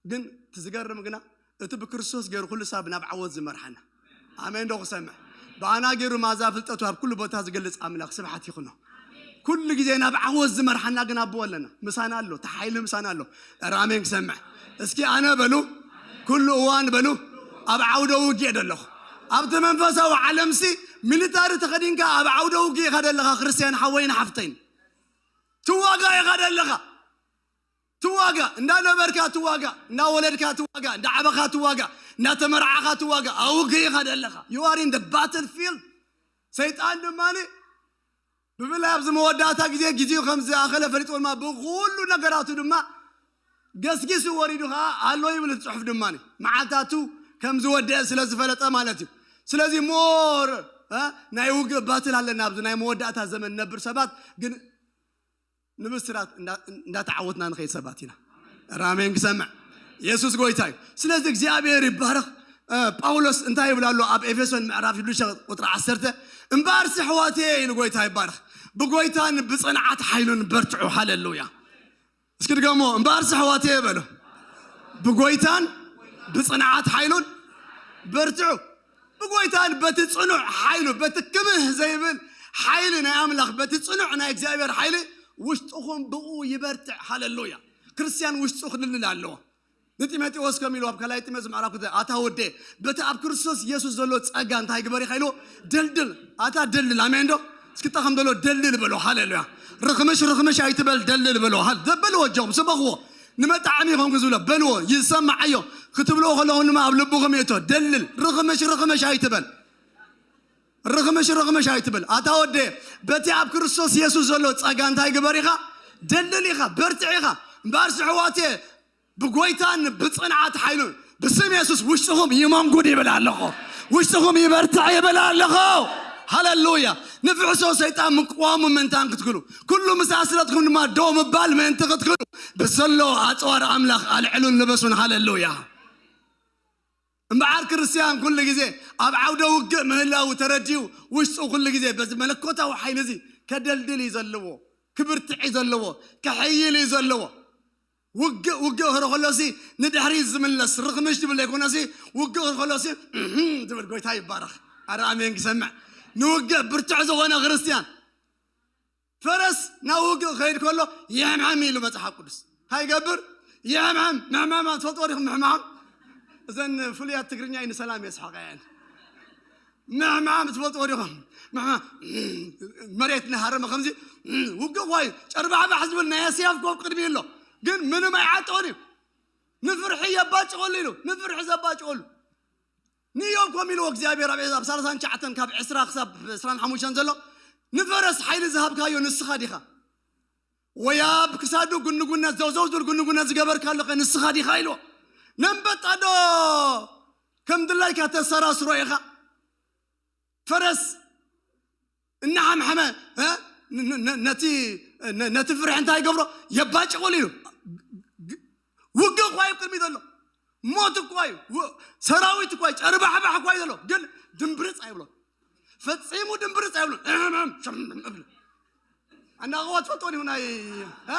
ግን እቲ ዝገርም ግና እቲ ብክርስቶስ ገይሩ ኩሉ ሳብ ናብ ዓወት ዝመርሓና። ኣሜን ዶ ክሰምዕ? ብኣና ገይሩ ማዛ ፍልጠቱ ኣብ ኩሉ ቦታ ዝገልጽ ኣምላኽ ስብሓት ይኹኖ። ኩሉ ግዜ ናብ ዓወት ዝመርሓና ግን ኣቦ ኣለና። ምሳና ኣሎ፣ እቲ ሓይሊ ምሳና ኣሎ። ኧረ ኣሜን ክሰምዕ። እስኪ ኣነ በሉ፣ ኩሉ እዋን በሉ፣ ኣብ ዓውደ ውግእ ዘለኹ። ኣብቲ መንፈሳዊ ዓለምሲ ሚሊታሪ ተኸዲንካ ኣብ ዓውደ ውግእ ኢኻ ደለኻ፣ ክርስትያን ሓወይን ሓፍተይን። ትዋጋ ኢኻ ደለኻ። ትዋጋ፣ እንዳነበርካ ትዋጋ፣ እንዳወለድካ ትዋጋ፣ እንዳዓበኻ ትዋጋ፣ እንዳተመርዓኻ ትዋጋ፣ ኣብ ውግእ ኢኻ ደለኻ። You are in the battlefield። ሰይጣን ድማ ብፍላይ ኣብዚ መወዳእታ ግዜ፣ ግዜኡ ከም ዝኣኸለ ፈሊጡ ድማ ብኹሉ ነገራቱ ድማ ገስጊሱ ወሪዱ ኸዓ ኣሎ ይብል እቲ ጽሑፍ ድማ። መዓልታቱ ከም ዝወደአ ስለ ዝፈለጠ ማለት እዩ። ስለዚ ሞር፣ እ፣ ናይ ውግእ ባትል ኣለና ኣብዚ ናይ መወዳእታ ዘመን ነብር ሰባት፣ ግን ንብስራት እንዳ-፣ እንዳተዓወትና ንኸይድ ሰባት ኢና። ራሜን ክሰምዕ። የሱስ ጎይታ እዩ። ስለዚ እግዚኣብሔር ይባረኽ። እ፣ ጳውሎስ እንታይ ይብል ኣሎ ኣብ ኤፌሶን ምዕራፍ ሽዱሽተ ቁጥሪ ዓሰርተ? "እምበኣርሲ ኣሕዋተየ" ኢሉ ጎይታ ይባረኽ፣ "ብጎይታን ብጽንዓት ሓይሉን በርትዑ።" ሃሌሉያ። እስኪ ድገሞ፣ "እምበኣርሲ ኣሕዋተየ" በሎ፣ "ብጎይታን ብጽንዓት ሓይሉን በርትዑ።" ብጎይታን በቲ ጽኑዕ ሓይሉ፣ በቲ ክብህ ዘይብል ሓይሊ ናይ ኣምላኽ፣ በቲ ጽኑዕ ናይ እግዚኣብሔር ሓይሊ ውሽጥኹም ብኡ ይበርትዕ። ሃሌሉያ። ክርስትያን ውሽጡ ክድልድል ኣለዎ። ንጢሞቴዎስ ከም ኢሉ ኣብ ካልኣይ ጢሞቴዎስ ምዕራፍ ክልተ፣ "ኣታ ወዴ፣ በቲ ኣብ ክርስቶስ የሱስ ዘሎ ጸጋ እንታይ ግበር ኢኻ?" ኢሉ፣ "ደልድል።" ኣታ ደልድል፣ ኣሜን ዶ? እስኪ ጠኸም ዘሎ ደልድል በሎ። ሃሌሉያ። ርኽምሽ ርኽምሽ ኣይትበል፣ ደልድል በሎ። ሃል-፣ በልዎ፣ እጆም ስበኽዎ። ንመጣዕሚ ይኸውን ዝብሎ፣ በልዎ፣ ይሰማዓዮ። ክትብልዎ ከለኹም ድማ ኣብ ልብኹም የእቶ። ደልድል፣ ርኽምሽ ርኽምሽ ኣይትበል። ርኽምሽ ርኽምሽ ኣይትበል። ኣታ ወዴ፣ በቲ ኣብ ክርስቶስ የሱስ ዘሎ ጸጋ እንታይ ግበር ኢኻ? ደልድል ኢኻ፣ በርትዕ ኢኻ። እምበኣርሲ ኣሕዋተየ፣ ብጎይታን ብጽንዓት ሓይሉን ብስም የሱስ ውሽጥኹም ይመንጉድ ይብል ኣለኹ። ውሽጥኹም ይበርትዕ ይብል ኣለኹ። ሃሌሉያ። ንፍሕሶ ሰይጣን ምቅዋሙ ምእንታን ክትክሉ፣ ኩሉ መሳስለትኩም ድማ ደው ምባል ምእንቲ ክትክሉ፣ ብዘሎ ኣጽዋር ኣምላኽ ኣልዕሉን ልበሱን። ሃሌሉያ። እምበኣር ክርስትያን ኩሉ ግዜ ኣብ ዓውደ ውግእ ምህላው ተረዲኡ፣ ውሽጡ ኩሉ ግዜ በዚ መለኮታዊ ሓይሊ እዚ ከደልድል እዩ ዘለዎ፣ ክብርትዕ እዩ ዘለዎ፣ ክሕይል እዩ ዘለዎ። ውግእ፣ ውግእ ክረ ከሎሲ ንድሕሪት ዝምለስ ርኽምሽ ዝብል ዘይኮነሲ፣ ውግእ ክረ ከሎሲ እህም ዝብል፣ ጎይታ ይባረኽ። ኣረ ኣሜን ክሰምዕ። ንውግእ ብርቱዕ ዝኾነ ክርስትያን፣ ፈረስ ናብ ውግእ ክኸይድ ከሎ ይሕምሕም ኢሉ መጽሓፍ ቅዱስ። እንታይ ይገብር? ይሕምሕም። ምሕማም ትፈልጥዎ ዲኹም? ምሕማም። እዘን ፍሉያት ትግርኛ እዩ፣ ንሰላም የስሕቐ እየን። ምሕማም ትፈልጥዎ ዲኹም? ምሕማም። መሬት እናሃረመ ከምዚ ውግእ እኳ እዩ። ጨርባሕባሕ ዝብል ናይ ኣስያፍ ኮፍ ቅድሚ ኣሎ። ግን ምንም ኣይዓጠውን እዩ። ንፍርሒ የባጭቐሉ ኢሉ። ንፍርሒ ዘባጭቐሉ። ንኢዮብ ከም ኢልዎ እግዚኣብሔር ኣብ፣ ኣብ ሰላሳን ትሽዓተን ካብ ዕስራ ክሳብ ዕስራን ሓሙሽተን ዘሎ፣ "ንፈረስ ሓይሊ ዝሃብካዮ ንስኻ ዲኻ? ወይ ኣብ ክሳዱ ጉንጉነት ዘውዘው ዝብል ጉንጉነት ዝገበርካሉ ኸ ንስኻ ዲኻ?" ኢልዎ። "ነንበጣ ዶ ከም ድላይካ ተሰራስሮ ኢኻ?" ፈረስ እናሓምሓመ፣ እ? ነ-፣ ነ-፣ ነቲ፣ ነ-፣ ነቲ ፍርሒ እንታይ ይገብሮ? የባጭቑሉ እዩ። ግ-፣ ግ-፣ ውግእ እኳ እዩ ቅድሚት ዘሎ። ሞት እኳ እዩ። ው-፣ ሰራዊት እኳ እዩ። ጨርባሕባሕ እኳ እዩ ዘሎ። ግን ድምብርጽ ኣይብሎ። ፈጺሙ ድምብርጽ ኣይብሎ። እህም፣ እህም፣ ሸም፣ እብል። ኣናቕዋ ትፈልጦ ዲኹም? ናይ፣ እ?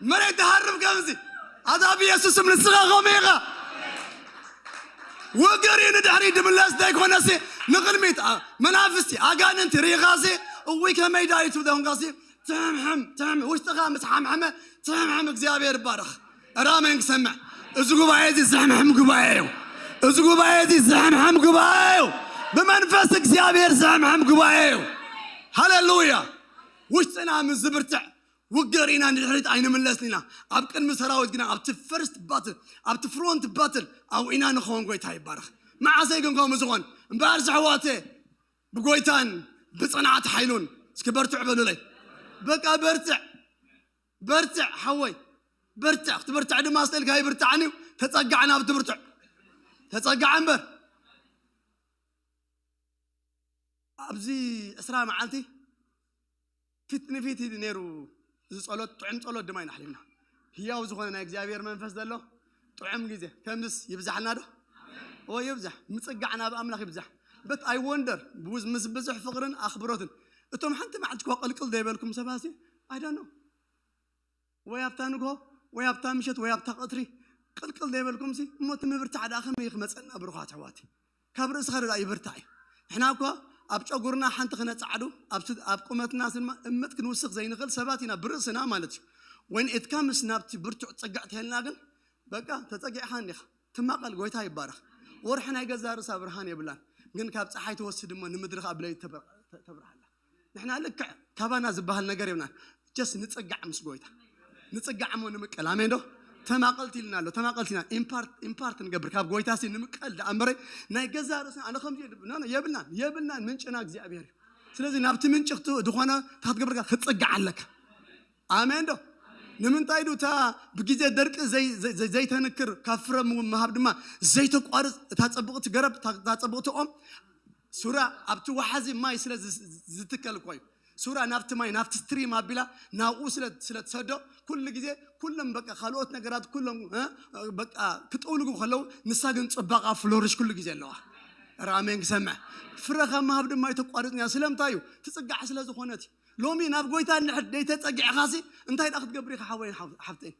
መሬት ትሃርም ከምዚ። ኣታ ብየሱስ ስም ንስኻ ከምኡ ኢኻ። ውግእ እዩ ንድሕሪት ድምለስ ዘይኮነሲ ንቕድሚት። ኣ-፣ መናፍስቲ፣ ኣጋንንቲ ርኢኻሲ፣ እውይ ከመይ ዳዊት ትብለ ኮንካሲ፣ ትሕምሕም፣ ትሕም-፣ ውሽጥኻ ምስ ሓምሐመ፣ ትሕምሕም። እግዚኣብሔር ይባረኽ። ራሜን ክሰምዕ። እዚ ጉባኤ እዚ ዝሕምሕም ጉባኤ እዩ። እዚ ጉባኤ እዚ ዝሕምሕም ጉባኤ እዩ። ብመንፈስ እግዚኣብሔር ዝሕምሕም ጉባኤ እዩ። ሃሌሉያ። ውሽጥና ምስ ዝብርትዕ ውግእ ርኢና ንድሕሪት ኣይንምለስን ኢና። ኣብ ቅድሚ ሰራዊት ግና ኣብቲ ፈርስት ባትል፣ ኣብቲ ፍሮንት ባትል ኣብኡ ኢና ንኸውን። ጎይታ ይባረኽ። መዓሰይ ግን ከምኡ ዝኾን? እምበኣር ዝሕዋተ ብጎይታን ብጽንዓት ሓይሉን። እስኪ በርትዕ በሉለይ። በቃ በርትዕ፣ በርትዕ ሓወይ፣ በርትዕ። ክትበርትዕ ድማ ስልካ ይብርትዓን እዩ። ተጸጋዕ ናብ ትብርትዕ። ተጸጋዕ እምበር። ኣብዚ ዕስራ መዓልቲ ፊት ንፊት እዩ ነይሩ። እዚ ጸሎት ጥዑም ጸሎት ድማ ኢና ኣሕሊፍና። ህያው ዝኾነ ናይ እግዚኣብሔር መንፈስ ዘሎ ጥዑም ግዜ። ከምዝስ ይብዛሕልና ዶ? ኦ ይብዛሕ። ምጽጋዕ ናብ ኣምላኽ ይብዛሕ። But I wonder፣ ምስ ብዙሕ ፍቕርን ኣኽብሮትን፣ እቶም ሓንቲ መዓልቲ እኳ ቅልቅል ዘይበልኩም ሰባሲ፣ I don't know። ወይ ኣብታ ንግሆ፣ ወይ ኣብታ ምሸት፣ ወይ ኣብታ ቀትሪ ቅልቅል ዘይበልኩምሲ፣ እሞ እቲ ምብርታዕ ደኣ ከመይ ክመጸና ብሩኻት ኣሕዋተይ? ካብ ርእስኻ ደኣ ይብርታዕ እዩ። ንሕና እኳ ኣብ ጨጉርና ሓንቲ ክነጻዕዱ፣ ኣብ ስ-፣ ኣብ ቁመትና ድማ እምጥ ክንውስኽ ዘይንኽእል ሰባት ኢና፣ ብርእስና ማለት እዩ። When it comes ናብቲ ብርቱዕ ጽግዕ ተልና ግን፣ በቃ ተጸጊዕካ እንዲኻ። ትማቐል፣ ጎይታ ይባረኽ። ወርሒ ናይ ገዛ ርእሳ ብርሃን የብላን። ግን ካብ ፀሓይ ትወስድ እሞ ንምድሪ ከዓ ብለይቲ ተብርሃላ። ንሕና ልክዕ ካባና ዝበሃል ነገር የብና። ጀስ ንፅጋዕ ምስ ጎይታ፣ ንፅጋዕ እሞ ንምቀል። ኣሜን ዶ? ተማቐልቲ ኢልና ኣሎ። ተማቐልቲ ኢና። ኢምፓርት ንገብር ካብ ጎይታ ሲ ንምቀል ደኣ እምበረ ናይ ገዛ ርእስና ኣነ ከምዚ የብልናን የብልናን። ምንጭና እግዚኣብሔር እዩ። ስለዚ ናብቲ ምንጭ ዝኾነ ታትገብርካ ክትፅጋዕ ኣለካ። ኣሜን ዶ? ንምንታይ ዱ እታ ብግዜ ደርቂ ዘይተንክር ካብ ፍረ ምሃብ ድማ ዘይተቋርፅ እታ ፀብቕቲ ገረብ እታ ፀብቕቲ ኦም ሱራ ኣብቲ ወሓዚ ማይ ስለ ዝትከል እኮ እዩ። ሱራ ናብቲ ማይ ናብቲ ስትሪም ኣቢላ ናብኡ ስለ ትሰዶ ኩሉ ግዜ ኩሎም በቃ ካልኦት ነገራት ኩሎም በቃ ክጠውልጉ ከለዉ ንሳ ግን ፅባቃ ፍሎርሽ ኩሉ ግዜ ኣለዋ። ራሜን ክሰምዕ ፍረ ካብ ምሃብ ድማ ኣይተቋርፅን እያ። ስለምንታይ እዩ? ትፅጋዕ ስለ ዝኾነት እዩ። ሎሚ ናብ ጎይታ እንድሕር ደይተጸጊዕኻሲ እንታይ ደኣ ክትገብር ኢኻ ሓወይን ሓፍተይን?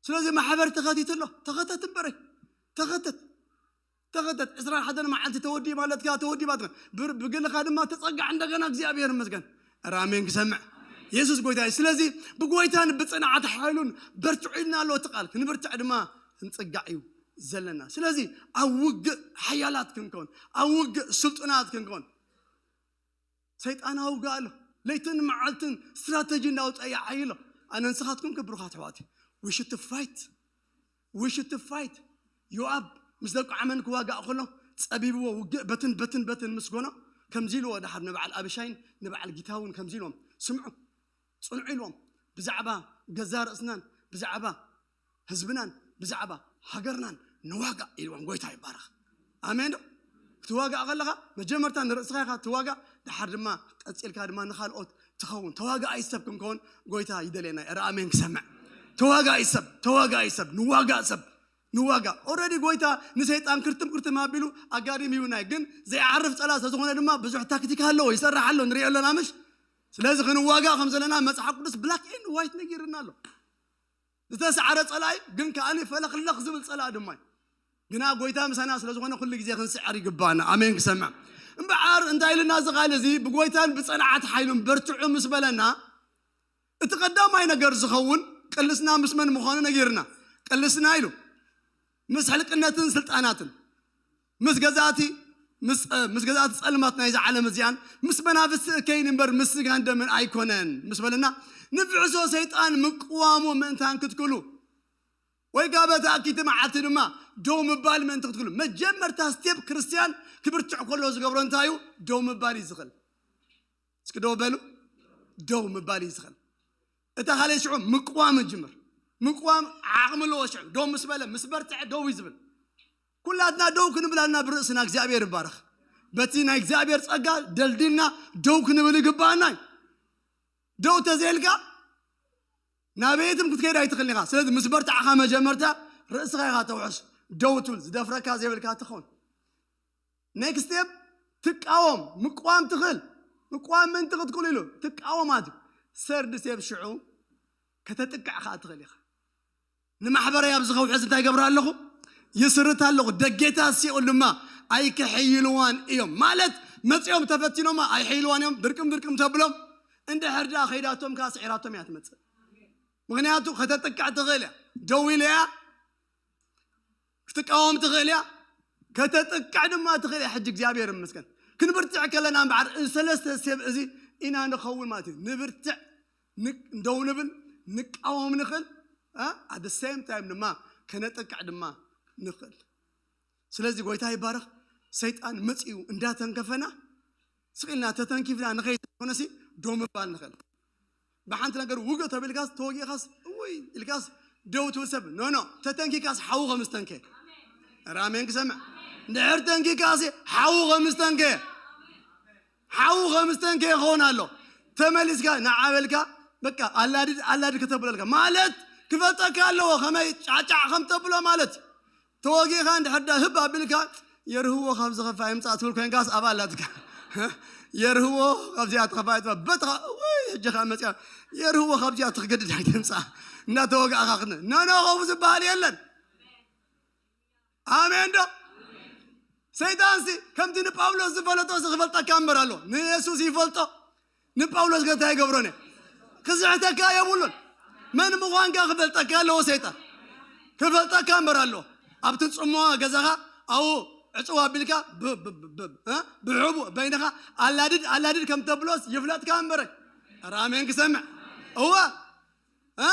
ስለዚ ማሕበር ተኸቲት ኣሎ። ተኸተት እምበረይ። ተኸተት። ተኸተት። ዕስራን ሓደን መዓልቲ ተወዲእ ማለትካ ተወዲባትካ ብግልኻ ድማ ተጸጋዕ እንደገና እግዚኣብሔር ይመስገን። ራሜን ክሰምዕ የሱስ ጎይታ እዩ። ስለዚ ብጎይታን ብጽንዓት ሓይሉን በርትዑ ኢልና ኣሎ እቲ ቃል። ክንብርትዕ ድማ ክንጽጋዕ እዩ ዘለና። ስለዚ ኣብ ውግእ ሓያላት ክንከውን፣ ኣብ ውግእ ስልጡናት ክንከውን ሰይጣን ኣውጋ ኣሎ። ለይትን መዓልትን ስትራተጂ እንዳውፀ ይዓይ ኣሎ። ኣነ ንስኻትኩም ክብሩኻት ኣሕዋት we should fight we should fight። ዮኣብ ምስ ደቁ ዓመን ክዋጋእ ከሎ ጸቢብዎ ውግእ በትን በትን በትን ምስ ጎኖ ከምዚ ኢልዎ ድሓር ንበዓል ኣብሻይን ንበዓል ጊታውን ከምዚ ኢልዎም ስምዑ ጽንዑ ኢልዎም ብዛዕባ ገዛ ርእስናን ብዛዕባ ህዝብናን ብዛዕባ ሃገርናን ንዋጋእ ኢልዎም። ጎይታ ይባረኽ። ኣሜን ዶ? ክትዋጋእ ከለኻ መጀመርታ ንርእስኻ ኢኻ ትዋጋእ፣ ድሓር ድማ ቀጺልካ ድማ ንኻልኦት ትኸውን። ተዋጋኣይ ሰብ ክንከውን ጎይታ ይደልየና። ኧረ ኣሜን ክሰምዕ። ተዋጋኣይ ሰብ፣ ተዋጋኣይ ሰብ፣ ንዋጋእ ሰብ፣ ንዋጋእ። ኦልሬዲ ጎይታ ንሰይጣን ክርትም ክርትም ኣቢሉ ኣጋዲም ይብናይ። ግን ዘይዓርፍ ጸላ ስለዝኾነ ድማ ብዙሕ ታክቲክ ኣለዎ፣ ይሰርሕ ኣሎ፣ ንሪኦ ኣለና ምሽ? ስለዚ ክንዋጋእ ከም ዘለና መጽሓፍ ቅዱስ ብላክ ኤንድ ዋይት ነጊርና ኣሎ። ዝተሳዕረ ጸላኢ ግን ከኣ ፈለኽለኽ ዝብል ጸላኢ ድማ እዩ። ግና ጎይታ ምሳና ስለ ዝኾነ ኩሉ ግዜ ክንስዕር ይግባና። ኣሜን ክሰምዕ። እምበኣር እንታይ ኢልና እዚ ቃል እዚ ብጎይታን ብጸንዓት ሓይሉን በርትዑ ምስ በለና እቲ ቀዳማይ ነገር ዝኸውን ቅልስና ምስ መን ምዃኑ ነጊርና። ቅልስና ኢሉ ምስ ሕልቅነትን ስልጣናትን ምስ ገዛእቲ ምስ ገዛእቲ ጸልማት ናይዚ ዓለም እዚኣን ምስ መናፍስቲ እከይን እምበር ምስ ስጋን ደምን ኣይኮነን ምስ በለና ንፍዕሶ ሰይጣን ምቅዋሙ ምእንታን ክትክሉ ወይ ጋበታ ኣኪቲ መዓልቲ ድማ ደው ምባል ምእንቲ ክትክሉ መጀመርታ ስቴፕ ክርስትያን ክብርትዕ ከሎ ዝገብሮ እንታይ እዩ? ደው ምባል እዩ ዝኽእል። እስኪ ደው በሉ። ደው ምባል እዩ ዝኽእል። እታ ካልእ ሽዑ ምቅዋም ይጅምር። ምቅዋም ዓቕሚ ኣለዎ። ሽዑ ደው ምስ በለ ምስ በርትዐ ደው እዩ ዝብል። ኩላትና ደው ክንብል ኣለና ብርእስና። እግዚኣብሔር ይባረኽ። በቲ ናይ እግዚኣብሔር ጸጋ ደልዲልና ደው ክንብል ይግባኣና እዩ። ደው ተዘይልካ ናበየትም ክትከይድ ኣይትኽእልን ኢኻ። ስለዚ ምስ በርትዕኻ መጀመርታ ርእስኻ ኢኻ ተውሕስ። ደው ትብል ዝደፍረካ ዘይብልካ ትኸውን። ኔክስት ስቴፕ ትቃወም ምቋም ትኽእል። ምቋም ምእንቲ ክትክእሉ ኢሉ ትቃወም ኣትዩ ሰርድ ስቴፕ ሽዑ ከተጥቅዕ ከዓ ትኽእል ኢኻ። ንማሕበረይ ኣብዚ ከውሕዝ እንታይ ገብር ኣለኹ? ይስርት ኣለኹ። ደጌታት ሲኦል ድማ ኣይክሕይልዋን እዮም ማለት መፂኦም ተፈቲኖማ ኣይሕይልዋን እዮም። ድርቅም ድርቅም ተብሎም እንድሕር ደኣ ከይዳቶም ከዓ ስዒራቶም እያ ትመፅእ። ምክንያቱ ከተጥቅዕ ትኽእል እያ። ደው ኢለ እያ ክትቃወም ትኽእል እያ፣ ከተጥቅዕ ድማ ትኽእል እያ። ሕጂ እግዚኣብሔር ይመስገን ክንብርትዕ ከለና እምበዓር እዚ ሰለስተ ስቴፕ እዚ ኢና ንኸውን ማለት እዩ። ንብርትዕ፣ ደው ንብል፣ ንቃወም ንኽእል፣ at the same time ድማ ከነጥቅዕ ድማ ንኽእል። ስለዚ ጎይታ ይባረኽ። ሰይጣን መፂኡ እንዳተንከፈና ስቕ ኢልና ተተንኪፍና ንኸይድ ኮነሲ ደው ምባል ንኽእል። ብሓንቲ ነገር ውግእ ተቢልካስ ተወጊእካስ እውይ ኢልካስ ደው ትብል ሰብ ኖ ኖ ተተንኪካስ ሓዉ ከም ዝተንከ ራሜን ክሰምዕ እንድሕር ተንኪካሲ ሓዉ ከም ዝተንከ ሓዉ ከም ዝተንከ ይኸውን ኣሎ። ተመሊስካ ንዓበልካ በቃ ኣላድድ ኣላድድ ከተብለልካ ማለት ክፈልጠካ ኣለዎ ከመይ ጫጫዕ ከም ተብሎ ማለት ተወጊእካ እንድሕር ዳ ህብ ኣቢልካ የርህዎ ካብ ዝኸፋ ይምፃእ ትብል ኮይንካስ ኣባላትካ የርህዎ ካብዚኣ ትኸፋ ይትባ በትኻ ወይ ሕጂ ከዓ መፅያ የርህዎ ካብዚኣ ትክገድድ ኣይትምፃእ እንዳተወጋእካ ክነ ኖኖ ከምኡ ዝበሃል የለን። ኣሜን ዶ? ሰይጣንሲ ከምቲ ንጳውሎስ ዝፈለጦ ሲ ክፈልጠካ እምበር ኣሎ ንየሱስ ይፈልጦ ንጳውሎስ ገታ ይገብሮን ክስሕተካ የብሉን። መን ምዃንካ ክፈልጠካ ኣለዎ ሰይጣን ክፈልጠካ እምበር ኣለዎ። ኣብቲ ጽምዋ ገዛኻ ኣብኡ ዕፅው ኣቢልካ ብ- ብ- ብ- ብ- እ? ብሕቡእ በይንኻ ኣላድድ ኣላድድ ከም ተብሎስ ይፍለጥካ እምበረ። ኧረ ኣሜን ክሰምዕ። እወ እ?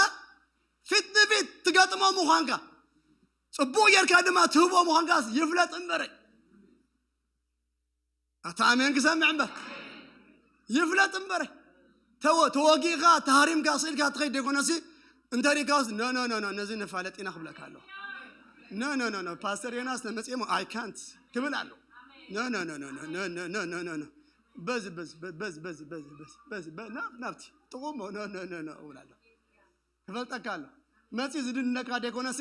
ፊት ንፊት ትገጥሞ ምዃንካ፣ ፅቡቕ ጌርካ ድማ ትህቦ ምዃንካስ ይፍለጥ እምበረ። ኣታ ኣሜን ክሰምዕ እምበር ይፍለጥ እምበር። ተወ- ተወጊእካ ተሃሪምካ ስኢልካ ትኸይድ ደይኮነሲ፣ እንተ ሪካስ ኖ ኖ ኖ ኖ ነዚ ንፋለጥ ኢና ክብለካ ኣለኹ። ኖ ኖ ኖ ኖ ፓስተር ዮናስ ተመፅኦም ኣይ ካንት ክብል ኣሎ። ኖ ኖ ኖ ኖ ኖ ኖ ኖ ኖ ኖ ኖ በዚ በዚ በዚ በዚ በዚ በዚ በዚ በ- ናብ- ናብቲ ጥቑሞ ኖ ኖ ኖ ኖ እብል ኣሎ። ክፈልጠካ ኣሎ። መፂ ዝድነካ ደይኮነሲ፣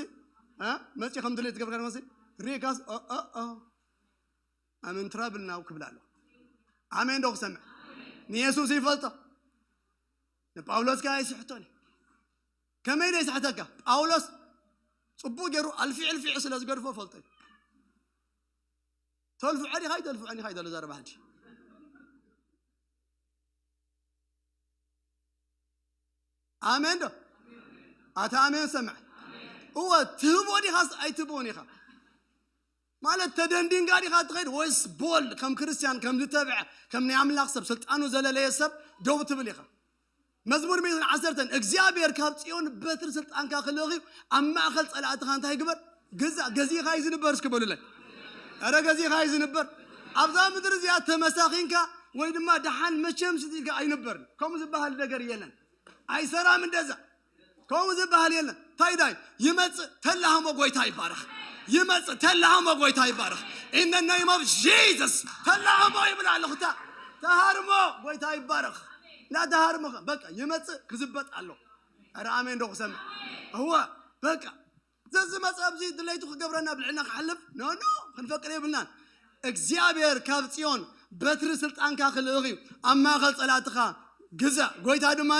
እ? መፂ ከም ድሌት ትገብርካ ደይኮነሲ፣ ሪካስ ኦ ኦ ኦ ኣመን ትራብል ናው ክብል ኣሎ። ኣሜን ዶ ክሰምዕ? ንየሱስ ይፈልጦ። ንጳውሎስ ከ ኣይስሕቶን እዩ። ከመይ ዘይስሕተካ? ጳውሎስ ጽቡቕ ገይሩ ኣልፊዕ ኣልፊዕ ስለ ዝገድፎ ፈልጦ እዩ። ተልፍዖ ዲኻ ኣይተልፍዖን ኢኻ እዩ ዘሎ ዘረባ ሕጂ። ኣሜን ዶ? ኣታ ኣሜን ሰምዕ። እወ ትህቦ ዲኻስ ኣይትህቦን ኢኻ? ማለት ተደንዲንካ ዲኻ ትኸይድ ወይስ ቦል ከም ክርስቲያን ከም ዝተብዐ ከም ናይ ኣምላኽ ሰብ ስልጣኑ ዘለለየ ሰብ ደው ትብል ኢኻ? መዝሙር ሚእትን ዓሰርተን እግዚኣብሔር ካብ ጽዮን በትሪ ስልጣንካ ክልእኽ እዩ፣ ኣብ ማእከል ጸላእትኻ እንታይ ግበር? ግዛእ። ገዚእኻ እዩ ዝንበር እስኪ በሉለይ። ኧረ ገዚእኻ እዩ ዝንበር። ኣብዛ ምድሪ እዚኣ ተመሳኺንካ ወይ ድማ ደሓን መቸም ስኢልካ ኣይንበርን። ከምኡ ዝበሃል ነገር የለን። ኣይሰራም እንደዛ። ከምኡ ዝበሃል የለን። እንታይ ዳይ ይመጽእ ተላህሞ ጎይታ ይባረኽ። ይመጽእ ተላህሞ ጎይታ ይባረኽ። In the name of Jesus ተላህሞ ይብል ኣለኹ። ታ- ተሃርሞ ጎይታ ይባረኽ። እናተሃርሞ በቃ ይመጽእ ክዝበጥ ኣሎ። ኧረ ኣሜን ዶ ክሰምዕ? እወ በቃ ዘዝመጽእ ኣብዚ ድለይቱ ክገብረና ብልዕልና ክሓልፍ ኖ ኖ ክንፈቅድ የብልናን። እግዚኣብሔር ካብ ጽዮን በትሪ ስልጣንካ ክልእኽ እዩ። ኣብ ማእከል ጸላእትኻ ግዛእ። ጎይታ ድማ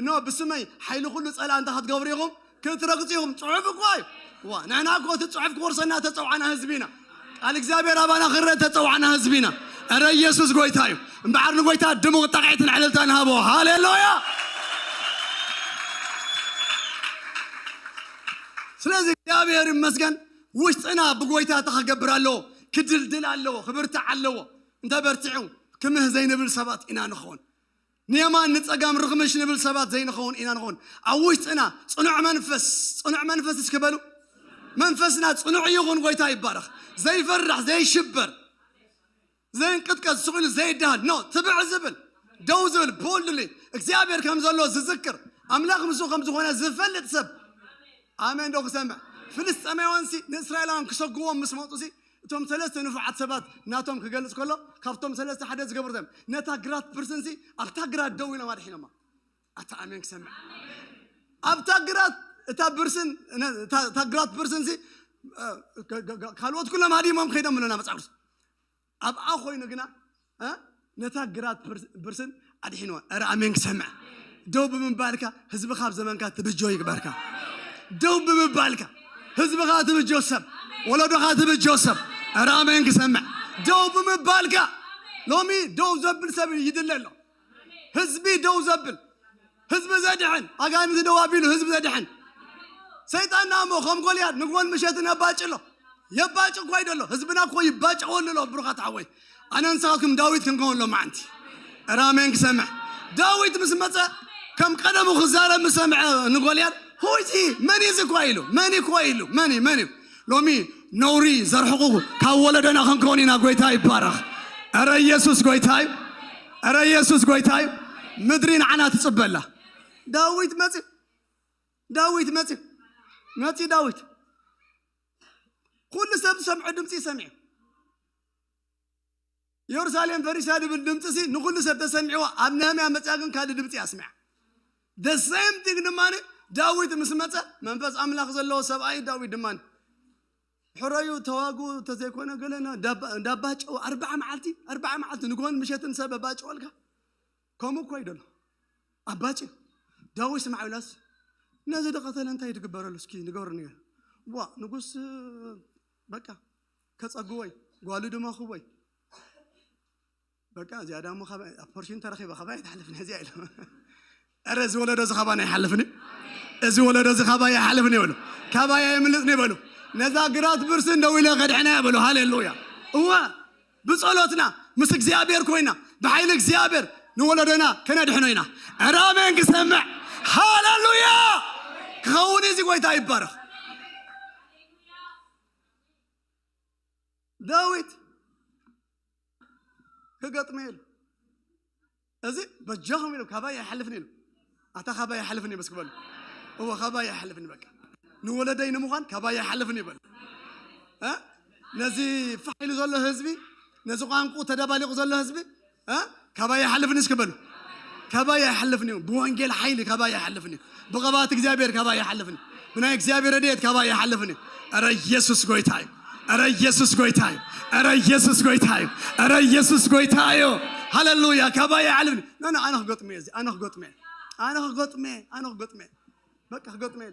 እነሆ ብስመይ ሓይሊ ኩሉ ጸላእ እንታይ ክትገብሩ ኢኹም? ክትረግጹ ኢኹም። ጽሑፍ እኮ እዩ። ዋ ንሕና እኮ እቲ ጽሑፍ ክወርሰና ተጸውዓና ህዝቢ ኢና። ቃል እግዚኣብሔር ኣባና ክረአ ተጸውዓና ህዝቢ ኢና። ኧረ ኢየሱስ ጎይታ እዩ። እምበዓር ንጎይታ ድሙቕ ጣቕዒትን ዕልልታን ሃቦ። ሃሌሉያ። ስለዚ እግዚኣብሔር ይመስገን። ውሽጥና ብጎይታ ተኸገብር ኣለዎ። ክድልድል ኣለዎ። ክብርትዕ ኣለዎ። እንተበርቲዑ ክምህ ዘይንብል ሰባት ኢና ንኸውን። ንየማን ንጸጋም ርኽምሽ ንብል ሰባት ዘይንኸውን ኢና ንኸውን። ኣብ ውሽጥና ጽኑዕ መንፈስ፣ ጽኑዕ መንፈስ እስኪ በሉ። መንፈስና ጽኑዕ ይኹን። ጎይታ ይባረኽ። ዘይፈርሕ ዘይሽበር ዘይንቅጥቀጥ ስቕ ኢሉ ዘይዳሃል ኖ ትብዕ ዝብል ደው ዝብል ቦልድሊ እግዚኣብሔር ከም ዘሎ ዝዝክር ኣምላኽ ምስኡ ከም ዝኾነ ዝፈልጥ ሰብ ኣሜን ዶ ክሰምዕ? ፍልስጤማውያንሲ ንእስራኤላውያን ክሰግዎም ምስ መፁሲ እቶም ሰለስተ ንፉዓት ሰባት ናቶም ክገልፅ ከሎ ካብቶም ሰለስተ ሓደ ዝገብሩ ዘም ነታ ግራት ብርስንሲ ኣብታ ግራት ደው ኢሎም ኣድሒኖማ። ኣታ ኣሜን ክሰምዕ ኣብታ ግራት እታ ብርስን እታ ግራት ብርስንሲ ካልኦት ኩሎም ሃዲሞም ከይዶም ኣለና መፅሓፍ ኣብኣ ኮይኑ ግና ነታ ግራት ብርስን ኣድሒንዋ። ኧረ ኣሜን ክሰምዕ። ደው ብምባልካ ህዝብኻ ኣብ ዘመንካ ትብጆ ይግበርካ። ደው ብምባልካ ህዝብኻ ትብጆ ሰብ፣ ወለዶኻ ትብጆ ሰብ። ኧረ ኣሜን ክሰምዕ። ደው ብምባልካ ሎሚ ደው ዘብል ሰብ ይድለ ኣሎ። ህዝቢ ደው ዘብል ህዝቢ ዘድሕን ኣጋንንቲ ደው ኣቢሉ ህዝቢ ዘድሕን ሰይጣንና እሞ ከም ጎልያድ ንግሆን ምሸትን የባጭ ኣሎ። የባጭ እኳ ይደሎ ህዝብና እኮ ይባጨወሉ ኣሎ። ብሩኻት ሓወይ ኣነ ንስኻትኩም ዳዊት ክንከውን ኣሎ ማዓንቲ ራሜን ክሰምዕ ዳዊት ምስ መፀ ከም ቀደሙ ክዛረብ ምስ ሰምዐ ንጎልያድ ሆይቲ መን እዩ እኮ ኢሉ መን እኮ ኢሉ መን እዩ መን እዩ ሎሚ ነውሪ ዘርሕቑ ካብ ወለደና ክንከውን ኢና። ጎይታ ይባረኽ። ኧረ ኢየሱስ ጎይታ እዩ። ኧረ ኢየሱስ ጎይታ እዩ። ምድሪ ንዓና ትጽበላ። ዳዊት መጽ ዳዊት መጽ መጽ ዳዊት ኩሉ ሰብ ዝሰምዖ ድምፂ ሰሚዑ። ኢየሩሳሌም ፈሪሳ ዝብል ድምፂ ሲ ንኹሉ ሰብ ተሰሚዕዎ። ኣብ ነህምያ መፅያ ግን ካልእ ድምፂ ኣስሚዓ። The same thing ድማ ዳዊት ምስ መፀ መንፈስ ኣምላኽ ዘለዎ ሰብኣይ ዳዊት ድማ ሕረዩ ተዋጉ ተዘይኮነ ገለ እንዳባጨው ኣርባዓ መዓልቲ ኣርባዓ መዓልቲ ንጎን ምሸትን ሰብ ኣባጨወልካ። ከምኡ እኮ ይደሎ ኣባጭ ዳዊት ስማዕ ብላስ ነዚ ደቐተለ እንታይ ትግበረሉ እስኪ ንገሩ ንገር ዋ ንጉስ በቃ ከጸግወይ ጓሉ ድማ ክወይ በቃ እዚኣ ዳሞ ፖርሽን ተረኺበ ካባይ ኣይትሓልፍን እዚኣ ኢሉ። ኧረ እዚ ወለዶ እዚ ካባና ኣይሓልፍን እዩ። እዚ ወለዶ እዚ ካባይ ኣይሓልፍን ይበሉ። ካባይ ኣይምልጥን ይበሉ። ነዛ ግራት ብርስን ደው ኢለ ከድሕና ይበሉ። ሃሌሉያ። እወ፣ ብጸሎትና ምስ እግዚኣብሔር ኮይና፣ ብሓይሊ እግዚኣብሔር ንወለዶና ከነድሕኖ ኢና። ኧረ ኣሜን ክሰምዕ። ሃሌሉያ! ክኸውን እዚ ጎይታ ይባረኽ። ዳዊት ክገጥመ ኢሉ፣ እዚ በጃኹም ኢሉ፣ ካባይ ኣይሓልፍን ኢሉ። ኣታ ካባይ ኣይሓልፍን እዩ በስክ በሉ። እወ፣ ካባይ ኣይሓልፍን በቃ። ንወለደይ ንምዃን ካባይ ኣይሓልፍን እዩ በሉ። እ? ነዚ ፋሕ ኢሉ ዘሎ ህዝቢ፣ ነዚ ቋንቁ ተደባሊቑ ዘሎ ህዝቢ፣ እ? ካባይ ኣይሓልፍን እስክ በሉ። ካባይ ኣይሓልፍን እዩ። ብወንጌል ሓይሊ ካባይ ኣይሓልፍን እዩ። ብቐባት እግዚኣብሔር ካባይ ኣይሓልፍን እዩ። ብናይ እግዚኣብሔር ረድኤት ካባይ ኣይሓልፍን እዩ። ኧረ ኢየሱስ ጎይታ እዩ። ኧረ ኢየሱስ ጎይታ እዩ። ኧረ ኢየሱስ ጎይታ እዩ። ኧረ ኢየሱስ ጎይታ እዩ። ሃሌሉያ። ካባይ ኣይሓልፍን እዩ። ኖ፣ ኖ፣ ኣነ ክገጥሞ እየ እዚ። ኣነ ክገጥሞ እየ። ኣነ ክገጥሞ እየ። ኣነ ክገጥሞ እየ። በቃ ክገጥሞ እየ።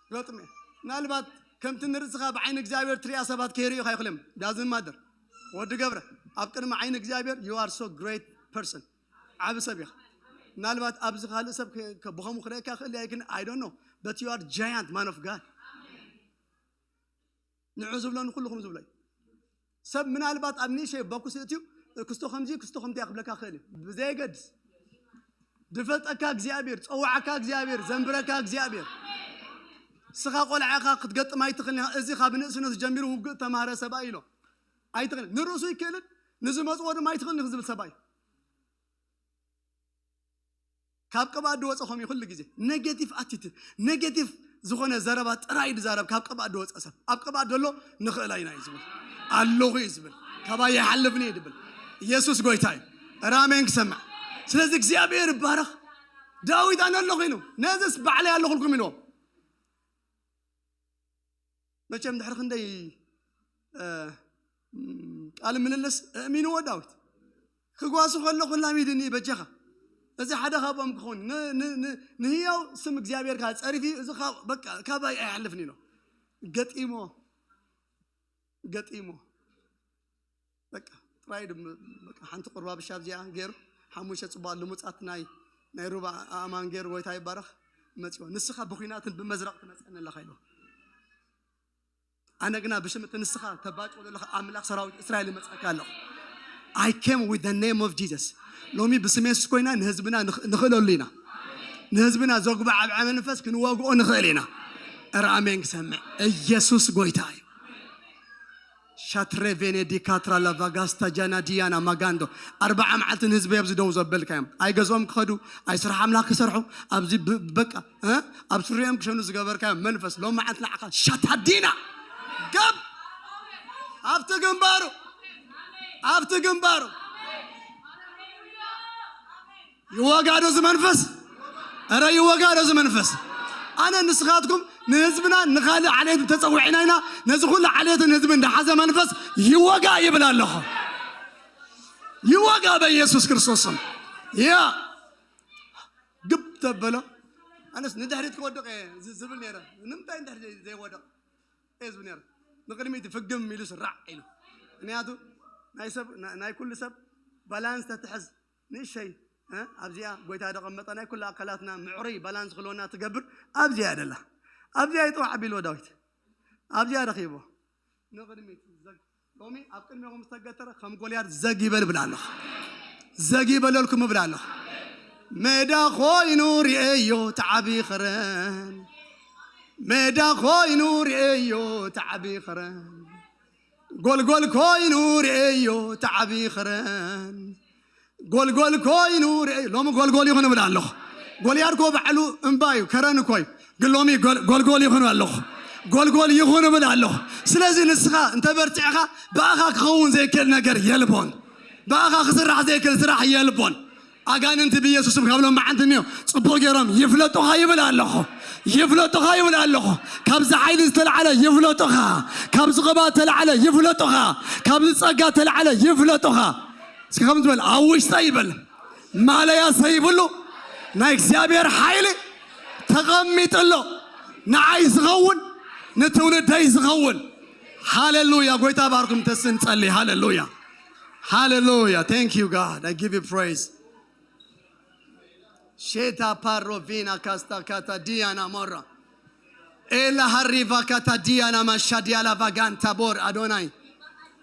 ክገጥሞ እየ። ምናልባት ከምቲ ንርእስኻ ብዓይኒ እግዚኣብሔር ትሪኣ ሰባት ከይርእዩኻ ይኽእሉ እዮም። ዳዝን ማደር። ወዲ ገብረ፣ ኣብ ቅድሚ ዓይኒ እግዚኣብሔር you are so great person። ዓቢ ሰብ ኢኻ። ምናልባት ኣብዚ ካልእ ሰብ ከ-፣ ከ-፣ ብኸምኡ ክርእየካ ይኽእል እየ፣ ግን I don't know, but you are giant man of God። ንዑ ዝብሎ ንኹልኹም ዝብሎ እዩ። ሰብ ምናልባት ኣብ ንእሸይ በኩስ እትዩ ክስቶ ከምዚ ክስቶ ከምዚ ክብለካ ክእል እዩ። ብዘየገድስ ድፈልጠካ እግዚኣብሔር፣ ጸዋዓካ እግዚኣብሔር፣ ዘንብረካ እግዚኣብሔር። ስኻ ቆልዓኻ ክትገጥም ኣይትኽእልን ኢኻ። እዚ ካብ ንእስነቱ ጀሚሩ ውግእ ተማህረ ሰብኣይ ኢሎ ኣይትኽእልን። ንርእሱ ይክእልን ንዝመጽዎ ድማ ኣይትኽእልን ኢኺ ዝብል ሰብኣይ። ካብ ቅብኣት ዝወፀ ኾም እዩ ኩሉ ግዜ። ኔጌቲቭ ኣቲቲድ፣ ኔጌቲቭ ዝኾነ ዘረባ ጥራይ ዝዛረብ ካብ ቅብኣት ዝወፀ ሰብ። ኣብ ቅብኣት ዘሎ ንኽእላ ኢና እዩ ዝብል። ኣለኹ እዩ ዝብል። ካባይ ኣይሓልፍን እዩ ዝብል። ኢየሱስ ጎይታ እዩ። ራሜን ክሰምዕ። ስለዚ እግዚኣብሔር ይባረኽ። ዳዊት ኣነ ኣለኹ ኢሉ። ነዚስ ባዕለይ ኣለኹልኩም ኢልዎም። መቸም ድሕሪ ክንደይ፣ እ፣ ቃል ምልልስ እእሚንዎ ዳዊት። ክጓሱ ከለኹ ላሚድኒ በጃኻ። እዚ ሓደ ካብኦም ክኸውን። ን-፣ ን-፣ ን-፣ ንህያው ስም እግዚኣብሔር ከኣ ጸሪፊ፣ እዚ ካብ-፣ በቃ ካባይ ኣይሓልፍን ኢሎ። ገጢሞ፣ ገጢሞ። በቃ ጥራይ ድም-፣ በቃ ሓንቲ ቁርባብ ሻብ እዚኣ ገይሩ፣ ሓሙሽተ ጽቡቓት ልሙጻት ናይ፣ ናይ ሩባ ኣእማን ገይሩ፣ ጎይታ ይባረኽ፣ መጺዎ። ንስኻ ብኹናትን ብመዝረቕ ትመጸኒ ኣለኻ ኢሉ። ኣነ ግና ብሽም እቲ ንስኻ ተባጭዎ ዘለኻ ኣምላኽ ሰራዊት እስራኤል እመጸካ ኣለኹ። I came with the name of Jesus። ሎሚ ብስም የሱስ ኮይና ንህዝብና ንኽ-፣ ንኽእለሉ ኢና። ንህዝብና ዘጉባዕ ኣብዓ መንፈስ ክንወግኦ ንኽእል ኢና። እረ ኣሜን ክሰምዕ። ኢየሱስ ጎይታ እዩ። ሻትሬ ቬኔዲካትራ ላቫጋስታ ጃና ዲያና ማጋንዶ። ኣርባዓ መዓልቲ ንህዝቢ ኣብዚ ደው ዘበልካዮም። ኣይገዝኦም ክኸዱ፣ ኣይስራሕ ኣምላኽ ክሰርሑ፣ ኣብዚ ብ-፣ በቃ፣ እ? ኣብ ስሪኦም ክሸኑ ዝገበርካዮም መንፈስ ሎም መዓልቲ ንዓኻ ሻታዲና። ገብ! ኣብቲ ግንባሩ! ኣብቲ ግንባሩ! ይወጋዶ እዚ መንፈስ? ኧረ ይወጋዶ እዚ መንፈስ? ኣነ ንስኻትኩም ንህዝብና ንኻልእ ዓሌት ተጸዊዕና ኢና። ነዚ ኩሉ ዓሌትን ህዝብን ዝሓዘ መንፈስ ይወጋ ይብል ኣለኹ። ይወጋ በኢየሱስ ክርስቶስ ስም። ያ ግብ ተበሎ። ኣነስ ንድሕሪት ክወድቕ እየ ዝ-፣ ዝብል ነይረ። ንምንታይ ንድሕሪት ዘይ-፣ ዘይወድቕ እየ ዝብል ነይረ። ንቕድሚት ፍግም ኢሉ ስራዕ ኢሉ። ምክንያቱ ናይ ሰብ፣ ና-፣ ናይ ኩሉ ሰብ ባላንስ ተትሕዝ ንእሸይ፣ እ፣ ኣብዚኣ ጎይታ ደቐመጠ ናይ ኩሉ ኣካላትና ምዕሩይ ባላንስ ክህልወና ትገብር ኣብዚኣ እያ ደላ። ኣብዚኣ ይጠዋዕ ኣቢልዎ ዳዊት። ኣብዚኣ ረኺብዎ። ንቕድሚት ዘግ-፣ ሎሚ ኣብ ቅድሚኹም ዝተገተረ ከም ጎልያድ ዘግ ይበል እብል ኣለኹ። ዘግ ይበለልኩም እብል ኣለኹ። ሜዳ ኮይኑ ርእዮ ተዓቢ ኸረን። ሜዳ ኮይኑ ርእዮ ተዓቢ ኸረን። ጎልጎል ኮይኑ ርእዮ ተዓቢ ኸረን። ጎልጎል ኮይኑ ርእዮ። ሎሚ ጎልጎል ይኹን እብል ኣለኹ። ጎልያድ እኮ ባዕሉ እምባ እዩ፣ ከረን እኮ እዩ። ግን ሎሚ ጎል-፣ ጎልጎል ይኹን ኣለኹ። ጎልጎል ይኹን እብል ኣለኹ። ስለዚ ንስኻ እንተ በርቲዕኻ ብኣኻ ክኸውን ዘይክእል ነገር የልቦን። ብኣኻ ክስራሕ ዘይክእል ስራሕ የልቦን። ኣጋንንቲ ብኢየሱስ ስም ካብ ሎም መዓልቲ እኒኦ ጽቡቕ ገይሮም ይፍለጡኻ ይብል ኣለኹ። ይፍለጡኻ ይብል ኣለኹ። ካብዚ ሓይሊ ዝተልዓለ ይፍለጡኻ። ካብዚ ቅብኣት ዝተልዓለ ይፍለጡኻ። ካብዚ ጸጋ ዝተልዓለ ይፍለጡኻ። እስኪ ከም ዝበል ኣብ ውሽጠ ይበል። ማለያ ሰይብሉ ናይ እግዚኣብሔር ሓይሊ ተቐሚጡ ኣሎ። ንዓይ ዝኸውን፣ ንትውልደይ ዝኸውን። ሃሌሉያ። ጎይታ ባርኩም ተስንጸሊ። ሃሌሉያ። ሃሌሉያ። Thank you, God. I give you praise. ሼታ ፓሮቪና ካስታ ካታ ዲያና ሞራ። ኤላ ሃሪቫ ካታ ዲያና ማሻ ዲያላ ቫጋንታ ቦር ኣዶናይ።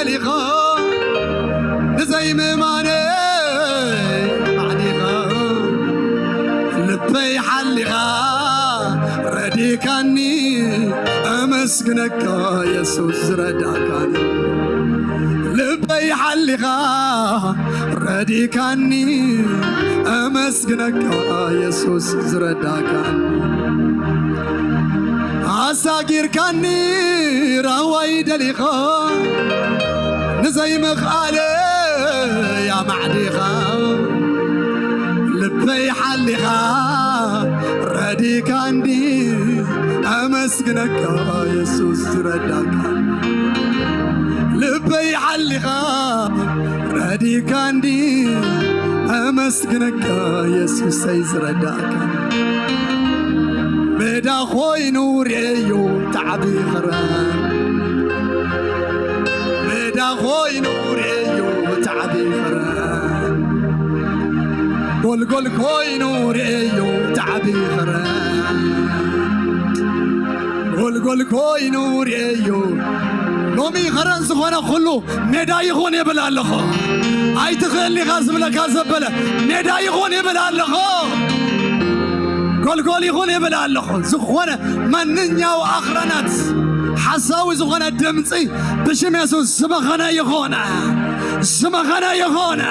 ደሊኻ ንዘይምእማነይ ማዕዲኻ ልበይ ሓሊኻ ረዲካኒ ኣመስግነካ የሱስ ዝረዳካኒ ልበይ ሓሊኻ ረዲካኒ ኣመስግነካ የሱስ ዝረዳካኒ ኣሳጊርካኒ ራዋይ ደሊኻ ንዘይምኽኣለ ያማዕዲኻ ልበይ ሓሊኻ ረዲካኒ ኣመስግነካ የሱስ ዝረዳካ ልበይ ሓሊኻ ረዲካኒ ኣመስግነካ የሱሰይ ዝረዳካ ሜዳ ኮይኑ ርእዮ ታዕቢ ኽረን ሜዳ ኮይኑ ርእዮ ታዕቢ ኽረን ጎልጎል ኮይኑ ርእዮ ታዕቢ ኽረን ጎልጎል ኮይኑ ርእዮ ሎሚ ኸረን ዝኾነ ኩሉ ሜዳ ይኹን ይብል ኣለኹ ኣይትኽእል ኢኻ ዝብለካ ዘበለ ሜዳ ይኹን ይብል ኣለኹ ጎልጎል ይኹን ይብል ኣለኹ ዝኾነ ማንኛው ኣኽረናት ሓሳዊ ዝኾነ ድምፂ ብሽም የሱስ ዝመኸነ ይኾነ ዝመኸነ ይኾነ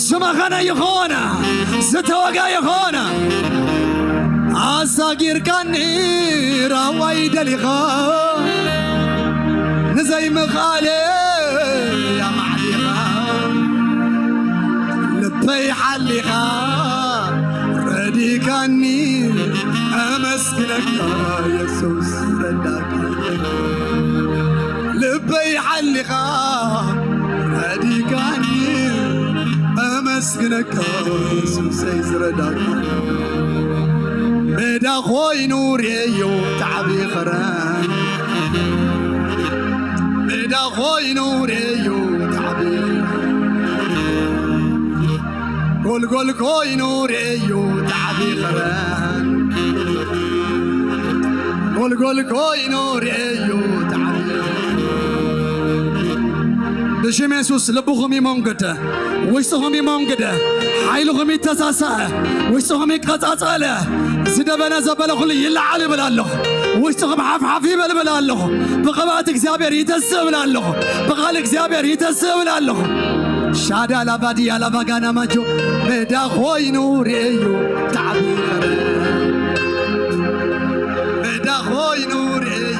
ዝመኸነ ይኾነ ዝተወጋ ይኾነ ኣሳጊርካኒ ራዋይ ደሊኻ ንዘይምኽኣለ ኣማዕዲኻ ልበይ ሓሊኻ ረዲካኒ ኣመስግነካ የሱስ ረዳካ ልበይ ሓሊኻ ረዲካኒ ኣመስግነካ የሱሰይ ዝረዳካ ሜዳ ኮይኑ ርእዮ ታዕቢ ኸረን ሜዳ ኮይኑ ርእዮ ታዕቢ ጎልጎል ኮይኑ ርእዮ ታዕቢ ኸረን ጎልጎል ኮይኑ ርእዮ ታዕቢ ብሽም የሱስ ልብኹም ይመንግደ ውሽጥኹም ይመንግደ ሓይልኹም ይተሳሳአ ውሽጥኹም ይቀጻጸለ ዝደበነ ዘበለ ኩሉ ይለዓል ይብል ኣለኹ ውሽጥኹም ሓፍሓፍ ይበልብል ኣለኹ ብቕብኣት እግዚኣብሔር ይተስእ ብል ኣለኹ ብቓል እግዚኣብሔር ይተስእ ብል ኣለኹ ሻዳ ላባዲ ያላባጋና ማጆ ሜዳ ኮይኑ ርእዩ ታዕቢ ኸረ ሜዳ ኮይኑ ርእዩ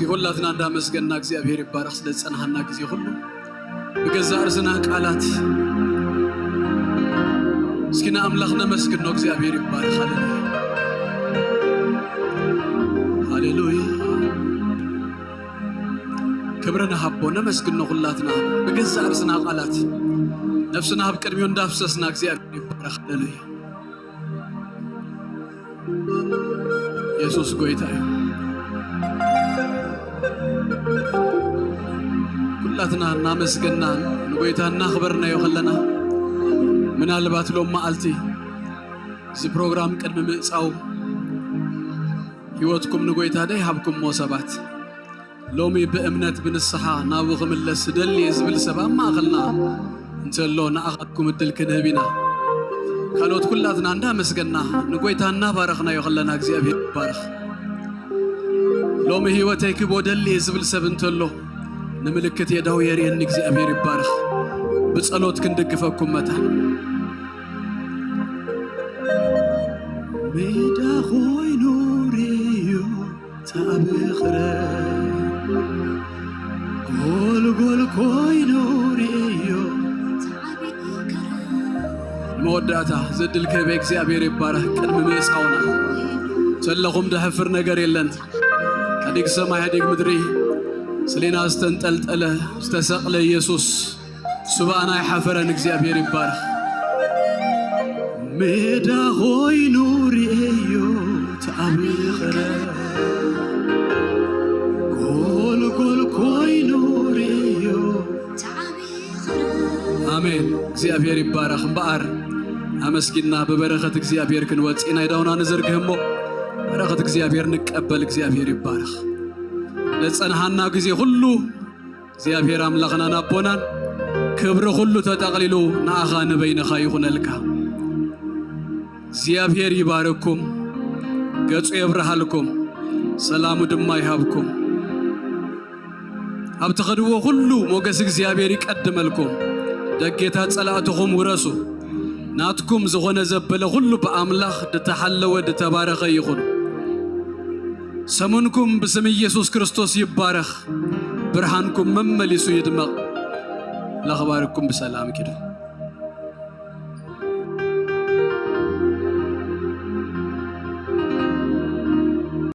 ኩላትና እንዳመስገንና እግዚኣብሔር ይባረኽ ስለ ዝጸንሃና ግዜ ኩሉ። ብገዛእ ርእስና ቃላት እስኪ ንኣምላኽ ነመስግኖ። እግዚኣብሔር ይባረኽ። ሃሌሉያ፣ ሃሌሉያ። ክብሪ ንሃቦ፣ ነመስግኖ ኩላትና ብገዛእ ርእስና ቃላት ነፍስና ኣብ ቅድሚኡ እንዳፍሰስና እግዚኣብሔር ይባረኽ። ሃሌሉያ። የሱስ ጎይታ እዩ። ኩላትና እናመስገና ንጎይታ እናኽበርናዮ ከለና፣ ምናልባት ሎም መዓልቲ እዚ ፕሮግራም ቅድሚ ምእጻው ህይወትኩም ንጎይታ ደይሃብኩሞ ሰባት፣ ሎሚ ብእምነት ብንስሓ ናብኡ ክምለስ ዝደሊ ዝብል ሰብ ኣብ ማእኸልና እንተሎ፣ ንኣኻትኩም እድል ክንህብ ኢና። ካልኦት ኩላትና እንዳመስገና ንጎይታ እናባረኽናዮ ከለና እግዚኣብሔር ይባረኽ። ሎሚ ህይወተይ ክቦ ደሊ ዝብል ሰብ እንተሎ፣ ንምልክት የዳው የርእየኒ። እግዚኣብሔር ይባረኽ። ብጸሎት ክንድግፈኩም መታን። ሜዳ ኮይኑ ርእዮ፣ ታብኽረ ጎልጎል ኮይኑ ርእዮ። ንመወዳእታ ዘድል ክህበ እግዚኣብሔር ይባረኽ። ቅድሚ ምእጻውና ዘለኹም ደሕፍር ነገር የለን። ሓዲግ ሰማይ ሓዲግ ምድሪ፣ ስሌና ዝተንጠልጠለ ዝተሰቕለ ኢየሱስ፣ ስባእና ኣይሓፈረን። እግዚኣብሔር ይባረኽ። ሜዳ ኮይኑ ርእዮ፣ ተኣቢኽረ ጎልጎል ኮይኑ ርእዮ። ኣሜን። እግዚኣብሔር ይባረኽ። እምበኣር ኣመስጊንና ብበረኸት እግዚኣብሔር ክንወጽእ ኢና። ኢዳውና ንዘርግህ እሞ በረኸት እግዚኣብሔር ንቀበል። እግዚኣብሔር ይባረኽ። ለጸንሃና ግዜ ኩሉ እግዚኣብሔር ኣምላኽናን ኣቦናን፣ ክብሪ ኩሉ ተጠቕሊሉ ንኣኻ ንበይንኻ ይኹነልካ። እግዚኣብሔር ይባርኩም፣ ገጹ የብርሃልኩም፣ ሰላሙ ድማ ይሃብኩም። ኣብ ትኸድዎ ኩሉ ሞገስ እግዚኣብሔር ይቀድመልኩም። ደጌታት ጸላእትኹም ውረሱ። ናትኩም ዝኾነ ዘበለ ኩሉ ብኣምላኽ ድተሓለወ ድተባረኸ ይኹን። ሰሙንኩም ብስም ኢየሱስ ክርስቶስ ይባረኽ። ብርሃንኩም መመሊሱ ይድመቕ። ላኽባርኩም ብሰላም ኪዱ።